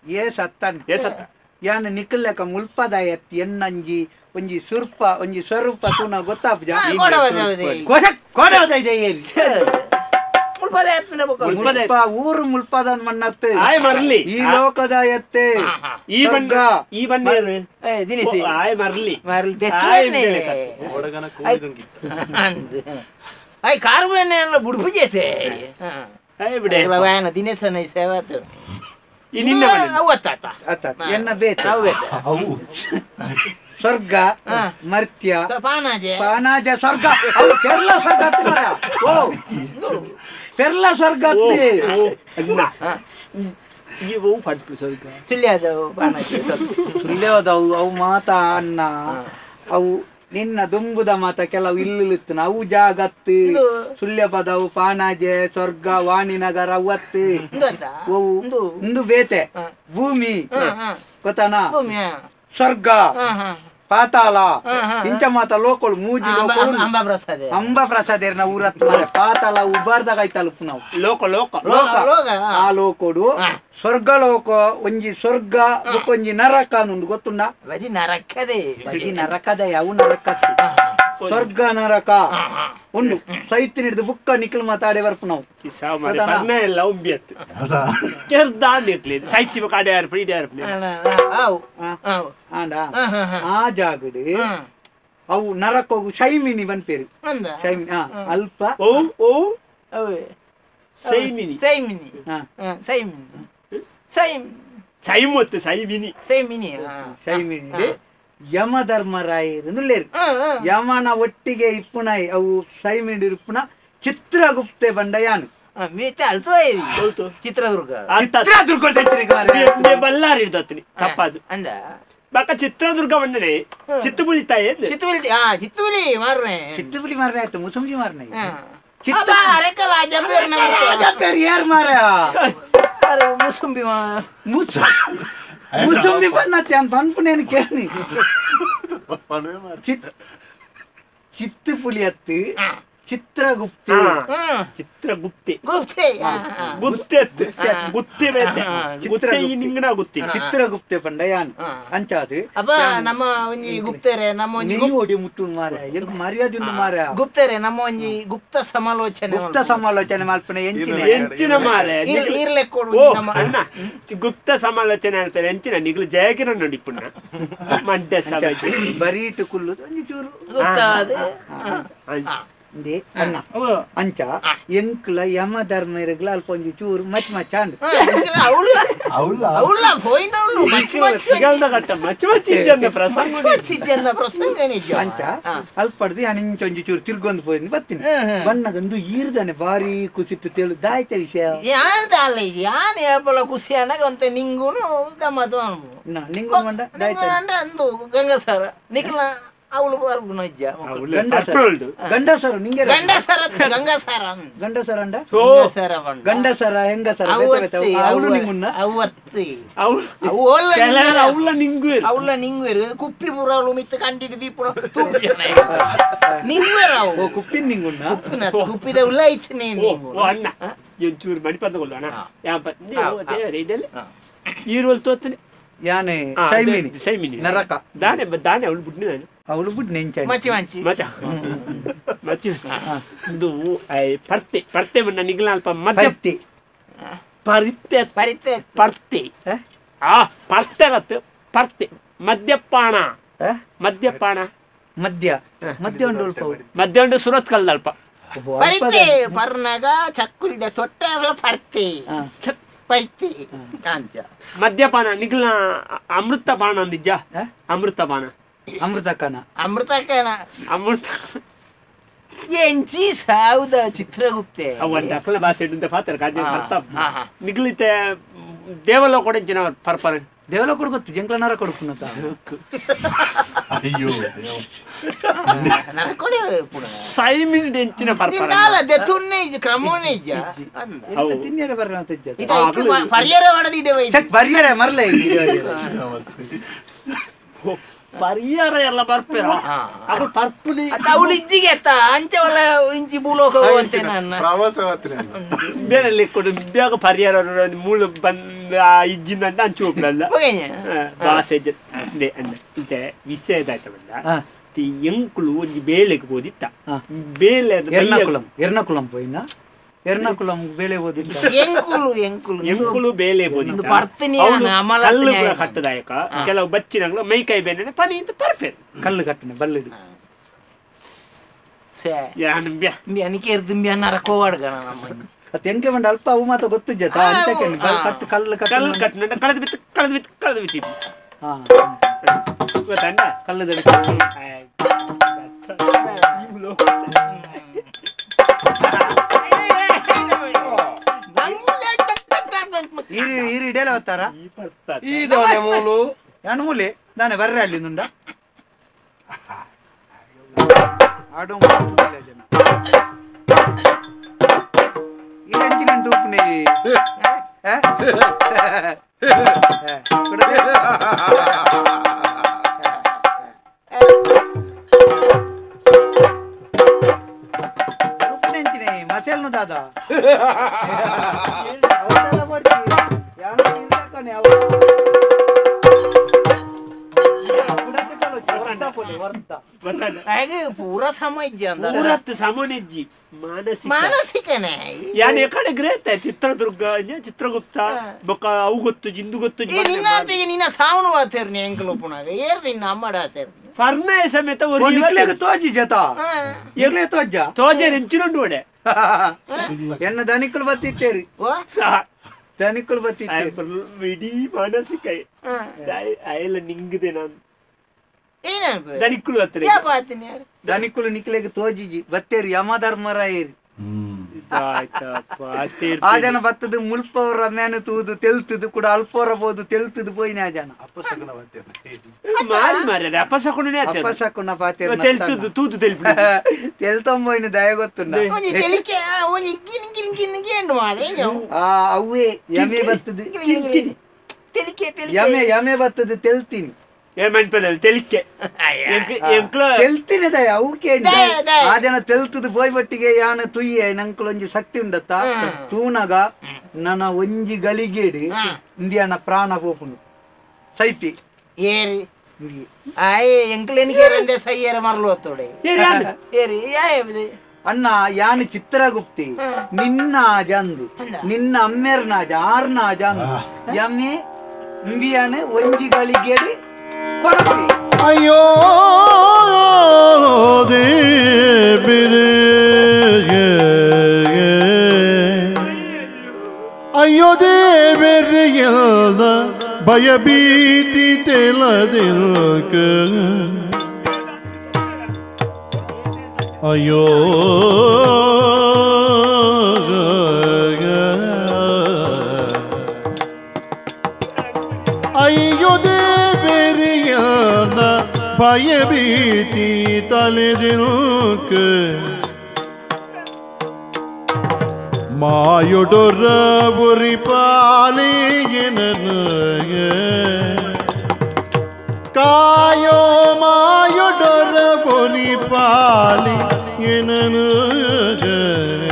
ಏಸ ಅತ್ತನ್ ಏಸತ್ತ ಯಾನ ನಿಕ್ಕಲೆಕ ಮುಲ್ಪದ ಎತ್ತಿ ಎನ್ನಂಜಿ ಒಂಜಿ ಸುರ್ಪ ಒಂಜಿ ಸ್ವರೂಪ ತೂನ ಗೊತ್ತಾಪುಜ ಕೊಡ ಕೊಡವದ ಇದೆ ಏರಿ ಮುಲ್ಪ ಊರು ಮುಲ್ಪದ ಮಣ್ಣತ್ತೆ ಮರ್ಲಿ ಈ ಲೋಕದ ಎತ್ತೆ ಈ ಬಣ್ಣ ಈ ಬಣ್ಣ ಆಯ್ ಮರ್ಲಿ I ಕಾರ್ಬನ್ ಬುಡ್ಪುಜೆತೆ ದಿನೇಶನ ಸೇವಾ ಎನ್ನ ಬೇತ ಸ್ವರ್ಗ ಮರ್ತ್ಯ ಪಾನಾಜೆ ಪಾನಾಜೆ ಸ್ವರ್ಗ ಪೆರ್ಲ ಸ್ವರ್ಗ ಓ ಪೆರ್ಲ ಸ್ವರ್ಗ ಸುಳ್ಯದವು ಅವು ಮಾತಾ ಅಣ್ಣ ಅವು ನಿನ್ನ ದುಂಬುದ ಮಾತ ಕೆಲವು ಇಲ್ಲಿತ್ತು ಅವು ಜಾಗತ್ತು ಸುಳ್ಯ ಪದವು ಪಾನಾಜೆ ಸ್ವರ್ಗ ವಾಣಿನಗರ ಅವತ್ತು ಓ ಇಂದು ಬೇತೆ ಭೂಮಿ ಗೊತ್ತಾನ ಸ್ವರ್ಗ ಪಾತಾಳ ಇಂಚ ಮಾತ ಲೋಕಳು ಮೂಜಿ ಲೋಕಳು ಅಂಬಾ ಪ್ರಸಾದ ಊರತ್ ಮಾರೆ ಪಾತಾಳ ಉಬಾರ್ದಾಗ ಆಯ್ತಲ್ಪ ನಾವು ಲೋಕ ಲೋಕ ಲೋಕ ಆ ಲೋಕೋಡು ಸ್ವರ್ಗ ಲೋಕ ಒಂಜಿ ಸ್ವರ್ಗ ಒಂಜಿ ನರಕ ಅನ್ನುಂಡು ಗೊತ್ತುಂಡ ಬಜಿ ನರಕದೇ ಬಜಿ ನರಕದ ಯಾವ ನರಕ ಸ್ವರ್ಗ ನರಕ ಉಂಡು ಸೈತ್ ಹಿಡಿದು ಬುಕ್ಕ ನಿಖಲ್ ಮಾತಾಡೆ ಬರ್ಪು ನಾವು ಆ ಜಾಗಡು ಅವು ನರಕೋಗು ಶೈಮಿನಿ ಬನ್ಪೇರು ಶೈಮಿನಿ ಅಲ್ಪ ಸೈಮಿನಿ ಸೈಮಿನಿ ಸೈಮಿನಿ ಸೈಮಿನಿ ಸೈಮಿನಿ ಸೈಮಿನಿ ಯಮಧರ್ಮರಾಯರು ಯಮನ ಒಟ್ಟಿಗೆ ಇಪ್ಪುನಾಯಿ ಅವು ಸೈಮಿಡಿ ಇಪ್ಪುನ ಚಿತ್ರಗುಪ್ತೆ ಬಂಡಯಾನು ಚಿತ್ರದುರ್ಗ ಚಿತ್ರದುರ್ಗ ಬಲ್ಲಾರಿ ತಪ್ಪಾದು ಬಕ್ಕ ಚಿತ್ರದುರ್ಗ ಬಂದನೆ ಚಿತ್ತುಬುಲಿ ತಾಯಿ ಚಿತ್ತುಬುಲಿ ಚಿತ್ತುಬುಲಿ ಮಾರನೆ ಚಿತ್ತುಬುಲಿ ಮಾರನೆ ಆಯ್ತು ಮುಸುಂಬಿ ಮಾರನೆ ಯಾರು ಮಾರ ಮುಸುಂಬಿ ಮುಸುಂಬಿ ಬಣ್ಣತ್ತೆ ಅಂತ ಅನ್ಪುನೇನು ಕೇಳಿ ಚಿತ್ತು ಪುಲಿ ಅತ್ತು ಚಿತ್ರಗುಪ್ತೆ ಚಿತ್ರಗುಪ್ತೆ ಗುಪ್ತೆ ಗುಪ್ತೆ ಗುತ್ತೆ ಗುತ್ತೆ ಈ ನಿಂಗನ ಗುತ್ತಿ ಚಿತ್ರಗುಪ್ತೆ ಪಂಡ ಯಾನ್ ಅಂಚಾದು ಅಪ್ಪ ನಮ್ಮ ಒಂಜಿ ಗುಪ್ತೆರೆ ನಮ್ಮ ಒಂಜಿ ಓಡಿ ಮುಟ್ಟು ಮಾರ ಎಂಕ್ ಮರ್ಯಾದೆ ಉಂಡು ಮಾರ ಗುಪ್ತೆರೆ ನಮ್ಮ ಒಂಜಿ ಗುಪ್ತ ಸಮಾಲೋಚನೆ ಗುಪ್ತ ಸಮಾಲೋಚನೆ ಮಲ್ಪನೆ ಎಂಚಿನ ಎಂಚಿನ ಮಾರೆ ಇರ್ಲೆಕ್ಕೊಡು ನಮ್ಮ ಅಣ್ಣ ಗುಪ್ತ ಸಮಾಲೋಚನೆ ಹೇಳ್ತಾರೆ ಎಂಚಿನ ನಿಗ್ಲು ಜಯಕಿರಣ ನೋಡಿ ಪುಣ್ಣ ಮಂಡ್ಯ ಸಭೆ ಬರೀಟು ಕುಲ್ಲು ಒಂಜಿ ಚೂರು ಗುಪ್ತ ಅಂಚ ಎಂಕ್ಲ ಯಮ ಧರ್ಮ ಇರಗ್ಲ ಅಲ್ಪ ಒಂಜಿ ಚೂರು ಮಚ್ ಮಚ್ಚಾಂಡ್ ಅಂಚ ಅಲ್ಪಡ್ದು ಅನಿಂಚ ಒಂಜಿ ಚೂರು ತಿರ್ಗೊಂದು ಪೋయింದು ಬತ್ತೀನಿ ಬಣ್ಣಗಂದು ಈರ್ದಾನೆ ಭಾರಿ ಕುಸಿಟ್ಟು ತೇಳು ದಾಯ್ತ ವಿಷಯ ಯಾನ್ ಏಪಲ ಖುಷಿ ಅನ್ನಾಗ ಒಂತೆ ನಿಂಗುನು ಗಮ್ಮತ್ತು ನಿಂಗು ಅಂದು ಗಂಗಸರ ನಿಖಿಲ ಅವಳು ಬರ್ಬುನ ಇಜ್ಜ ಗಂಡಸರು ನಿಂಗೆ ಗಂಡಸರ ಗಂಗಸರ ಗಂಡಸರ ಅಂಡ ಗಂಗಸರ ಗಂಡಸರ ಹೆಂಗಸರ ಅವಳು ನಿಂಗುನ್ನ ಅವತ್ತಿ ಅವಳ ನಿಂಗು ಅವಳ ನಿಂಗುವೆರು ಕುಪ್ಪಿ ಪೂರ ಅವಳು ಮಿತ್ತ ಕಂಡಿಟ್ಟು ದೀಪುನ ತೂಪು ಜನ ನಿಂಗುವೆರು ಅವು ಕುಪ್ಪಿ ನಿಂಗುನ್ನ ಕುಪ್ಪಿನ ಕುಪ್ಪಿದ ಉಲ್ಲ ಐತ್ನೆ ಅಣ್ಣ ಎಂಚೂರು ಮಣಿ ಪಂದಗೊಳ್ಳು ಅಣ್ಣ ಇದೆಲ್ಲ ಈರುವಲ್ ತೋತ್ತನೆ ಯಾನೆ ಸೈಮಿನಿ ಸೈಮಿನಿ ನರಕ ದಾನೆ ದಾನೆ ಅವಳು ಬುಡ್ನಿ ದಾನೆ ಅವಳು ಬುಡ್ನಿ ಎಂಚ ಮಚ್ಚಿ ಮಚ್ಚಿ ಮಚ್ಚ ಮಚ್ಚಿ ಇದು ಪರ್ತೆ ಪರ್ತೆ ಮನ್ನ ನಿಗ್ಲ ಅಲ್ಪ ಮಧ್ಯ ಪರಿತ್ತೆ ಪರಿತ್ತೆ ಪರ್ತೆ ಆ ಪರ್ತೆ ಗತ್ತು ಪರ್ತೆ ಮದ್ಯಪಾನ ಮದ್ಯಪಾನ ಮದ್ಯ ಮದ್ಯ ಉಂಡು ಅಲ್ಪ ಮದ್ಯ ಉಂಡು ಸುರತ್ ಕಲ್ದ ಅಲ್ಪ ಪರಿತ್ತೆ ಪರ್ನಗ ಚಕ್ಕುಲ್ದ ತೊಟ್ಟ ಪರ್ತೆ ಪರಿತ್ತೆ ಕಾಂಚ ಮದ್ಯಪಾನ ನಿಗ್ಲ ಅಮೃತಪಾನ ಅಂದಿಜ್ಜ ಅಮೃತಪಾನ ಅಮೃತಕನ ಅಮೃತಕನ ಅಮೃತ ಎಂಚಿ ಸಾವುದ ಚಿತ್ರಗುಪ್ತೆ ಅವಂತ ಅಕ್ಕಲ ಭಾಷೆ ಇದ್ದಂತೆ ಪಾತ್ರ ಕಾಜೆ ಅರ್ಥ ನಿಗ್ಲಿತೆ ದೇವಲೋಕ ಕೊಡಂಚಿನ ಪರ್ಪರ್ ದೇವಲ ಕೊಡು ಗೊತ್ತು ಜಂಕ್ಲ ನರ ಕೊಡುಪುನತ ಅಯ್ಯೋ ನರಕೊಡೆ ಸೈಮಿನ್ ಡೆಂಚಿನ ಪರ್ಪರ ದಾಲ ದೆತುನ್ನೆ ಇಜ್ ಕ್ರಮೋನೆ ಇಜ್ಜ ಅಂದ ತಿನ್ನಿಯರೆ ಬರ್ರ ಅಂತ ಇಜ್ಜ ಇದು ಪರಿಯರ ವಡದಿ ಇಡವೆ ಚೆಕ್ ಪರಿಯರ ಮರ್ಲೆ ಪರಿಯರ ಎಲ್ಲ ಬರ್ಪೆರ ಅವು ಪರ್ಪುನಿ ಅತ್ತ ಅವಳು ಇಜ್ಜಿಗೆ ಅತ್ತ ಅಂಚವಲ್ಲ ಇಂಚಿ ಭೂಲೋಕ ಅಂತೆ ನನ್ನ ಪ್ರವಾಸ ಹೋಗ್ತೀನಿ ಬೇರೆ ಲೆಕ್ಕೊಡು ಬೇಗ ಪರಿಯರ ಮೂಲ ಬಂದ ಇಜ್ಜಿನ ಅಂತ ಅಂಚು ಹೋಗ್ಲಲ್ಲ ಬಾಸೆ ಅಂದೆ ವಿಷಯದಾಯ್ತ ಬಂದ ಎಂಕುಲು ಒಂಜಿ ಬೇಲೆಗೆ ಹೋದಿತ್ತ ಬೇಲೆ ಎರ್ನಾಕುಲಂ ಎರ್ನಾಕುಲಂ ಪೋಯಿನ ಎರ್ನಾಕುಲಂ ಬೇಲೆ ಹೋದಿತ್ತ ಎಂಕುಲು ಎಂಕುಲು ಎಂಕುಲು ಬೇಲೆ ಹೋದಿತ್ತ ಕಲ್ಲು ಪೂರ ಕಟ್ಟದಾಯಕ ಕೆಲವು ಬಚ್ಚಿನಂಗ್ಲು ಮೈಕೈ ಬೇನೆ ಪನಿ ಅಂತ ಪರ್ಪೆರ್ ಕಲ್ಲು ಕಟ್ಟನೆ ಬಲ್ಲದು ಎಂಕೆ ಬಂಡ ಅಲ್ಪ ಅವು ಮಾತ ಗೊತ್ತು ಜತ ಕಟ್ಟು ಕಲ್ಲು ಕಲ್ಲು ಕಟ್ಟನ ಕಳೆದು ಬಿತ್ತು ಕಳೆದು ಬಿತ್ತು ಕಳೆದು ಬಿತ್ತು ಗೊತ್ತಂಡ ಕಲ್ಲು ಇಡೇಲ ಬರ್ತಾರ ಯಾನು ಮೂಲೆ ನಾನೇ ಬರ್ರೆ ಅಲ್ಲಿ ನುಂಡ ಆಡೋ ಜನ ಇರಂಚಿನ ತೂಪುನಿ ಮಸೆಲ್ನು ದಾದಾ ಪೂರಾ ಸಮಯ ಸಮನಿಜ್ಜಿ ಮಾನಸಿಕ ಮಾನಸಿಕನೇ ಯಾನ್ ಎಕಡೆ ಗ್ರೇತ ಚಿತ್ರದುರ್ಗ ಚಿತ್ರಗುಪ್ತ ಬೊಕ್ಕ ಅವು ಗೊತ್ತು ಜಿಂದು ಗೊತ್ತು ನಿನ್ನ ನಿನ್ನ ಸಾವನು ಆತೇರ್ನಿ ಎಂಕಲು ಪುನಾಗ ಏರ್ ನಿನ್ನ ಅಮ್ಮಡ ಆತೇರ್ನಿ ಪರ್ಣಯ ಸಮೇತ ನಿಕ್ಲೆಗ್ ತೋಜಿ ಜತ ಎರ್ಲೆ ತೋಜ ತೋಜೆ ನೆಂಚಿನುಂಡು ಒಡೆ ಎನ್ನ ದನಿಕುಲು ಬತ್ತಿತ್ತೇರಿ ದನಿಕುಲು ಬತ್ತಿತ್ತೇರಿ ಇಡೀ ಮಾನಸಿಕ ಅಯಲ ನಿಂಗದೆ ನಾನು ದನಿಕುಲು ಹತ್ತಿರ ದನಿಕುಲು ನಿಕ್ಲೆಗ್ ತೋಜಿಜಿ ಬತ್ತೇರಿ ಯಮಧರ್ಮರಾಯೇರಿ ಆ ಜನ ಬತ್ತದು ಮುಲ್ಪವರ ಮೇನು ತೂದು ತೆಲ್ತದು ಕೂಡ ಅಲ್ಪವರ ಬೋದು ತೆಲ್ತದು ಪೋಯಿನ ಆ ಜನ ಅಪಶಕುನ ಪಾತೆ ತೆಲ್ತದು ತೂದು ತೆಲ್ಪು ತೆಲ್ತಂಬೋಯಿನ ದಯ ಗೊತ್ತುಂಡ ಅವೇ ಯಮೆ ಬತ್ತದು ಯಮೆ ಯಮೆ ಬತ್ತದು ತೆಲ್ತೀನಿ ತೆಲಿಕೆ ತೆಲ್ತಿನ ದಯ ಅವಕ್ಕೆ ಆ ಜನ ತೆಲ್ತದು ಬೋಯ್ ಬಟ್ಟಿಗೆ ಯಾನ ತುಯ್ಯ ನಂಕುಲೊಂಜಿ ಶಕ್ತಿ ಉಂಡತ್ತ ತೂನಗ ನನ್ನ ಒಂಜಿ ಗಲಿಗೇಡಿ ಇಂದಿಯಾನ ಪ್ರಾಣ ಪೋಪುಂಡು ಸೈಪಿ ಏರಿ ಆಯ್ ಎಂಕ್ಲೆನಿಗೆ ಸೈಯರ ಮರಲು ಹೊತ್ತೋಡೆ ಏರಿ ಅಣ್ಣ ಯಾನು ಚಿತ್ರಗುಪ್ತಿ ನಿನ್ನ ಜಂದು ನಿನ್ನ ಅಮ್ಮೇರ್ನ ಆರ್ನ ಜಂದು ಯಮ್ಮೆ ಇಂಬಿಯಾನ ಒಂಜಿ ಗಲಿಗೇಡಿ ಅಯ್ಯೋ ದೇವಿರೇ ಅಯ್ಯೋ ದೇವರಿಯಲ್ದ ಭಯಭೀತಿ ತೆಲದಿಲ್ಕ ಅಯ್ಯೋ ಅಯ್ಯೋ ದೇವರಿಯಲ್ದ ಭಯಭೀತಿ ತಲೆದಿಲ್ಕ ಮಾಯೊಡೊರ ಉರಿ ಪಾಲಿಯನನಗೆ ಕಾಯೋ ಮಾಯೊಡೊರ ಉರಿ ಪಾಲಿ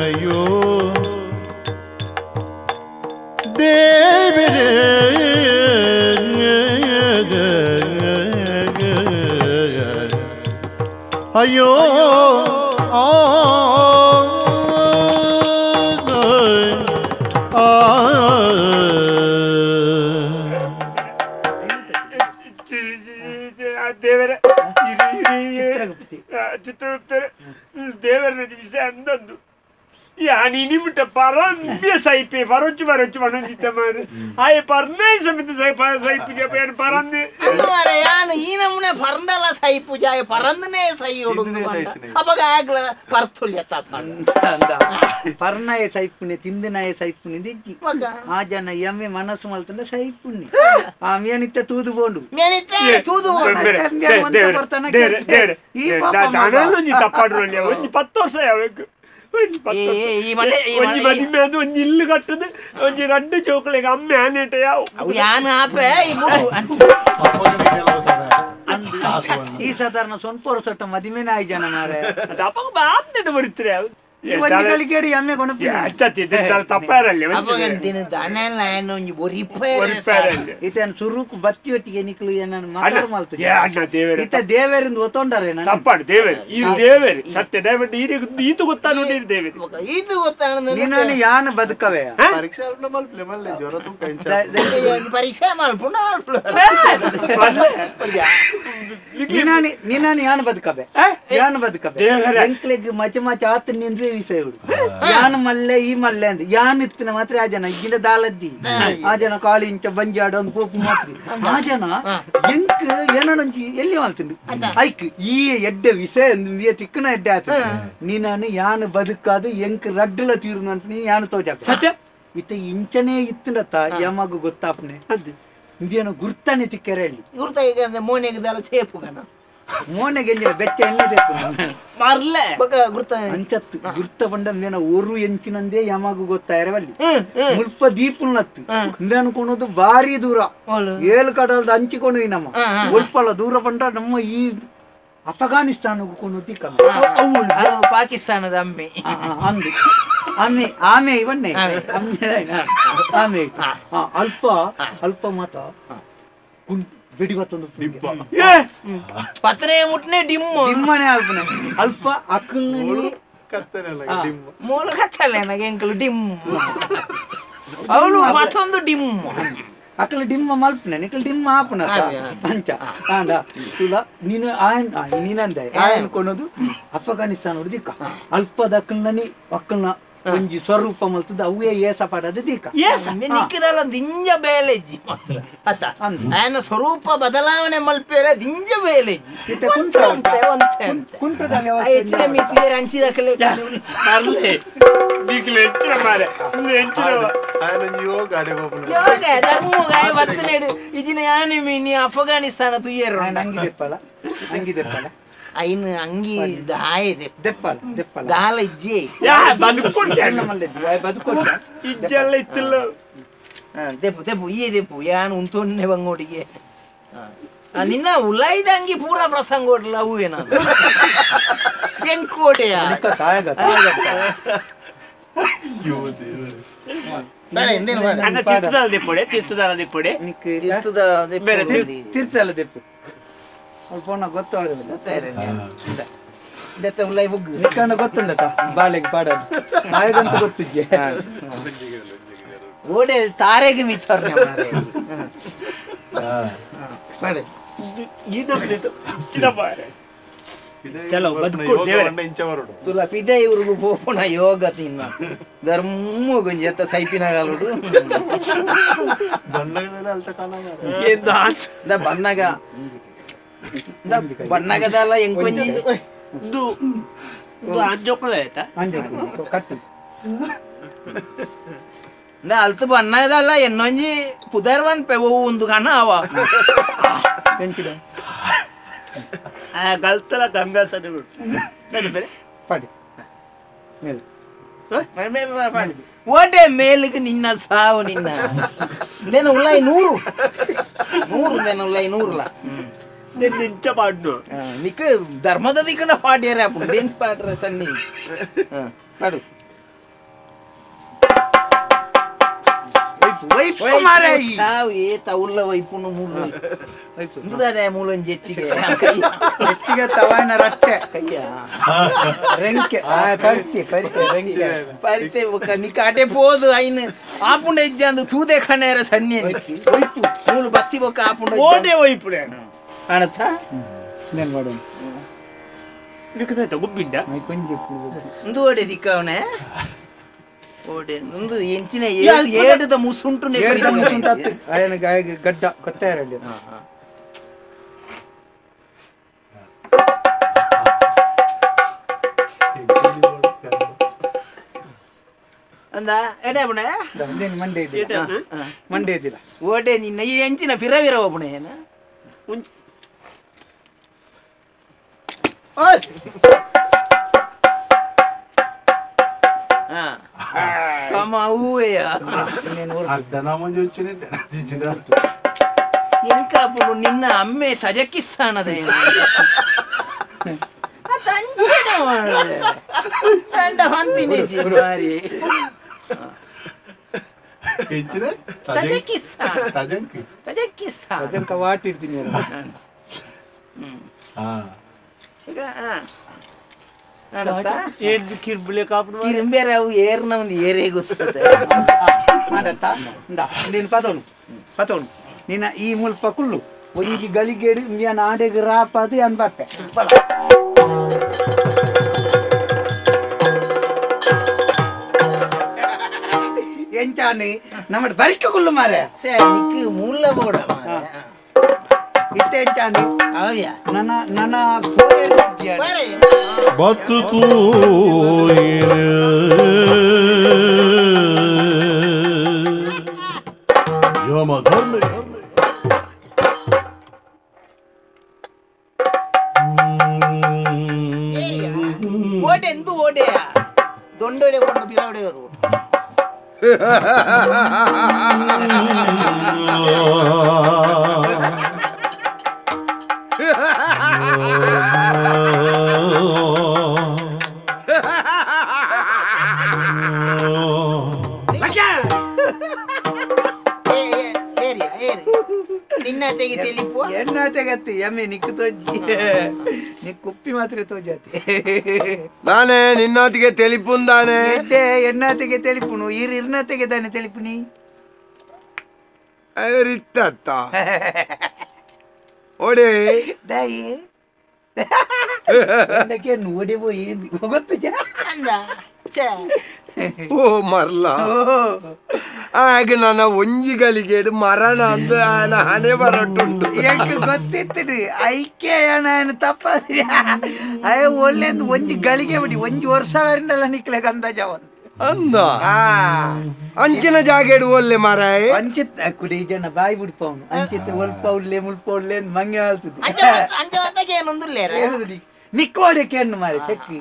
ಅಯ್ಯೋ ದೇವರೇ ಅಯ್ಯೋ ಆ ದೇವರ ಚಿತ್ರಗುಪ್ತರ ದೇವರ ವಿಷಯ ಅಂದಂದು ಯಾನಿನಿಬಿಟ್ಟ ಪರಂದ್ಯ ಸೈಪೆ ಪರೊಚ್ಚು ಪರೊಚ್ಚು ಪಣಂದಿತ್ತ ಮಾರೆ ಆಯೆ ಪರ್ನೇ ಸಮೇತ ಸೈಪ ಸೈಪಿಗೆ ಪೇನು ಪರಂದೆ ಯಾನ್ ಯಾನು ಈ ನಮೂನೆ ಪರಂದಲ ಸೈಪು ಜಾಯ ಪರಂದನೇ ಸೈ ಹೊಡುದು ಅವಾಗ ಆಗ್ಲ ಪರ್ತುಲ್ಯ ತಪ್ಪ ಪರ್ನಾಯ ಸೈಪುಣೆ ತಿಂದನಾಯ ಸೈಪುಣೆ ದಿಜ್ಜಿ ಆ ಜನ ಎಮ್ಮೆ ಮನಸ್ಸು ಮಲ್ತಂಡ ಸೈಪುಣೆ ಆ ಮೇನಿತ್ತ ತೂದು ಬೋಂಡು ತೂದು ಒಂಜಿ 10 ವರ್ಷ ಯಾವಾಗ ಒಂಜಿ ಮದಿಮೆ ಅದು ಒಂಜಿ ಇಲ್ಲು ಕಟ್ಟದು ಒಂಜಿ ರಡ್ಡು ಜೋಕುಲೆಗ್ ಅಮ್ಮೆ ಆನೇಟ ಯಾವ ಯಾನ್ ಆಪೆ ಈ ಸಾಧಾರಣ ಸ್ವಲ್ಪ ವರ್ಷ ಮದಿಮೆನೇ ಆಯ್ ಜನ ಮಾರೆ ಅಪ್ಪಗ ಬಾತ್ನೆಟ ಬರುತ್ತಾರೆ ಸುರುಕು ಬತ್ತಿ ಒಟ್ಟಿಗೆ ನಿಕ್ಲು ಮಾತಾಡ ದೇವರಿಂದ ಒತ್ತೊಂಡಾರೆ ತಪ್ಪಾಡು ದೇವರು ಈ ದೇವರು ಸತ್ಯ ದೇವರು ಈತು ಗೊತ್ತಾ ನೋಡಿ ದೇವರು ಈತು ಗೊತ್ತಾ ನೀನು ಯಾನ್ ಬದುಕವೆ ಪರೀಕ್ಷೆ ಮಲ್ಪುಂಡ ನೀನಾನು ಯಾನ್ ಬದುಕವೆ ಯಾನ್ ಬದುಕವೆ ಎಂಕ್ಲೆಗ್ ಮಚ ಮಚ ಆತ ನಿಂದ್ವೆ ವಿಷಯಗಳು ಯಾನ್ ಮಲ್ಲೆ ಈ ಮಲ್ಲೆ ಅಂದ್ ಯಾನ್ ಇತ್ತಿನ ಮಾತ್ರ ಆ ಜನ ಇಜ್ಜಿನ ದಾಲದ್ದಿ ಆ ಜನ ಕಾಳಿ ಇಂಚ ಬಂಜಾಡ ಒಂದು ಪೋಪು ಮಾತ್ರ ಆ ಜನ ಎಂಕ್ ಏನೊಂಜಿ ಎಲ್ಲಿ ಮಾಡ್ತೀನಿ ಐಕ್ ಈ ಎಡ್ಡೆ ವಿಷಯ ತಿಕ್ಕನ ಎಡ್ಡೆ ಆತ ನೀನಾನು ಯಾನ್ ಬದುಕಾದು ಎಂಕ್ ರಡ್ಡುಲ ತೀರು ಅಂತ ನೀ ಯಾನ್ ತೋಜ ಸತ್ಯ ಇತ್ತ ಇಂಚನೇ ಇತ್ತಿನತ್ತ ಯಮಗು ಗೊತ್ತಾಪ್ನೆ ಇಂದೇನು ಗುರ್ತಾನೆ ತಿಕ್ಕರೆ ಹೇಳಿ ಗುರ್ತ ಈಗ ಮೋನೆಗೆ ದಾಲ ಚೇಪು ಗಣ ಮೋನೆಗೆ ಬೆಚ್ಚ ಎಣ್ಣೆ ಬೇಕು ಮರ್ಲೆ ಗುರ್ತ ಅಂಚತ್ತು ಗುರ್ತ ಬಂಡ ಮೇನ ಒರು ಎಂಚಿನಂದೇ ಯಮಗು ಗೊತ್ತಾಯಿರವಲ್ಲಿ ಮುಲ್ಪ ದೀಪುಲ್ನತ್ತು ಇಂದೆ ಅನ್ಕೊಳೋದು ಭಾರಿ ದೂರ ಏಳು ಕಡಲ್ದ ಹಂಚಿಕೊಂಡು ನಮ್ಮ ಉಲ್ಪಲ ದೂರ ಬಂಡ ನಮ್ಮ ಈ ಅಫ್ಘಾನಿಸ್ತಾನ ಪಾಕಿಸ್ತಾನದ ಅಮ್ಮೆ ಅಂದು ಆಮೆ ಆಮೆ ಇವನ್ನೇ ಆಮೆ ಅಲ್ಪ ಅಲ್ಪ ಮಾತ ಬೆಡಿ ಬತ್ತೊಂದು ಪತ್ರೆ ಮುಟ್ನೆ ಡಿಮ್ಮ ಡಿಮ್ಮನೆ ಅಲ್ಪನೆ ಅಲ್ಪ ಅಕ್ಕಲ್ನಿ ಮೂಲ ಕತ್ತಲೆ ನನಗೆ ಎಂಕಲು ಡಿಮ್ ಅವಳು ಮತ್ತೊಂದು ಡಿಮ್ ಅಕ್ಕಲ ಡಿಮ್ಮ ಮಲ್ಪನೆ ನಿಕಲ್ ಡಿಮ್ಮ ಆಪುನ ಅಂಚ ಆಂಡ ತುಲ ನೀನು ಆಯನ್ ನೀನಂದೆ ಆಯನ್ ಕೊನೋದು ಅಫ್ಘಾನಿಸ್ತಾನ ಹೊಡೆದಿಕ್ಕ ಅಲ್ಪದ ಅಕ್ಕಲ್ನನಿ ಅಕ್ಕಲ್ನ ಒಂಜಿ ಸ್ವರೂಪ ಮಲ್ತದ ಅವೇ ಏಸ ಪಾಡದ ದಿಕ್ಕ ನಿಕ್ಕದಲ್ಲ ದಿಂಜ ಬೇಲೆಜ್ಜಿ ಅತ್ತ ಆಯನ ಸ್ವರೂಪ ಬದಲಾವಣೆ ಮಲ್ಪೇರೆ ದಿಂಜ ಬೇಲೆಜ್ಜಿ ಒಂತೆ ಒಂತೆ ಅಂತೆ ಹೆಚ್ಚು ಕಮ್ಮಿ ತುಯರ್ ಹಂಚಿದಕ್ಕಲೆ ಯೋಗ ಧರ್ಮಗಾಯ ಬತ್ತನೇಡು ಇಜಿನ ಯಾನೆ ಮೀನಿ ಅಫ್ಘಾನಿಸ್ತಾನ ತುಯ್ಯರು ಅಂಗಿ ದೆಪ್ಪಲ ಅಂಗಿ ದೆಪ್ಪಲ ಐನ್ ಅಂಗಿ ದಾಯದೆ ದೆಪ್ಪಲ ದೆಪ್ಪಲ ದಾಲ ಇಜ್ಜೆ ಬದುಕೊಡ್ಡ ಇಜ್ಜೆಲ್ಲ ಇತ್ತಿಲ್ಲ ದೆಪ್ಪು ದೆಪ್ಪು ಈ ದೆಪ್ಪು ಯಾನ್ ಉಂತೊನ್ನೆ ಬಂಗೋಡಿಗೆ ನಿನ್ನ ಉಲಾಯ್ದ ಅಂಗಿ ಪೂರಾ ಪ್ರಸಂಗ ಓಡ್ಲ ಹೂವೇನ ಎಂಕೋಟೆಯ ತೀರ್ಥಲ ದೆಪ್ಪು ಫೋನ ಗೊತ್ತಾಗಲ್ಲ ಗೊತ್ತುಂಡತ ಬಾಳೆಗೆ ಪಾಡೋದು ಆಯಗಂತ ಗೊತ್ತಿದ್ದೆ ಓಡೆ ತಾರೆಗೆ ಮಿತ್ತರ್ ಪಿದೆ ಇವ್ರಿಗೂ ಪೋಪುಣ ಯೋಗ ತಿನ್ನ ಧರ್ಮ ಗುಂಜತ್ತ ಸೈಪಿನ ಬಣ್ಣಗ ಬಣ್ಣಗದಲ್ಲ ಎಂಕೊಂಜಿ ಅಲ್ತು ಬಣ್ಣದಲ್ಲ ಎನ್ನೊಂಜಿ ಪುದರ್ವನ್ ಪೆ ಒಂದು ಕಣ ಅವ ಗಲ್ತಲ ಗಂಗಾಸನ ಓಟೆ ಮೇಲಿಗೆ ನಿನ್ನ ಸಾವು ನಿನ್ನ ನೇನು ಉಳ್ಳಾಯಿ 100 100 ನೇನು ಉಳ್ಳಾಯಿ 100 ನಿಂಚ ಪಾಡ್ನು ನಿಕ್ ಧರ್ಮದ ದಿಕ್ಕನ ಪಾಡ್ಯಾರ ಅಪ್ಪು ಪಾಡ್ರ ಸನ್ನಿ ಪಾಡು ಏ ತೌಲ್ಲ ವೈಪುನು ಮೂಲ ಮೂಲಂಜಿ ಹೆಚ್ಚಿಗೆ ಹೆಚ್ಚಿಗೆ ತವಾನ ರಟ್ಟೆ ಕಯ್ಯ ರೆಂಕೆ ಪರ್ತಿ ಪರ್ತಿ ರೆಂಕೆ ಪರಿತೆ ನಿಕಾಟೆ ಪೋದು ಐನ್ ಆಪುಂಡ ಹೆಜ್ಜೆ ತೂದೆ ಕಣ್ಣೇರ ಸನ್ನಿ ಮೂಲು ಬತ್ತಿ ಬೊಕ್ಕ ಆಪುಂಡ ಓಡೆ ವೈಪುಡೆ ಅಣತ నేను ಮಾಡೋಣ ನಿಕ್ಕದಾಯ್ತ ಗುಬ್ಬಿಂಡ ಒಂದು ಓಡೆ ದಿಕ್ಕವನೆ ಓಡೆ ಒಂದು ಎಂಚಿನ ಏಡದ ಮುಸುಂಟು ಗಡ್ಡ ಗೊತ್ತಾಯಿರಲಿ ಅಂದ ಎಡೆ ಬುಣೆ ಮಂಡೆ ಇದ್ದಿಲ್ಲ ಮಂಡೆ ಇದ್ದಿಲ್ಲ ಓಟೆ ನಿನ್ನ ಈ ಎಂಚಿನ ಪಿರವಿರ ಒಬ್ಬಣೆ ಏನ ಸಮ ಹೂವೆಯ ಎಂಕಾಪುಡು ನಿನ್ನ ಅಮ್ಮೆ ತಜಕಿಸ್ತಾನದ ಕಿರುಂಬೇರೆ ಅವು ಏರ್ನ ಒಂದು ಏರೇ ಗೊತ್ತದೆ ನೀನು ಪತೋಣು ಪತೋಣು ನಿನ್ನ ಈ ಮುಲ್ಪ ಕುಳ್ಳು ಒಂಜಿ ಗಳಿಗೇಡು ಇಂಡಿಯನ್ ಆಡೆಗೆ ರಾಪದು ಅನ್ಬಾಪೆ ಎಂಚಾನೆ ನಮ್ಮ ಬರಿಕ ಕುಳ್ಳು ಮಾರೆ ನಿಕ್ಕು ಮೂಲ ಬೋಡ ಇತ್ತೆ ಎಂಚಾನೆ ಅವಯ್ಯ ನನ್ನ ನನ್ನ ಬತ್ತು ಯಮಧರ್ಮ ಓಟೆ ಎಂದು ಓಟೆಯ ದೊಂಡೊಲೆ ಕೊಂಡು ಬಿರಾವಡೆಯವರು ಎಣ್ಣೆ ಎಮ್ಮೆ ನಿಕ್ಕು ತೋಜಿ ನಿಕ್ಕು ಕುಪ್ಪಿ ಮಾತ್ರ ತೋಜಾತಿ ನಾನೇ ನಿನ್ನಾತಿಗೆ ತೆಲಿಪುಂದಾನೆ ಎಡ್ಡೆ ಎಣ್ಣಾತಿಗೆ ತೆಲಿಪುನು ಇರ್ ಇರ್ನಾತಿಗೆ ತಾನೆ ತೆಲಿಪುನಿ ರಿತ್ತ ಓಡೆ ದಾಯಿ ಓಡಿ ಪೋಯಿ ಗೊತ್ತು ಓ ಮರ್ಲ ಆಗ ನನ್ನ ಒಂಜಿಗಳಿಗೆ ಮರಣ ಅಂದ ಹಣೆ ಬರಟುಂಟು ಎಂಕ್ ಗೊತ್ತಿತ್ತು ಐಕ್ಯ ನಾನು ತಪ್ಪಾದ್ರಿ ಅಯ್ಯ ಒಳ್ಳೆಂದು ಒಂಜಿ ಗಳಿಗೆ ಬಿಡಿ ಒಂಜಿ ವರ್ಷ ಅರಿಂಡಲ್ಲ ನಿಕ್ಲೆ ಅಂದಾಜವನ್ ಅಂದ ಅಂಚಿನ ಜಾಗೆಡು ಒಲ್ಲೆ ಮಾರಾಯ ಅಂಚಿತ್ ಕುಡಿ ಜನ ಬಾಯಿ ಬಿಡ್ಪವನು ಅಂಚಿತ್ ಒಲ್ಪ ಉಳ್ಳೆ ಮುಲ್ಪ ಉಳ್ಳೆ ಮಂಗೆ ಆಲ್ತದೆ ನಿಕ್ಕೋಡೆ ಕೆಣ್ಣು ಮಾರೆ ಚಕ್ಕಿ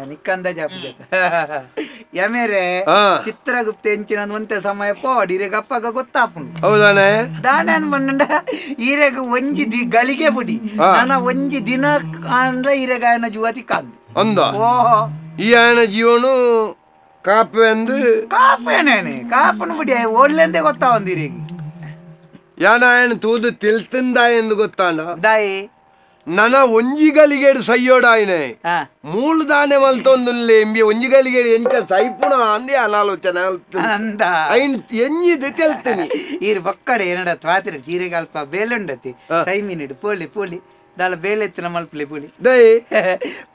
ನಿಕ್ಕಂದ ಜಾಪು ಯಮೇರೆ ಚಿತ್ರಗುಪ್ತ ಎಂಚಿನ ಒಂತೆ ಸಮಯ ಪೋಡಿ ಇರೆಗ್ ಅಪ್ಪಗ ಗೊತ್ತಾಪುಂಡು ಹೌದಾನೆ ದಾನೆ ಬಂಡ ಈರೆಗ್ ಒಂಜಿ the ಗಳಿಗೆ ಬುಡಿ ನನ್ನ ಒಂಜಿ ದಿನ ಅಂದ್ರ ಈರೆಗ ಆಯನ ಜೀವತಿ ಕಾಂದು ಅಂದ ಓಹೋ ಈ ಆಯನ ಜೀವನು ಕಾಪು ಎಂದು ಕಾಪೇನೇನೆ ಕಾಪನು ಬಿಡಿ ಓಡ್ಲೆಂದೇ ಗೊತ್ತಾವಂದು ಈರೆಗೆ ಯಾನ ಆಯನ ತೂದು ತಿಳ್ತಿಂದ ಎಂದು ಗೊತ್ತಾಂಡ ದಾಯಿ ನನ ಒಂಜಿಗಲಿಗೇಡು ಸೈಯೋಡಾಯ್ನೆ ಮೂಳು ದಾನೆ ಮಲ್ತೊಂದುಲ್ಲೆ ಎಂಬಿ ಒಂಜಿಗಲಿಗೇಡು ಎಂಚ ಸೈಪುಣ ಅಂದೆ ಅನಾಲೋಚನೆ ಅಂದ ಐನ್ ಎಂಜಿದು ತೆಲ್ತೀನಿ ಈರು ಬಕ್ಕಡೆ ಏನಡ ತ್ವಾತಿರ ಜೀರಿಗೆ ಅಲ್ಪ ಬೇಲೆ ಉಂಡತಿ ಸೈಮೀನಿಡು ಪೋಲಿ ಪೋಲಿ ದಾಲ ಬೇಲೆ ಎತ್ತಿನ ಮಲ್ಪಲೆ ಪೋಲಿ ದೈ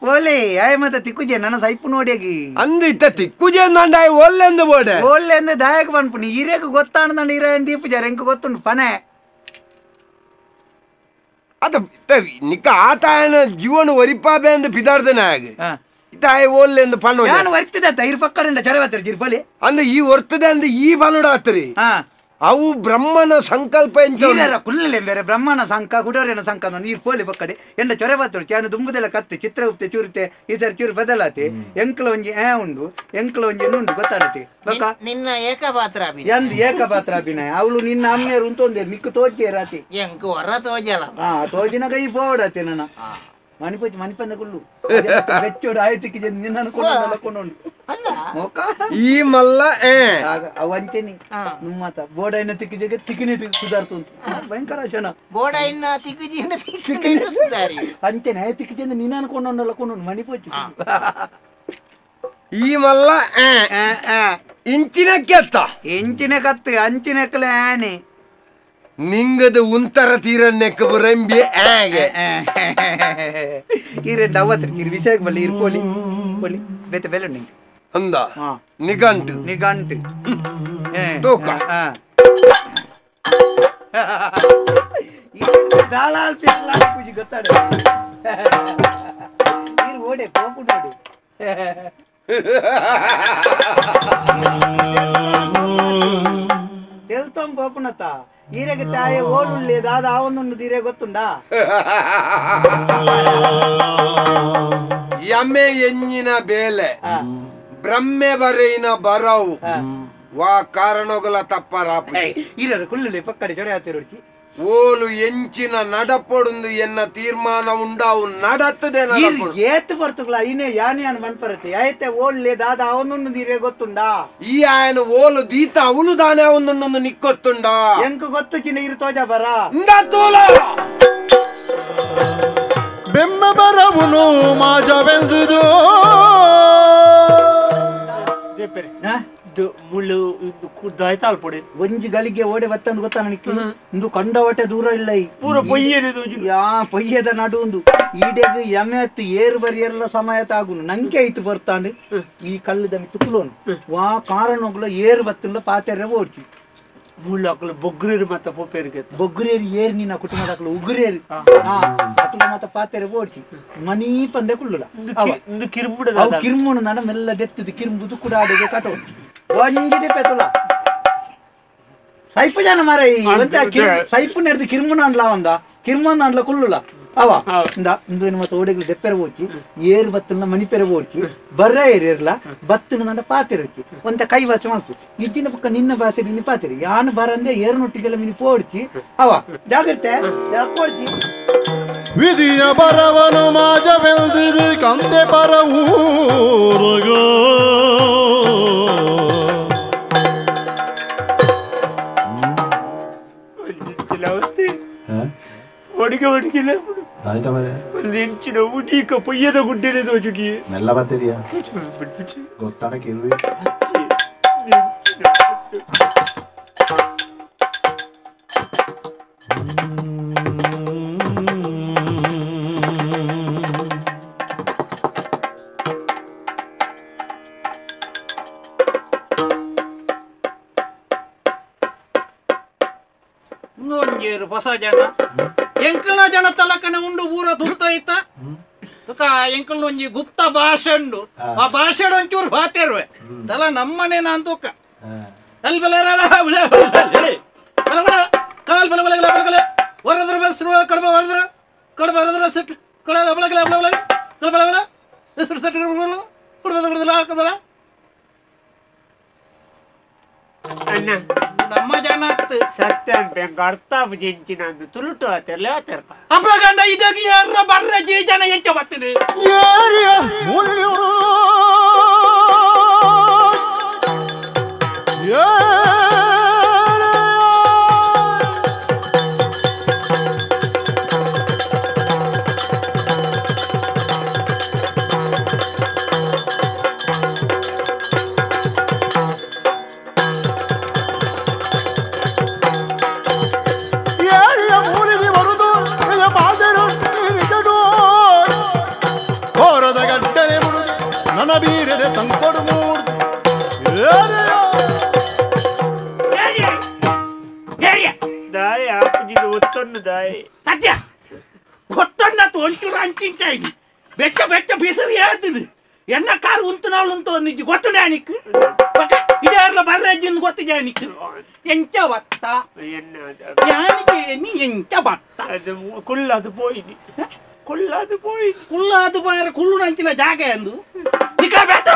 ಪೋಲಿ ಆಯ್ ಮತ್ತ ತಿಕ್ಕುಜೆ ನನ್ನ ಸೈಪು ನೋಡಿಯಾಗಿ ಅಂದ ಇತ್ತ ತಿಕ್ಕುಜೆ ಅಂದ ಆಯ್ ಒಲ್ಲೆಂದು ಬೋಡೆ ಒಲ್ಲೆಂದು ದಾಯಕ ಪನ್ಪುನಿ ಈರೇಗ ಗೊತ್ತಾಂಡ ಈರ ದೀಪುಜಾರ ಎಂಕ ಗೊತ್ತುಂಡು ಪನೆ ಅದ ನಿಕ್ಕ ಆತಾಯನ ಜೀವನ ಒರಿಪಾಬೆ ಅಂದ ಪಿದಾರ್ದನ ಆಗ ಇತ್ತಾಯ ಓಲ್ಲೆಂದು ಪಣ್ಣು ನಾನು ವರ್ತಿದ ಇರ್ ಪಕ್ಕದಿಂದ ಚರವತ್ತರ ಜಿರ್ಪಲಿ ಅಂದ ಈ ಒರ್ತದೆ ಅಂದ ಈ ಪನ್ನುಡಾತ್ರಿ ಅವು ಬ್ರಹ್ಮನ ಸಂಕಲ್ಪ ಎಂಚ ಕುಲ್ಲಲೆ ಬೇರೆ ಬ್ರಹ್ಮನ ಸಂಕ ಕುಡೋರೇನ ಸಂಕ ನೀರು ಪೋಲಿ ಪಕ್ಕಡೆ ಎಂಡ ಚೊರೆಬತ್ತರು ಚಾನು ದುಂಬುದೆಲ್ಲ ಕತ್ತೆ ಚಿತ್ರಗುಪ್ತೆ ಚೂರಿತೆ ಈ ಸರಿ ಚೂರು ಬದಲಾತಿ ಎಂಕ್ಲ ಒಂಜಿ ಆ ಉಂಡು ಎಂಕ್ಲ ಒಂಜಿ ಉಂಡು ಗೊತ್ತಾಡತಿ ಬೊಕ್ಕ ನಿನ್ನ ಏಕಪಾತ್ರ ಅಭಿನಯ ಎಂದ್ ಏಕಪಾತ್ರ ಅಭಿನಯ ಅವಳು ನಿನ್ನ ಅಮ್ಮೆಯರು ಉಂಟೊಂದೇರು ಮಿಕ್ಕು ತೋಜೆ ರಾತಿ ಎಂಕ್ ಹೊರ ತೋಜಲ ಹಾ ತೋಜಿನಾಗ ಈ ಪೋಡತಿ ನನ್ನ ಮಣಿಪತಿ ಮಣಿಪಂದ ಕುಳ್ಳು ಬೆಚ್ಚೋಡು ಆಯ್ತಿಕ್ಕೆ ನಿನ್ನ ಕೊಂಡು ಈ ಮಲ್ಲ ಅವಂಚೆನಿ ನಿಮ್ಮತ ಬೋಡೈನ ತಿಕ್ಕಿಜೆಗೆ ತಿಕ್ಕಿನಿಟ್ಟು ಸುಧಾರ್ತು ಭಯಂಕರ ಜನ ಬೋಡೈನ ತಿಕ್ಕಿಜಿಂದ ತಿಕ್ಕಿನಿಟ್ಟು ಸುಧಾರಿ ಅಂಚೆನೆ ತಿಕ್ಕಿಜೆಂದ ನೀನು ಅನ್ಕೊಂಡಲ್ಲ ಕೊಂಡು ಮಣಿಪೋಚು ಈ ಮಲ್ಲ ಇಂಚಿನ ಕೆತ್ತ ಇಂಚಿನ ಕತ್ತು ಅಂಚಿನ ಕಲೆ ಆನೆ ನಿಂಗದ ಉಂತರ ತೀರನ್ನೆಕ್ಕ ಬರಂಬಿ ಆಗೆ ಈ ರೆಂಡು ಅವತ್ರಿ ಇರು ವಿಷಯಕ್ಕೆ ಬಲ್ಲಿ ಇರು ಪೋಲಿ ಪೋಲಿ ಬೇತೆ ಬೆಲೆ ನಿಂಗೆ ಅಂದ ನಿಗಂಟು ನಿಗಂಟು ತೂಕ ದಾಳಾಲ್ ಪೂಜಿ ಗೊತ್ತಾಡ ನೀರು ಓಡೆ ಕೋಪು ನೋಡಿ. ತೆಲ್ತೊಂ ಪೋಪುನತ ಈರೆಗೆ ತಾಯಿ ಓಡುಳ್ಳೆ ದಾದ ಆವೊಂದುಂಡು ದೀರೆ ಗೊತ್ತುಂಡಾ ಯಮೆ ಎಂಜಿನ ಬೇಲೆ ಬ್ರಹ್ಮೆ ಬರೆಯಿನ ಬರವು ವಾ ಕಾರಣಗಳ ತಪ್ಪರಾಪ ಈರರು ಕುಳ್ಳುಲೆ ಪಕ್ಕಡೆ ಜೊರೆ ಆತಿರುಚಿ ಓಲು ಎಂಚಿನ ನಡಪೊಡುಂದು ಎನ್ನ ತೀರ್ಮಾನ ಉಂಡಾವು ನಡತ್ತದೆ ಏತು ಬರ್ತುಗಳ ಇನೇ ಯಾನೆ ಅನ್ ಮನ್ಪರತೆ ಆಯ್ತೆ ಓಲ್ಲೆ ದಾದ ಅವನೊಂದು ನೀರೇ ಗೊತ್ತುಂಡಾ ಈ ಆಯನ ಓಲು ದೀತ ಅವನು ದಾನೆ ಅವನೊಂದು ನಿಕ್ಕೊತ್ತುಂಡಾ ಎಂಕು ಗೊತ್ತು ಚಿನ್ನ ಇರು ತೋಜ ಬರ ತೋಲ ಬೆಮ್ಮ ಬರವುನು ಮಾಜವೆಂದುದು ಮುಳ್ಳು ಕುದ್ದಾಯ್ತಾಳ್ ಪೊಡೆ ಒಂಜಿ ಗಳಿಗೆ ಓಡೆ ಬತ್ತಂದು ಗೊತ್ತಾ ನನಗೆ ಇಂದು ಕಂಡವಟೆ ದೂರ ಇಲ್ಲ ಈ ಪೂರ ಪೊಯ್ಯದ ಯಾ ಪೊಯ್ಯದ ನಡು ಒಂದು ಈಡೆಗ್ ಯಮೆತ್ ಏರು ಬರಿಯಲ್ಲ ಸಮಯ ತಾಗುನು ನಂಗೆ ಐತು ಬರ್ತಾಂಡು ಈ ಕಲ್ಲುದ ತುಕುಲೋನು ವಾ ಕಾರಣಗಳ ಏರು ಬತ್ತಲ್ಲ ಪಾತೆರೆ ಓಡ್ಚಿ ಮುಳ್ಳು ಅಕಲು ಬೊಗ್ರೇರು ಮತ್ತ ಪೊಪೇರಿಗೆ ಬೊಗ್ರೇರು ಏರು ನಿನ್ನ ಕುಟುಂಬದ ಉಗ್ರೇರು ಅಕಲು ಮತ್ತ ಪಾತೆರೆ ಓಡ್ಚಿ ಮನೀ ಪಂದೆ ಕುಳ್ಳುಲ ಕಿರ್ಬುಡ ಅವು ಕಿರ್ಮುಣ ನಡ ಮೆಲ್ಲ ದೆತ್ತದು ಕಿರ್ಬುದು ಕೂಡ ಅಡುಗೆ ಕಟೋ ಒಂಜಿದೆ ಪೆತುಲ ಸೈಪು ಜನ ಮಾರ ಸೈಪು ನೆಡ್ದು ಕಿರ್ಮುನ ಅನ್ಲ ಒಂದ ಕಿರ್ಮುನ ಅನ್ಲ ಕುಳ್ಳುಲ ಅವ ಇಂದ ಇಂದು ಮತ್ತೆ ಓಡೆಗಳು ದೆಪ್ಪೆರ ಓಡ್ಚಿ ಏರು ಬತ್ತನ ಮಣಿಪೆರೆ ಓಡ್ಚಿ ಬರ್ರ ಏರಿರ್ಲ ಬತ್ತನ ನನ್ನ ಪಾತಿರೊಚ್ಚಿ ಒಂತ ಕೈ ಭಾಷೆ ಮಾಡ್ತು ನಿದ್ದಿನ ಪಕ್ಕ ನಿನ್ನ ಭಾಷೆ ನಿನ್ನ ಪಾತಿರಿ ಯಾನು ಬರಂದೆ ಏರು ನೊಟ್ಟಿಗೆಲ್ಲ ಮಿನಿ ಪೋಡ್ಚಿ ಅವ ಜಾಗ್ರತೆ ಓಡ್ಚಿ ವಿಧಿಯ ಬರವನು ಮಾಜವೆಲ್ದಿದು ಕಂತೆ ಬರವೂರಗೋ ಒಡಿಗೆ ಒಡಿಗಿಲ್ಲ ಲಿಂಚಿನ ಉಡೀಕ ಪೊಯ್ಯದ ಗುಡ್ಡೆಲೆ ದೋಜುಗಿ ಮೆಲ್ಲ ಬತ್ತೀರಿಯಾ ಗೊತ್ತಾನ ಕಿವಿ ಹೊಸ ಜನ ಎಂಕಲ್ನ ಜನ ತಲಕನೆ ಉಂಡು ಊರ ತುತ್ತ ಐತ ತುಕ ಎಂಕಲ್ನ ಒಂಜಿ ಗುಪ್ತ ಭಾಷೆ ಉಂಡು ಆ ಭಾಷೆ ಒಂಚೂರು ಬಾತೇರುವೆ ತಲ ನಮ್ಮನೇನ ಅಂತುಕ ಕಾಲ್ ಬಲ ಬಲ ಬಲ ವರದ್ರ ಬಸ್ ಕಡಬ ವರದ್ರ ಕಡಬ ವರದ್ರ ಸೆಟ್ ಕಡ ಬಲ ಬಲ ಬಲ ಬಲ ಬಲ ಹೆಸರು ಸೆಟ್ ಕುಡಬ ಬಲ ಅಣ್ಣ ನಮ್ಮ ಜನ ಸತ್ಯ ಬೆಂಗ ಅರ್ಥ ಜೆಂಚಿನ ತುಳುಟು ಆತಿರ್ಲೆ ಆತಿರ್ಪ ಅಪ್ರಗಂಡ ಇದಾಗ ಯಾರ ಬರ್ರ ಜಿ ಜನ ಎಂಚ ಬರ್ತೀನಿ ಬೆಟ್ಟ ಬೆಟ್ಟ ಬಿಸಿರು ಹೇಳ್ತೀನಿ ಎಣ್ಣ ಕಾರು ಉಂತನಾಳು ಉಂತ ಒಂದಿಜ್ಜಿ ಗೊತ್ತು ನಿಕ್ ಇದೇ ಬರ್ರಜ್ಜಿಂದ ಗೊತ್ತಿದೆ ನಿಕ್ ಎಂಚ ಬತ್ತ ಯಾನಿಗೆ ನೀ ಎಂಚ ಬತ್ತ ಕುಳ್ಳದು ಪೋಯಿನಿ ಕುಳ್ಳದು ಪೋಯಿ ಕುಳ್ಳದು ಬಾರ ಕುಳ್ಳು ನಂಚಿನ ಜಾಗ ಎಂದು ನಿಕ್ಕ ಬೆಟ್ಟ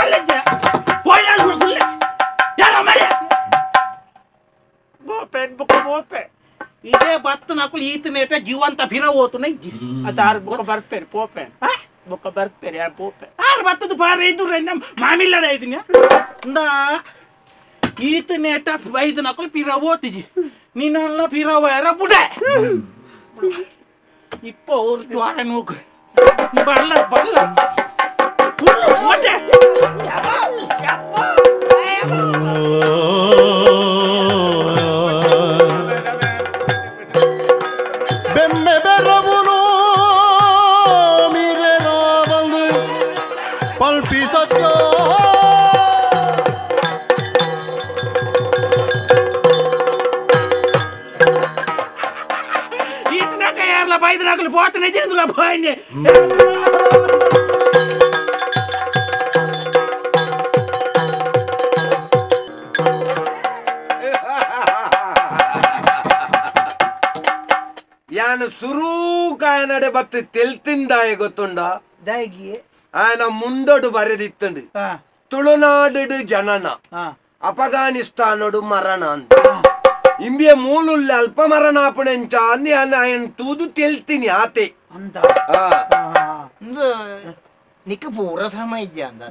ಪೋಯ ಯಾರ ಮರೆ ಮೋಪೆ ಬುಕ್ಕ ಮೋಪೆ ಇದೇ ಬತ್ತ ನಾಕುಲು ಈತನೇಟ ಜೀವಂತ ಫಿರ ಓತುನ ಇಜ್ಜಿ ಅದು ಆರು ಬುಕ್ಕ ಬರ್ಪೇರು ಪೋಪೆ ಬುಕ್ಕ ಬರ್ಪೇರು ಯಾರು ಪೋಪೆ ಆರು ಬತ್ತದ ಬಾರ ಇದ್ದು ನಮ್ಮ ಮಾಮಿಲ್ಲಡ ಇದೀನಿ ಇಂದ ಈತನೇಟ ಐದು ನಾಕುಲು ಪಿರ ಓತಿಜಿ ನೀನೆಲ್ಲ ಪಿರ ಯಾರ ಬುಡ ಇಪ್ಪ ಅವ್ರು ಜ್ವಾರ ನೋಕು ಬಲ್ಲ ಬಲ್ಲ ಬೆಮ್ಮೆ ಬೆರವುನು ಮೀರೆ ಬಂದು ಪಲ್ಪಿ ಸತ್ಯ ಬೈದ್ರಾಗಲು ಬೋತನೆ ಜಿಂದುಲ ಬಾಯ್ನೆ. ಸುರೂಕಾಯ ನಡೆ ಬತ್ತು ತೆಲ್ತಿಂದಾಯ ಗೊತ್ತುಂಡ ಆಯನ ಮುಂಡೊಡು ಬರೆದಿತ್ತಂಡು ತುಳುನಾಡು ಜನನ ಅಫಘಾನಿಸ್ತಾನಡು ಮರಣ ಅಂತ ಇಂಬಿಯ ಮೂಲುಲ್ಲ ಅಲ್ಪ ಮರಣ ಆಪಣೆಂಚ ಅಂದಿ ಆಯನ್ ತೂದು ತೆಲ್ತೀನಿ ಆತೆ ನಿಕ್ಕ ಪೂರ ಸಮಯ ಅಂದ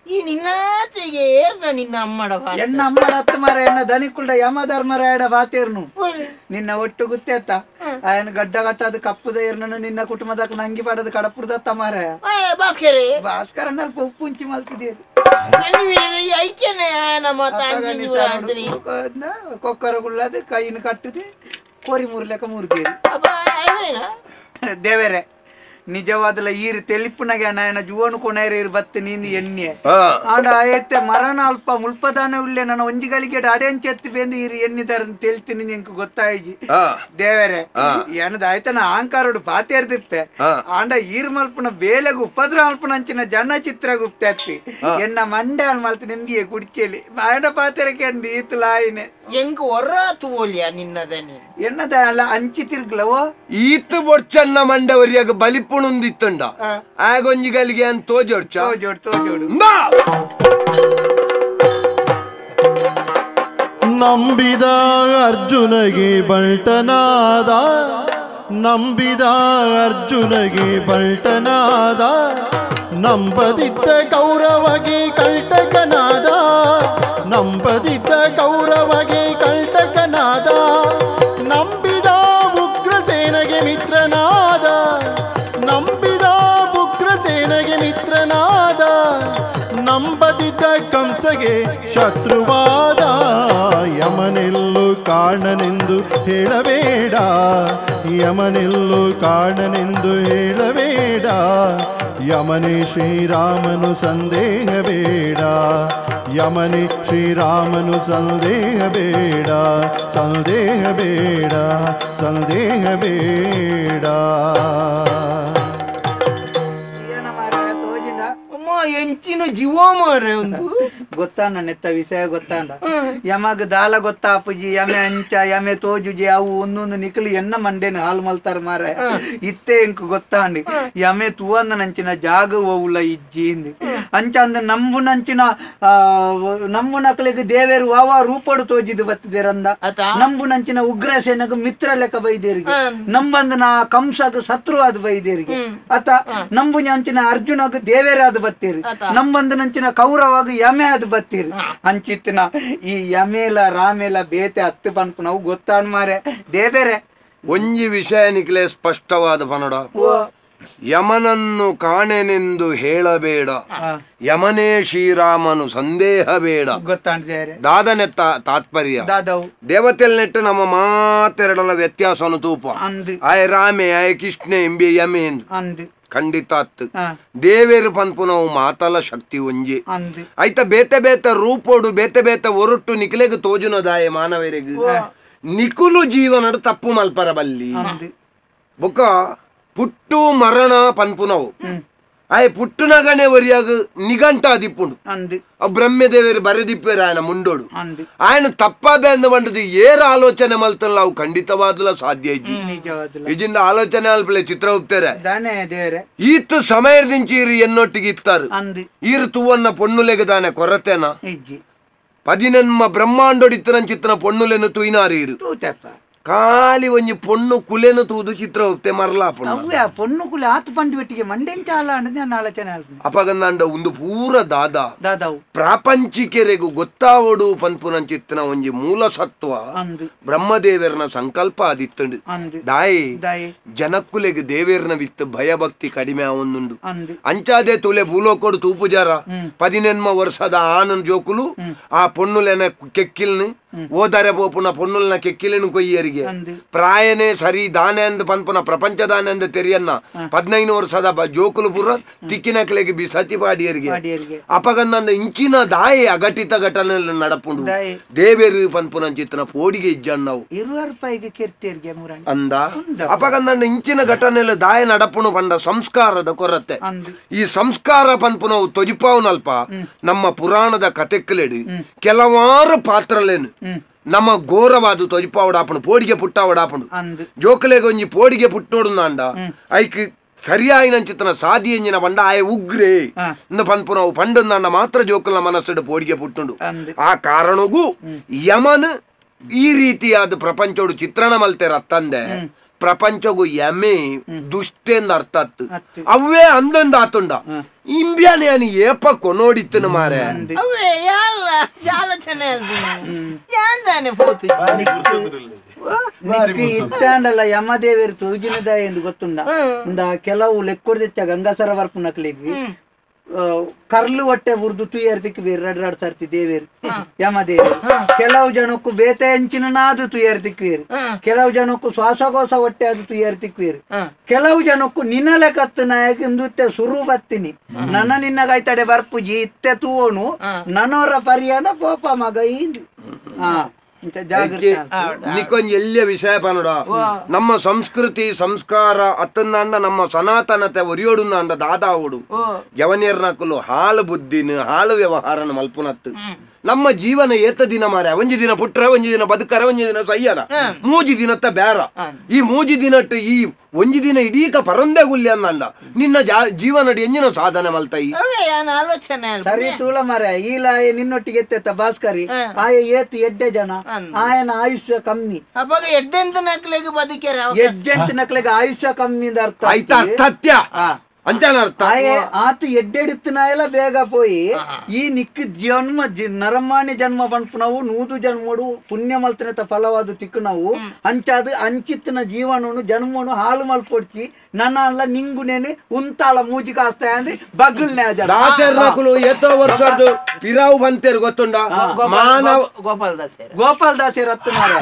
ಈ ನಿನ್ನಾತೆಗೆ ಏರ್ನ ನಿನ್ನ ಅಮ್ಮಡ ಎನ್ನ ಅಮ್ಮಡ ಹತ್ತು ಮರ ಎನ್ನ ದನಿಕುಲ್ಡ ಯಮಧರ್ಮರಾಯಡ ಬಾತೇರ್ನು ನಿನ್ನ ಒಟ್ಟು ಗುತ್ತೇತ ಆಯನ ಗಡ್ಡ ಗಟ್ಟದ ಕಪ್ಪುದ ಏರ್ನ ನಿನ್ನ ಕುಟುಂಬದ ನಂಗಿ ಪಾಡದ ಕಡಪುಡ್ದತ್ತ ಮಾರ ಭಾಸ್ಕರ ಭಾಸ್ಕರನ ಅಲ್ಪ ಉಪ್ಪುಂಚಿ ಮಲ್ತಿದೆ ಕೊಕ್ಕರ ಗುಳ್ಳದು ಕೈನ ಕಟ್ಟುದು ಕೋರಿ ಮೂರ್ಲೆಕ್ಕ ಮೂರ್ಗೇರಿ ದೇವರೇ ನಿಜವಾದಲ ಈರು ತೆಲಿಪುನಗೆ ನಾಯನ ಜುವನು ಕೊನೆಯರು ಇರು ಬತ್ತು ನೀನು ಎಣ್ಣೆ ಆಂಡ ಆಯತ್ತೆ ಮರಣ ಅಲ್ಪ ಮುಲ್ಪದಾನ ಉಲ್ಲೆ ನನ್ನ ಒಂಜಿಗಳಿಗೆ ಅಡೆಂಚೆತ್ತು ಬೇಂದು ಈರು ಎಣ್ಣಿದಾರ ತೆಲ್ತೀನಿ ನಿಂಗೆ ಗೊತ್ತಾಯಿ ದೇವರೇ ಏನದ ಆಯ್ತನ ಆಂಕಾರೋಡು ಪಾತೇರ್ದಿತ್ತೆ ಆಂಡ ಈರು ಮಲ್ಪನ ಬೇಲೆಗೆ ಉಪದ್ರ ಅಲ್ಪನ ಅಂಚಿನ ಜನ ಚಿತ್ರ ಗುಪ್ತೆ ಅತ್ತಿ ಎನ್ನ ಮಂಡೆ ಮಲ್ತು ನಿಮ್ಗೆ ಕುಡ್ಚೇಲಿ ಬಾಯಣ ಪಾತೆರಕ್ಕೆ ಅಂದು ಈತಲಾಯಿನೆ ಎಂಗ್ ಒರ ತೋಲಿಯ ನಿನ್ನದನಿ ಎನ್ನದ ಅಲ್ಲ ಅಂಚಿ ತಿರ್ಗ್ಲವೋ ಈತು ಬೊಡ್ಚನ್ನ ಮಂಡೆ ಒರಿಯಾಗ ಬಲಿಪುಣುಂದಿತ್ತುಂಡ ಆಗೊಂಜಿಗಲಿಗೆ ಅಂತ ತೋಜೋಡ್ಚ ತೋಜೋಡು ತೋಜೋಡು ನಂಬಿದ ಅರ್ಜುನಗೆ ಬಂಟನಾದ ನಂಬಿದ ಅರ್ಜುನಗೆ ಬಂಟನಾದ ನಂಬದಿದ್ದ ಕೌರವಗೆ ಕಂಟಕನಾದ ನಂಬದಿದ್ದ ಕೌರವಗೆ ಕಂಟಕನಾದ ನಂಬಿದ ಉಗ್ರಸೇನಗೆ ಮಿತ್ರನಾದ ನಂಬಿದ ಉಗ್ರಸೇನಗೆ ಮಿತ್ರನಾದ ನಂಬದಿದ್ದ ಕಂಸಗೆ ಶತ್ರುವಾದ ಯಮನೆಲ್ಲು ಕಾಣನೆಂದು ಹೇಳಬೇಡ ಯಮನೆಲ್ಲು ಕಾಣನೆಂದು ಹೇಳಬೇಡ ಯಮನೇ ಶ್ರೀರಾಮನು ಸಂದೇಹ ಬೇಡ ಯಮನೇ ಶ್ರೀರಾಮನು ಸಂದೇಹ ಬೇಡ ಸಂದೇಹ ಬೇಡ ಸಂದೇಹ ಬೇಡ ಎಂಚಿನ ಜೀವ ಮಾರೆ ಒಂದು ಗೊತ್ತಾಂಡ ನೆತ್ತ ವಿಷಯ ಗೊತ್ತಾಂಡ ಯಮಗ ದಾಲ ಗೊತ್ತಾಪುಜಿ ಯಮೆ ಅಂಚ ಯಮೆ ತೋಜುಜಿ ಅವು ಒಂದೊಂದು ನಿಕಲಿ ಎನ್ನ ಮಂಡೇನ ಹಾಲು ಮಲ್ತಾರ ಮಾರೆ ಇತ್ತೆ ಎಂಕ್ ಗೊತ್ತಾಂಡಿ ಯಮೆ ತೂವಂದ ನಂಚಿನ ಜಾಗ ಒವುಲ ಇಜ್ಜಿ ಅಂಚ ಅಂದ ನಂಬು ನಂಚಿನ ನಂಬು ನಕಲಿಗೆ ದೇವೇರು ವಾವ ರೂಪಡು ತೋಜಿದು ಬತ್ತಿದೇರಂದ ನಂಬು ನಂಚಿನ ಉಗ್ರಸೇನಗ ಮಿತ್ರ ಲೆಕ್ಕ ಬೈದೇರಿಗೆ ನಂಬಂದನ ಕಂಸಗ ಶತ್ರುವಾದ ಬೈದೇರಿಗೆ ಅತ ನಂಬು ನಂಚಿನ ಅರ್ಜುನಗ ದೇವೇರಾದ ಬತ್ತೀರಿ ನಂಬಂದ ನಂಚಿನ ಕೌರವಾಗ ಯಮೆ ಅದು ಬತ್ತೀರಿ ಅಂಚಿತ್ತಿನ ಈ ಯಮೇಲ ರಾಮೇಲ ಬೇತೆ ಹತ್ತು ಪನ್ಪು ನಾವು ಗೊತ್ತಾನ್ ಮಾರೆ ದೇವೇರೆ ಒಂಜಿ ವಿಷಯ ನಿಕ್ಲೆ ಸ್ಪಷ್ಟವಾದ ಪನಡ ಯಮನನ್ನು ಕಾಣೆನೆಂದು ಹೇಳಬೇಡ ಯಮನೇ ಶ್ರೀರಾಮನು ಸಂದೇಹ ಬೇಡ ಗೊತ್ತಾಂಡ್ರೆ ದಾದನೆ ತಾತ್ಪರ್ಯ ದೇವತೆಲ್ ನೆಟ್ಟು ನಮ್ಮ ಮಾತೆರಡಲ ವ್ಯತ್ಯಾಸನು ತೂಪ ಆಯ ರಾಮೆ ಆಯ ಕೃಷ್ಣೆ ಎಂಬಿ ಯಮೆ ಎಂದು ಖಂಡಿತ ಅತ್ತು ದೇವೇರು ಪನ್ಪು ನಾವು ಮಾತಲ ಶಕ್ತಿ ಒಂಜಿ ಆಯ್ತ ಬೇತೆ ಬೇತೆ ರೂಪೋಡು ಬೇತೆ ಬೇತೆ ಒರಟು ನಿಕ್ಲೆಗ್ ತೋಜುನದಾಯ ಮಾನವರಿಗೆ ನಿಕುಲು ಜೀವನಡು ತಪ್ಪು ಮಲ್ಪರ ಬಲ್ಲಿ ಬೊಕ್ಕ ಪುಟ್ಟು ಮರಣ ಪನ್ಪುನವು ಆಯ್ ಪುಟ್ಟುನಗನೆ ಒರಿಯಾಗ ನಿಗಂಟ ದಿಪ್ಪುಂಡು ಬ್ರಹ್ಮದೇವರು ಬರೆದಿಪ್ಪೇರು ఆయన ಮುಂಡೋಡು ఆయన ತಪ್ಪ ಬೆಂದು ಬಂಡದು ಏರ ಆಲೋಚನೆ ಮಲ್ತಲ್ಲ ಅವು ಖಂಡಿತವಾದಲ ಸಾಧ್ಯ ಇಜ್ಜಿ ಇಜಿಂದ ಆಲೋಚನೆ ಅಲ್ಪಲೆ ಚಿತ್ರ ಹೋಗ್ತಾರೆ ಈತ ಸಮಯದಿಂಚಿ ಈರು ಎನ್ನೊಟ್ಟಿಗೆ ಇತ್ತಾರೆ ಈರು ತೂವನ್ನ ಪೊಣ್ಣುಲೆಗೆ ದಾನೆ ಕೊರತೆನ ಪದಿನೆನ್ಮ ಬ್ರಹ್ಮಾಂಡೊಡಿತ್ತನ ಪೊಣ್ಣುಲೆನು ತುಯ್ನಾರು ಈರು ಖಾಲಿ ಒಂಜಿ ಪೊಣ್ಣು ಕುಲೆನು ತೂದು ಚಿತ್ರ ಹೋಗ್ತೆ ಮರಲಾ ಪೊಣ್ಣು ಕುಲೆ ಆತು ಪಂಡು ಬೆಟ್ಟಿಗೆ ಮಂಡೆಂಚ ಅಲ್ಲ ನಾನು ಆಲೋಚನೆ ಅಪಗಂದಾಂಡ ಒಂದು ಪೂರ ದಾದಾ ದಾದಾವು ಪ್ರಾಪಂಚಿಕೆರೆಗು ಗೊತ್ತಾವಡು ಪನ್ಪುನಂಚಿತ್ತನ ಒಂಜಿ ಮೂಲ ಸತ್ವ ಬ್ರಹ್ಮದೇವರನ ಸಂಕಲ್ಪ ಆದಿತ್ತಂಡು ದಾಯಿ ಜನಕ್ಕುಲೆಗ್ ದೇವೇರ್ನ ವಿತ್ತು ಭಯಭಕ್ತಿ ಕಡಿಮೆ ಅವನುಂಡು ಅಂಚಾದೆ ತುಲೆ ಭೂಲೋಕೋಡು ತೂಪುಜಾರ ಪದಿನೆನ್ಮ ವರ್ಷದ ಆನಂದ್ ಜೋಕುಲು ಆ ಪೊಣ್ಣುಲೆನ ಕೆಕ್ಕಿಲ್ನು ಓದಾರೆ ಪೋಪುನ ಪೊಣ್ಣುಲ್ನ ಕೆಕ್ಕಿಲೆನು ಕೊಯ್ಯರಿಗೆ ಪ್ರಾಯನೇ ಸರಿ ದಾನೆ ಅಂದ್ ಪನ್ಪುನ ಪ್ರಪಂಚ ದಾನೆ ಅಂದ ತೆರಿಯನ್ನ 15 ವರ್ಷದ ಜೋಕುಲು ಪೂರ ತಿಕ್ಕಿನಕ್ಲೆಗೆ ಬಿಸತಿ ಪಾಡಿಯರಿಗೆ ಅಪಗಂದ ಇಂಚಿನ ದಾಯಿ ಅಘಟಿತ ಘಟನೆ ನಡಪುಂಡು ದೇವೇರು ಪನ್ಪುನ ಚಿತ್ರನ ಪೋಡಿಗೆ ಇಜ್ಜಣ್ಣವು ಅಂದ ಅಪಗಂದ ಇಂಚಿನ ಘಟನೆ ದಾಯ ನಡಪುಣು ಪಂಡ ಸಂಸ್ಕಾರದ ಕೊರತೆ. ಈ ಸಂಸ್ಕಾರ ಪನ್ಪುನವು ತೊಜಿಪಾವನಲ್ಪ ನಮ್ಮ ಪುರಾಣದ ಕತೆಕ್ಕಲೆಡು ಕೆಲವಾರು ಪಾತ್ರಲೇನು ನಮ್ಮ ಘೋರವಾದ ತೊಜಿಪಾವಡಾಪಣು ಪೋಡಿಗೆ ಪುಟ್ಟಾವಡಾಪಣು ಜೋಕಲೆಗೆ ಒಂಜಿ ಪೋಡಿಗೆ ಪುಟ್ಟೋಡುಂದಾಂಡ ಐಕ್ ಸರಿಯಾಯಿನಂಚಿತನ ಸಾದಿ ಎಂಜಿನ ಪಂಡ ಆಯ ಉಗ್ರೆ ಇಂದ ಪನ್ಪುನವು ಪಂಡಂದಾಂಡ ಮಾತ್ರ ಜೋಕಲ್ನ ಮನಸ್ಸುಡು ಪೋಡಿಗೆ ಪುಟ್ಟುಂಡು. ಆ ಕಾರಣಗೂ ಯಮನ್ ಈ ರೀತಿಯಾದ ಪ್ರಪಂಚೋಡು ಚಿತ್ರಣ ಮಲ್ತೆರ ತಂದೆ ಪ್ರಪಂಚಗೂ ಯಮೆ ದುಷ್ಟೆಂದ ಅರ್ಥ ಅತ್ತು ಅವೇ ಅಂದಂದ ಆತುಂಡ ಇಂಬ್ಯಾನೆ ಅನಿ ಏಪ ಕೊನೋಡಿತ್ತನು ಮಾರೆ ಅವೇ ಯಾಲ ಆಲೋಚನೆ ಯಾಂದಾನೆ ಪೋತು ಇತ್ತಾಂಡಲ್ಲ ಯಮದೇವರು ತೂಜಿನದ ಎಂದು ಗೊತ್ತುಂಡ. ಇಂದ ಕೆಲವು ಲೆಕ್ಕೊಡ್ದಿತ್ತ ಗಂಗಾಸರ ವರ್ಪುನಕ್ಲಿಗೆ ಕರ್ಲು ಹೊಟ್ಟೆ ಬುರ್ದು ತುಯರ್ ದಿಕ್ಕು ಬೇರೆ ರಡ್ ರಡ್ ಸರ್ತಿ ದೇವೇರು ಯಮದೇವರು. ಕೆಲವು ಜನಕ್ಕೂ ಬೇತೆ ಹೆಂಚಿನಾದು ತುಯರ್ ದಿಕ್ವೇರು, ಕೆಲವು ಜನಕ್ಕೂ ಶ್ವಾಸಕೋಶ ಹೊಟ್ಟೆ ಅದು ತುಯರ್ ತಿಕ್ವೇರು, ಕೆಲವು ಜನಕ್ಕೂ ನಿನ್ನಲೆ ಕತ್ತು ನಾಯಕ ಇಂದುತ್ತೆ ಸುರು ಬತ್ತೀನಿ ನನ್ನ ನಿನ್ನ ಕಾಯ್ತಡೆ ಬರ್ಪುಜಿ ಇತ್ತೆ ತೂವೋನು ನನೋರ ಪರಿಯಾಣ ಪೋಪ ಮಗ ಇಂದು. ಹಾ ನಿಕ್ಕೊಂಜಿ ಎಲ್ಲಿಯ ವಿಷಯ ಪನಡ ನಮ್ಮ ಸಂಸ್ಕೃತಿ ಸಂಸ್ಕಾರ ಅತ್ತಂದಾಂಡ ನಮ್ಮ ಸನಾತನತೆ ಒರಿಯೋಡುಂದಾಂಡ ದಾದಾವುಡು ಯವನಿಯರ್ನಕುಲು ಹಾಳು ಬುದ್ಧಿನ ಹಾಳು ವ್ಯವಹಾರನ ಮಲ್ಪುನತ್ತು ನಮ್ಮ ಜೀವನ ಏತ ದಿನ ಮಾರೆ ಒಂಜಿ ದಿನ ಪುಟ್ರ ಒಂಜಿ ದಿನ ಬದುಕರ ಒಂಜಿ ದಿನ ಸಯ್ಯರ ಮೂಜಿ ದಿನತ್ತ ಬೇರ ಈ ಮೂಜಿ ದಿನಟ್ಟು ಈ ಒಂಜಿ ದಿನ ಇಡೀಕ ಪರಂದೆ ಗುಲ್ಲಿ ಅಂದ ನಿನ್ನ ಜೀವನ ಎಂಜಿನ ಸಾಧನೆ ಮಲ್ತೈ ಆಲೋಚನೆ ಸರಿ ತೂಳ ಮಾರ ಈಲ ನಿನ್ನೊಟ್ಟಿಗೆ ಎತ್ತ ಭಾಸ್ಕರಿ ಆಯ ಏತು ಎಡ್ಡೆ ಜನ ಆಯನ ಆಯುಷ್ಯ ಕಮ್ಮಿ ಅವಾಗ ಎಡ್ಡೆಂತ ನಕ್ಲೆಗೆ ಬದುಕ್ಯಾರ ಎಡ್ಡೆಂತ ನಕ್ಲೆಗೆ ಆಯುಷ್ಯ ಕಮ್ಮಿ ಅರ್ಥ ಆಯ್ತಾ ಅರ್ಥತ್ಯ ಅಂಚಾನ ಅರ್ಥ ಆತ ಎಡ್ಡೆಡಿತ್ತನಾಯಲ ಬೇಗ ಪೋಯಿ ಈ ನಿಕ್ ಜನ್ಮ ನರಮಾಣಿ ಜನ್ಮ ಪನ್ಪುನವು ನೂದು ಜನ್ಮಡು ಪುಣ್ಯ ಮಲ್ತನೆತ ಫಲವಾದ ತಿಕ್ಕುನವು ಅಂಚಾದ ಅಂಚಿತ್ತನ ಜೀವನನು ಜನ್ಮನು ಹಾಳು ಮಲ್ಪೊಡ್ಚಿ ನನ್ನ ಅಲ್ಲ ನಿಂಗುನೇನೆ ಉಂತಾಳ ಮೂಜಿ ಕಾಸ್ತ ಅಂದ್ ಬಗ್ಗಲ್ ದಾಸರಕುಲು ಏತೋ ವರ್ಷದ್ದು ಪಿರಾವು ಬಂತೇರು ಗೊತ್ತುಂಡ ಮಾನವ ಗೋಪಾಲ್ ದಾಸೇರ್ ಗೋಪಾಲ್ ದಾಸೇರ್ ಹತ್ತು ಮಾರ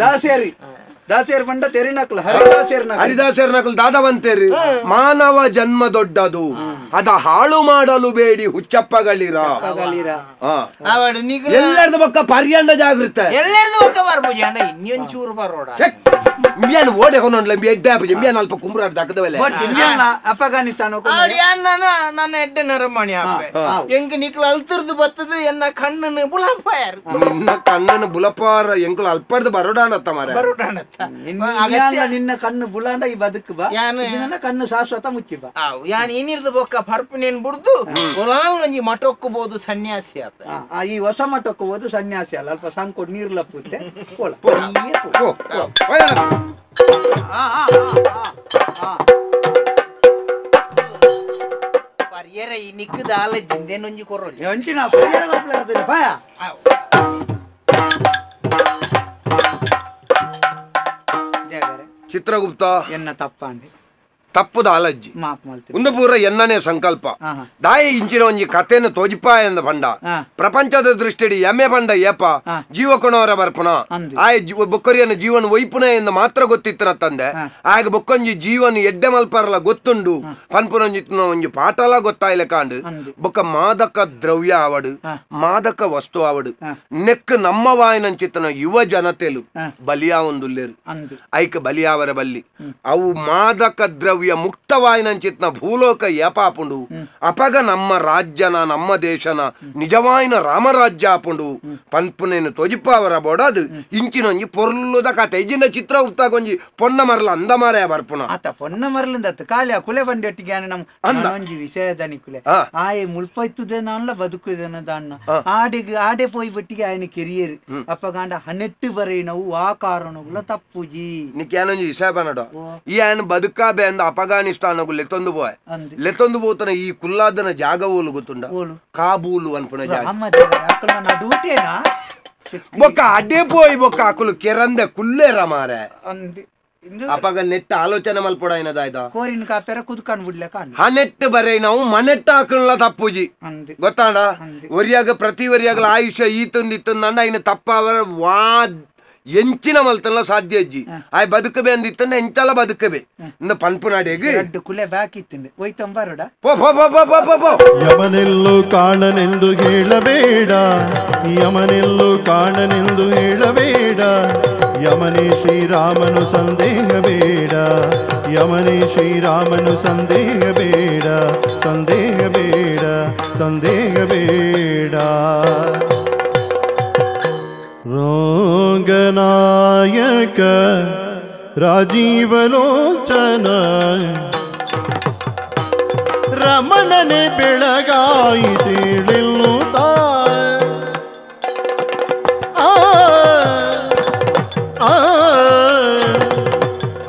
ದಾಸೇರಿ ದಾಸೇರ್ ಬಂಡ ತೆರಿನಕ್ಲು ಹರಿದಾಸೇರ್ ಹರಿದಾಸೇರ್ ನಕಲು ದಾದ ಬಂತೇರಿ ಮಾನವ ಜನ್ಮ ದೊಡ್ಡದು ಅದ ಹಾಳು ಮಾಡಲು ಬೇಡಿ ಹುಚ್ಚಪ್ಪಗಳಿರ ಎಲ್ಲರದು ಬೊಕ್ಕ ಪರ್ಯಂಡ ಜಾಗೃತ ಎಲ್ಲರದು ಬೊಕ್ಕ ಬರ್ಬೋದು ಇನ್ನೊಂಚೂರು ಬರೋಡ ಇಂಬಿಯಾನ ಓಡೆ ಕೊಂಡೊಂಡ್ಲ ಇಂಬಿ ಎಡ್ಡೆ ಆಪುಜಿ ಇಂಬಿಯಾನ ಅಲ್ಪ ಕುಂಬ್ರಾಡ್ ದಾಕದವೆಲೆ ಅಫ್ಘಾನಿಸ್ತಾನ ನನ್ನ ಎಡ್ಡೆ ನರಮಣಿ ಆಪೆ ಎಂಕ್ ನಿಕ್ಲು ಅಲ್ತಿರ್ದು ಬತ್ತದು ಎನ್ನ ಕಣ್ಣನು ಬುಲಪಾಯರ್ ನಿನ್ನ ಕಣ್ಣನು ಬುಲಪಾರ ಎಂಕುಲು ಅಲ್ಪರ್ದು ಬರೋಡಾಣತ್ತ ಮಾರೆ ಬರೋಡಾಣತ್ತ ನಿನ್ನ ಕಣ್ಣು ಬುಲಾಂಡ ಈ ಬದುಕು ಬಾ ನನ್ನ ಕಣ್ಣು ಶಾಶ್ವತ ಮುಚ್ಚಿ ಬಾ ಯಾನ್ ಏನಿರ್ದು ಬೊಕ್ಕ ಪರ್ಪುನೇನ್ ಬುಡ್ದು ಒಂಜಿ ಮಠಕ್ಕೋದು ಸನ್ಯಾಸಿ ಆಪೆ ಈ ಹೊಸ ಮಠಕ್ಕೆ ಸನ್ಯಾಸಿ ಅಲ್ಲ ಅಲ್ಪ ಸಂಕೋಡ್ ನೀರು ಲಪ್ಪುತ್ತೆ ಪರಿಯರ ಈ ನಿಕ್ಕದ ಆಲಜಿಂದೇನೊಂಜಿ ಕೊರೊಲಿ ಅಂಚಿನ ಬಾಯ ಚಿತ್ರಗುಪ್ತ ಎನ್ನ ತಪ್ಪಾಂಡೆ ತಪ್ಪುದ ಅಲಜ್ಜಿ ಒಂದು ಪೂರ ಎನ್ನನೇ ಸಂಕಲ್ಪ ದಾಯ ಇಂಚಿನ ಒಂಜಿ ಕಥೆಯನ್ನು ತೋಜಿಪ ಎಂದ ಪಂಡ ಪ್ರಪಂಚದ ದೃಷ್ಟಿಡಿ ಎಮ್ಮೆ ಪಂಡ ಏಪ ಜೀವಕೊಣವರ ಬರ್ಪುನ ಆಯ ಬೊಕ್ಕರಿಯನ್ನು ಜೀವನ ಒಯ್ಪುನ ಎಂದು ಮಾತ್ರ ಗೊತ್ತಿತ್ತನ ತಂದೆ ಆಗ ಬೊಕ್ಕೊಂಜಿ ಜೀವನ ಎಡ್ಡೆ ಮಲ್ಪರಲ ಗೊತ್ತುಂಡು ಪನ್ಪುನೊಂಜಿತ್ನ ಒಂಜಿ ಪಾಠಲ ಗೊತ್ತಾಯ್ಲೆ ಕಾಂಡು ಬೊಕ್ಕ ಮಾದಕ ದ್ರವ್ಯ ಆವಡು ಮಾದಕ ವಸ್ತು ಆವಡು ನೆಕ್ ನಮ್ಮ ವಾಯನಂಚಿತ್ತನ ಯುವ ಜನತೆಲು ಬಲಿಯಾ ಒಂದುಲ್ಲೇರು ಐಕ ಬಲಿಯಾವರ ಬಲ್ಲಿ ಅವು ಮಾದಕ ದ್ರವ್ಯ ಮುಕ್ತವಾಯಿನಂಚಿತ್ನ ಭೂಲೋಕ ಏಪಾಪುಂಡು ಅಪಗ ನಮ್ಮ ರಾಜ್ಯನ ನಮ್ಮ ದೇಶನ ನಿಜವಾಯಿನ ರಾಮರಾಜ್ಯ ಆಪುಂಡು ಪನ್ಪುನೇನು ತೊಜಿಪಾವರ ಬೋಡದು ಇಂಚಿನೊಂಜಿ ಪೊರ್ಲುದ ಕತೆ ಇಜಿನ ಚಿತ್ರ ಉತ್ತಾಗೊಂಜಿ ಪೊನ್ನ ಮರಲ ಅಂದ ಮಾರೆ ಬರ್ಪುನ ಆತ ಪೊನ್ನ ಮರಲಿಂದ ಖಾಲಿ ಆ ಕುಲೆ ಬಂಡೆಟ್ಟಿಗೆ ನಮ್ಮ ಒಂಜಿ ವಿಷಯ ದನಿ ಕುಲೆ ಆಯೆ ಮುಳ್ಪೈತುದೆ ನಾನ್ಲ ಬದುಕುದನ ದಾನ್ನ ಆಡೆಗೆ ಆಡೆ ಪೋಯಿ ಬಟ್ಟಿಗೆ ಆಯನ ಕೆರಿಯರು ಅಪ್ಪಗಾಂಡ ಹನ್ನೆಟ್ಟು ಬರೆಯಿನವು ಆ ಕಾರಣಗುಲ ತಪ್ಪುಜಿ ನಿಕ್ಯಾನೊಂಜಿ ವಿಷಯ ಬನ್ನಡ ಈ ಆಯನ ಬದುಕಾಬೆ ಅಂದ ಅಫ್ಘಾನಿಸ್ತಾನಗು ಲೆತ್ತೊಂದು ಪೋಯ್ ಲೆತ್ತೊಂದು ಪೋತನ ಈ ಕುಲ್ಲಾದನ ಜಾಗ ಓಲು ಗೊತ್ತುಂಡ ಕಾಬೂಲು ಅನ್ಪುನ ಜಾಗ ಬೊಕ್ಕ ಅಡ್ಡೆ ಪೋಯ್ ಬೊಕ್ಕ ಅಕುಲು ಕೆರಂದೆ ಕುಲ್ಲೇರ ಮಾರೆ ಅಪಗ ನೆಟ್ಟ ಆಲೋಚನೆ ಮಲ್ಪೊಡ ಏನದಾಯ್ತ ಕೋರಿನ ಕಾಪೆರ ಕುದ್ಕನ್ ಬಿಡ್ಲೆ ಕಾಣ್ ಹನೆಟ್ಟು ಬರೇ ನಾವು ಮನೆಟ್ಟ ಹಾಕಲ್ಲ ತಪ್ಪುಜಿ ಗೊತ್ತಾಡ ಒರಿಯಾಗ ಪ್ರತಿ ಒರಿಯಾಗಲ ಆಯುಷ್ಯ ಈತಂದು ಇತ್ತಂದ ಇನ್ನು ತಪ್ಪ ವಾ ಎಂಚಿನ ಮಲ್ತಲ್ಲ ಸಾಧ್ಯ ಅಜ್ಜಿ ಆಯ್ ಬದುಕಬೆ ಅಂದಿತ್ತಂಡ ಎಂಚಲ ಬದುಕಬೆ ಇಂದ ಪನ್ಪುನಾಡಿಗೆ ಕುಲೆ ಬಾಕಿತ್ತಂಡೆ ಒಯ್ತಂಬಾರೋಡ ಪೋ ಪೋ ಪೋ ಪೋ ಪೋ ಪೋ ಯಮನೆಲ್ಲು ಕಾಣನೆಂದು ಹೇಳಬೇಡ ಯಮನೆಲ್ಲು ಕಾಣನೆಂದು ಹೇಳಬೇಡ ಯಮನೇ ಶ್ರೀರಾಮನು ಸಂದೇಹ ಬೇಡ ಯಮನೇ ಶ್ರೀರಾಮನು ಸಂದೇಹ ಬೇಡ ಸಂದೇಹ ಬೇಡ ಸಂದೇಹ ಬೇಡ. ರಂಗನಾಯಕ ರಾಜೀವಲೋಚನ ರಮಣನೆ ಬೆಳಗಾಯಿ ತಿಳಿಲ್ಲುತ್ತ ಆ ಆ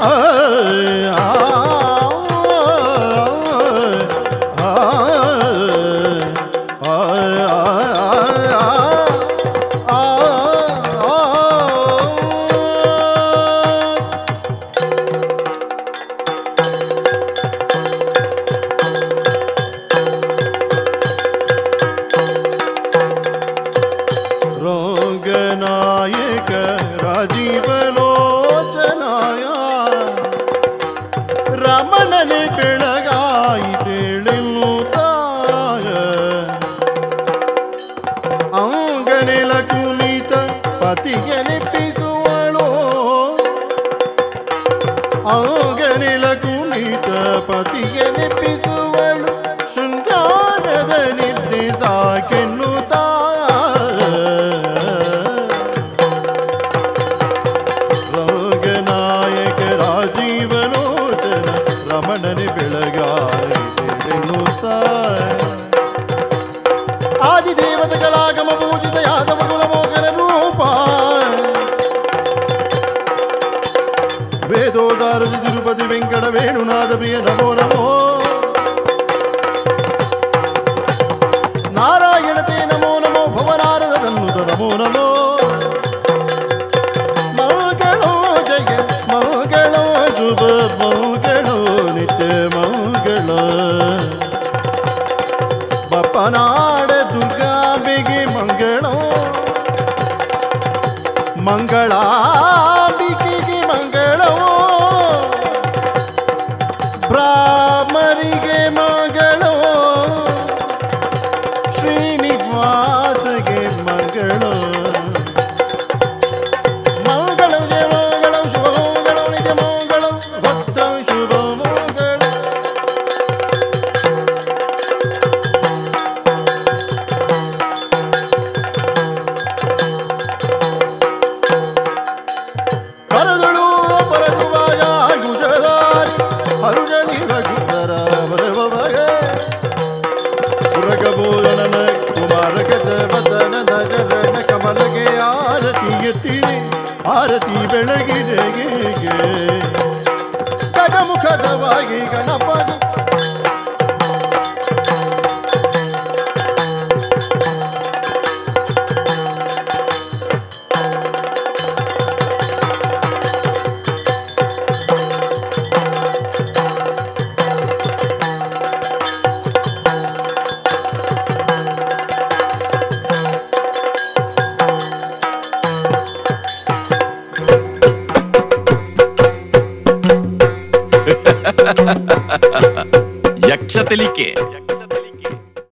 ಆ ರಂಗನಾಯಕ ರಾಜೀವಲೋಚನಾಯ ರಮಣನೆ ಬೆಳಗಾಯಿ ತಿಳಿಲ್ಲುತ್ತಾಯ ಅಂಗನೆಲ ಕುಣಿತ ಪತಿಗೆ ನೆಪ್ಪಿಸುವಳು ಅಂಗನೆಲ ಕುಣಿತ ಪತಿಗೆ ನೆಪ್ಪಿಸುವಳು ಶೃಂಗಾರದ ನಿದ್ದೆ ಸಾಕೆನ್ನುತ್ತ ರಂಗನಾಯಕ ರಾಜೀವಲೋಚನ ರಮಣನೆ ಬೆಳಗಾಯಿ ತಿಳಿಲ್ಲುತ್ತ ಆದಿದೇವತ ಕಲಾಗಮ ಪೂಜಿತ ಯಾದವ ಕುಲಮೋಕರ ರೂಪ ವೇದೋದಾರದ ತಿರುಪತಿ ವೆಂಕಟ ವೇಣುನಾಥ ಪ್ರಿಯ ನಮೋ ನಮೋ ನಾರಾಯಣತೆ ನಮೋ ನಮೋ ಭವನಾರದ ತನ್ನುತ ನಮೋ ನಮೋ ಮಂಗಳೋ ಜಯ ಮಂಗಳೋ ಶುಭ ಮಂಗಳೋ ನಿತ್ಯ ಮಂಗಳ ಬಪ್ಪನಾಡ ದುರ್ಗಾಂಬೆಗೆ ಮಂಗಳೋ ಮಂಗಳಾಂಬಿಕೆಗೆ ಮಂಗಳೋ ಬ್ರಾಹ್ಮರಿಗೆ ಮಂಗಳೋ ಶ್ರೀನಿವಾಸಗೆ ಮಂಗಳೋ ಮಂಗಳಂ ಜಯ ಮಂಗಳಂ ಶುಭ ಮಂಗಳಂ ನಿತ್ಯ ಮಂಗಳಂ ಭಕ್ತಂ ಶುಭ ಮಂಗಳ ಕರದಳು ಪರಗುವಾಯ ಗುಜದಾರಿ ಹರುಜಲಿ ರಘುಧರ ವರವಯ ಪುರಗಭೂಷಣನ ಕುಮಾರ ಗಜವದನ ನಜರನ ಕಮಲಗೆ ಆರತಿ ಎತ್ತಿರಿ ಆರತಿ ಬೆಳಗಿದೆ ಗಜಮುಖದವಾಗಿ ಗಣಪತಿ ಯಕ್ಷ ತೆಲಿಕೆ.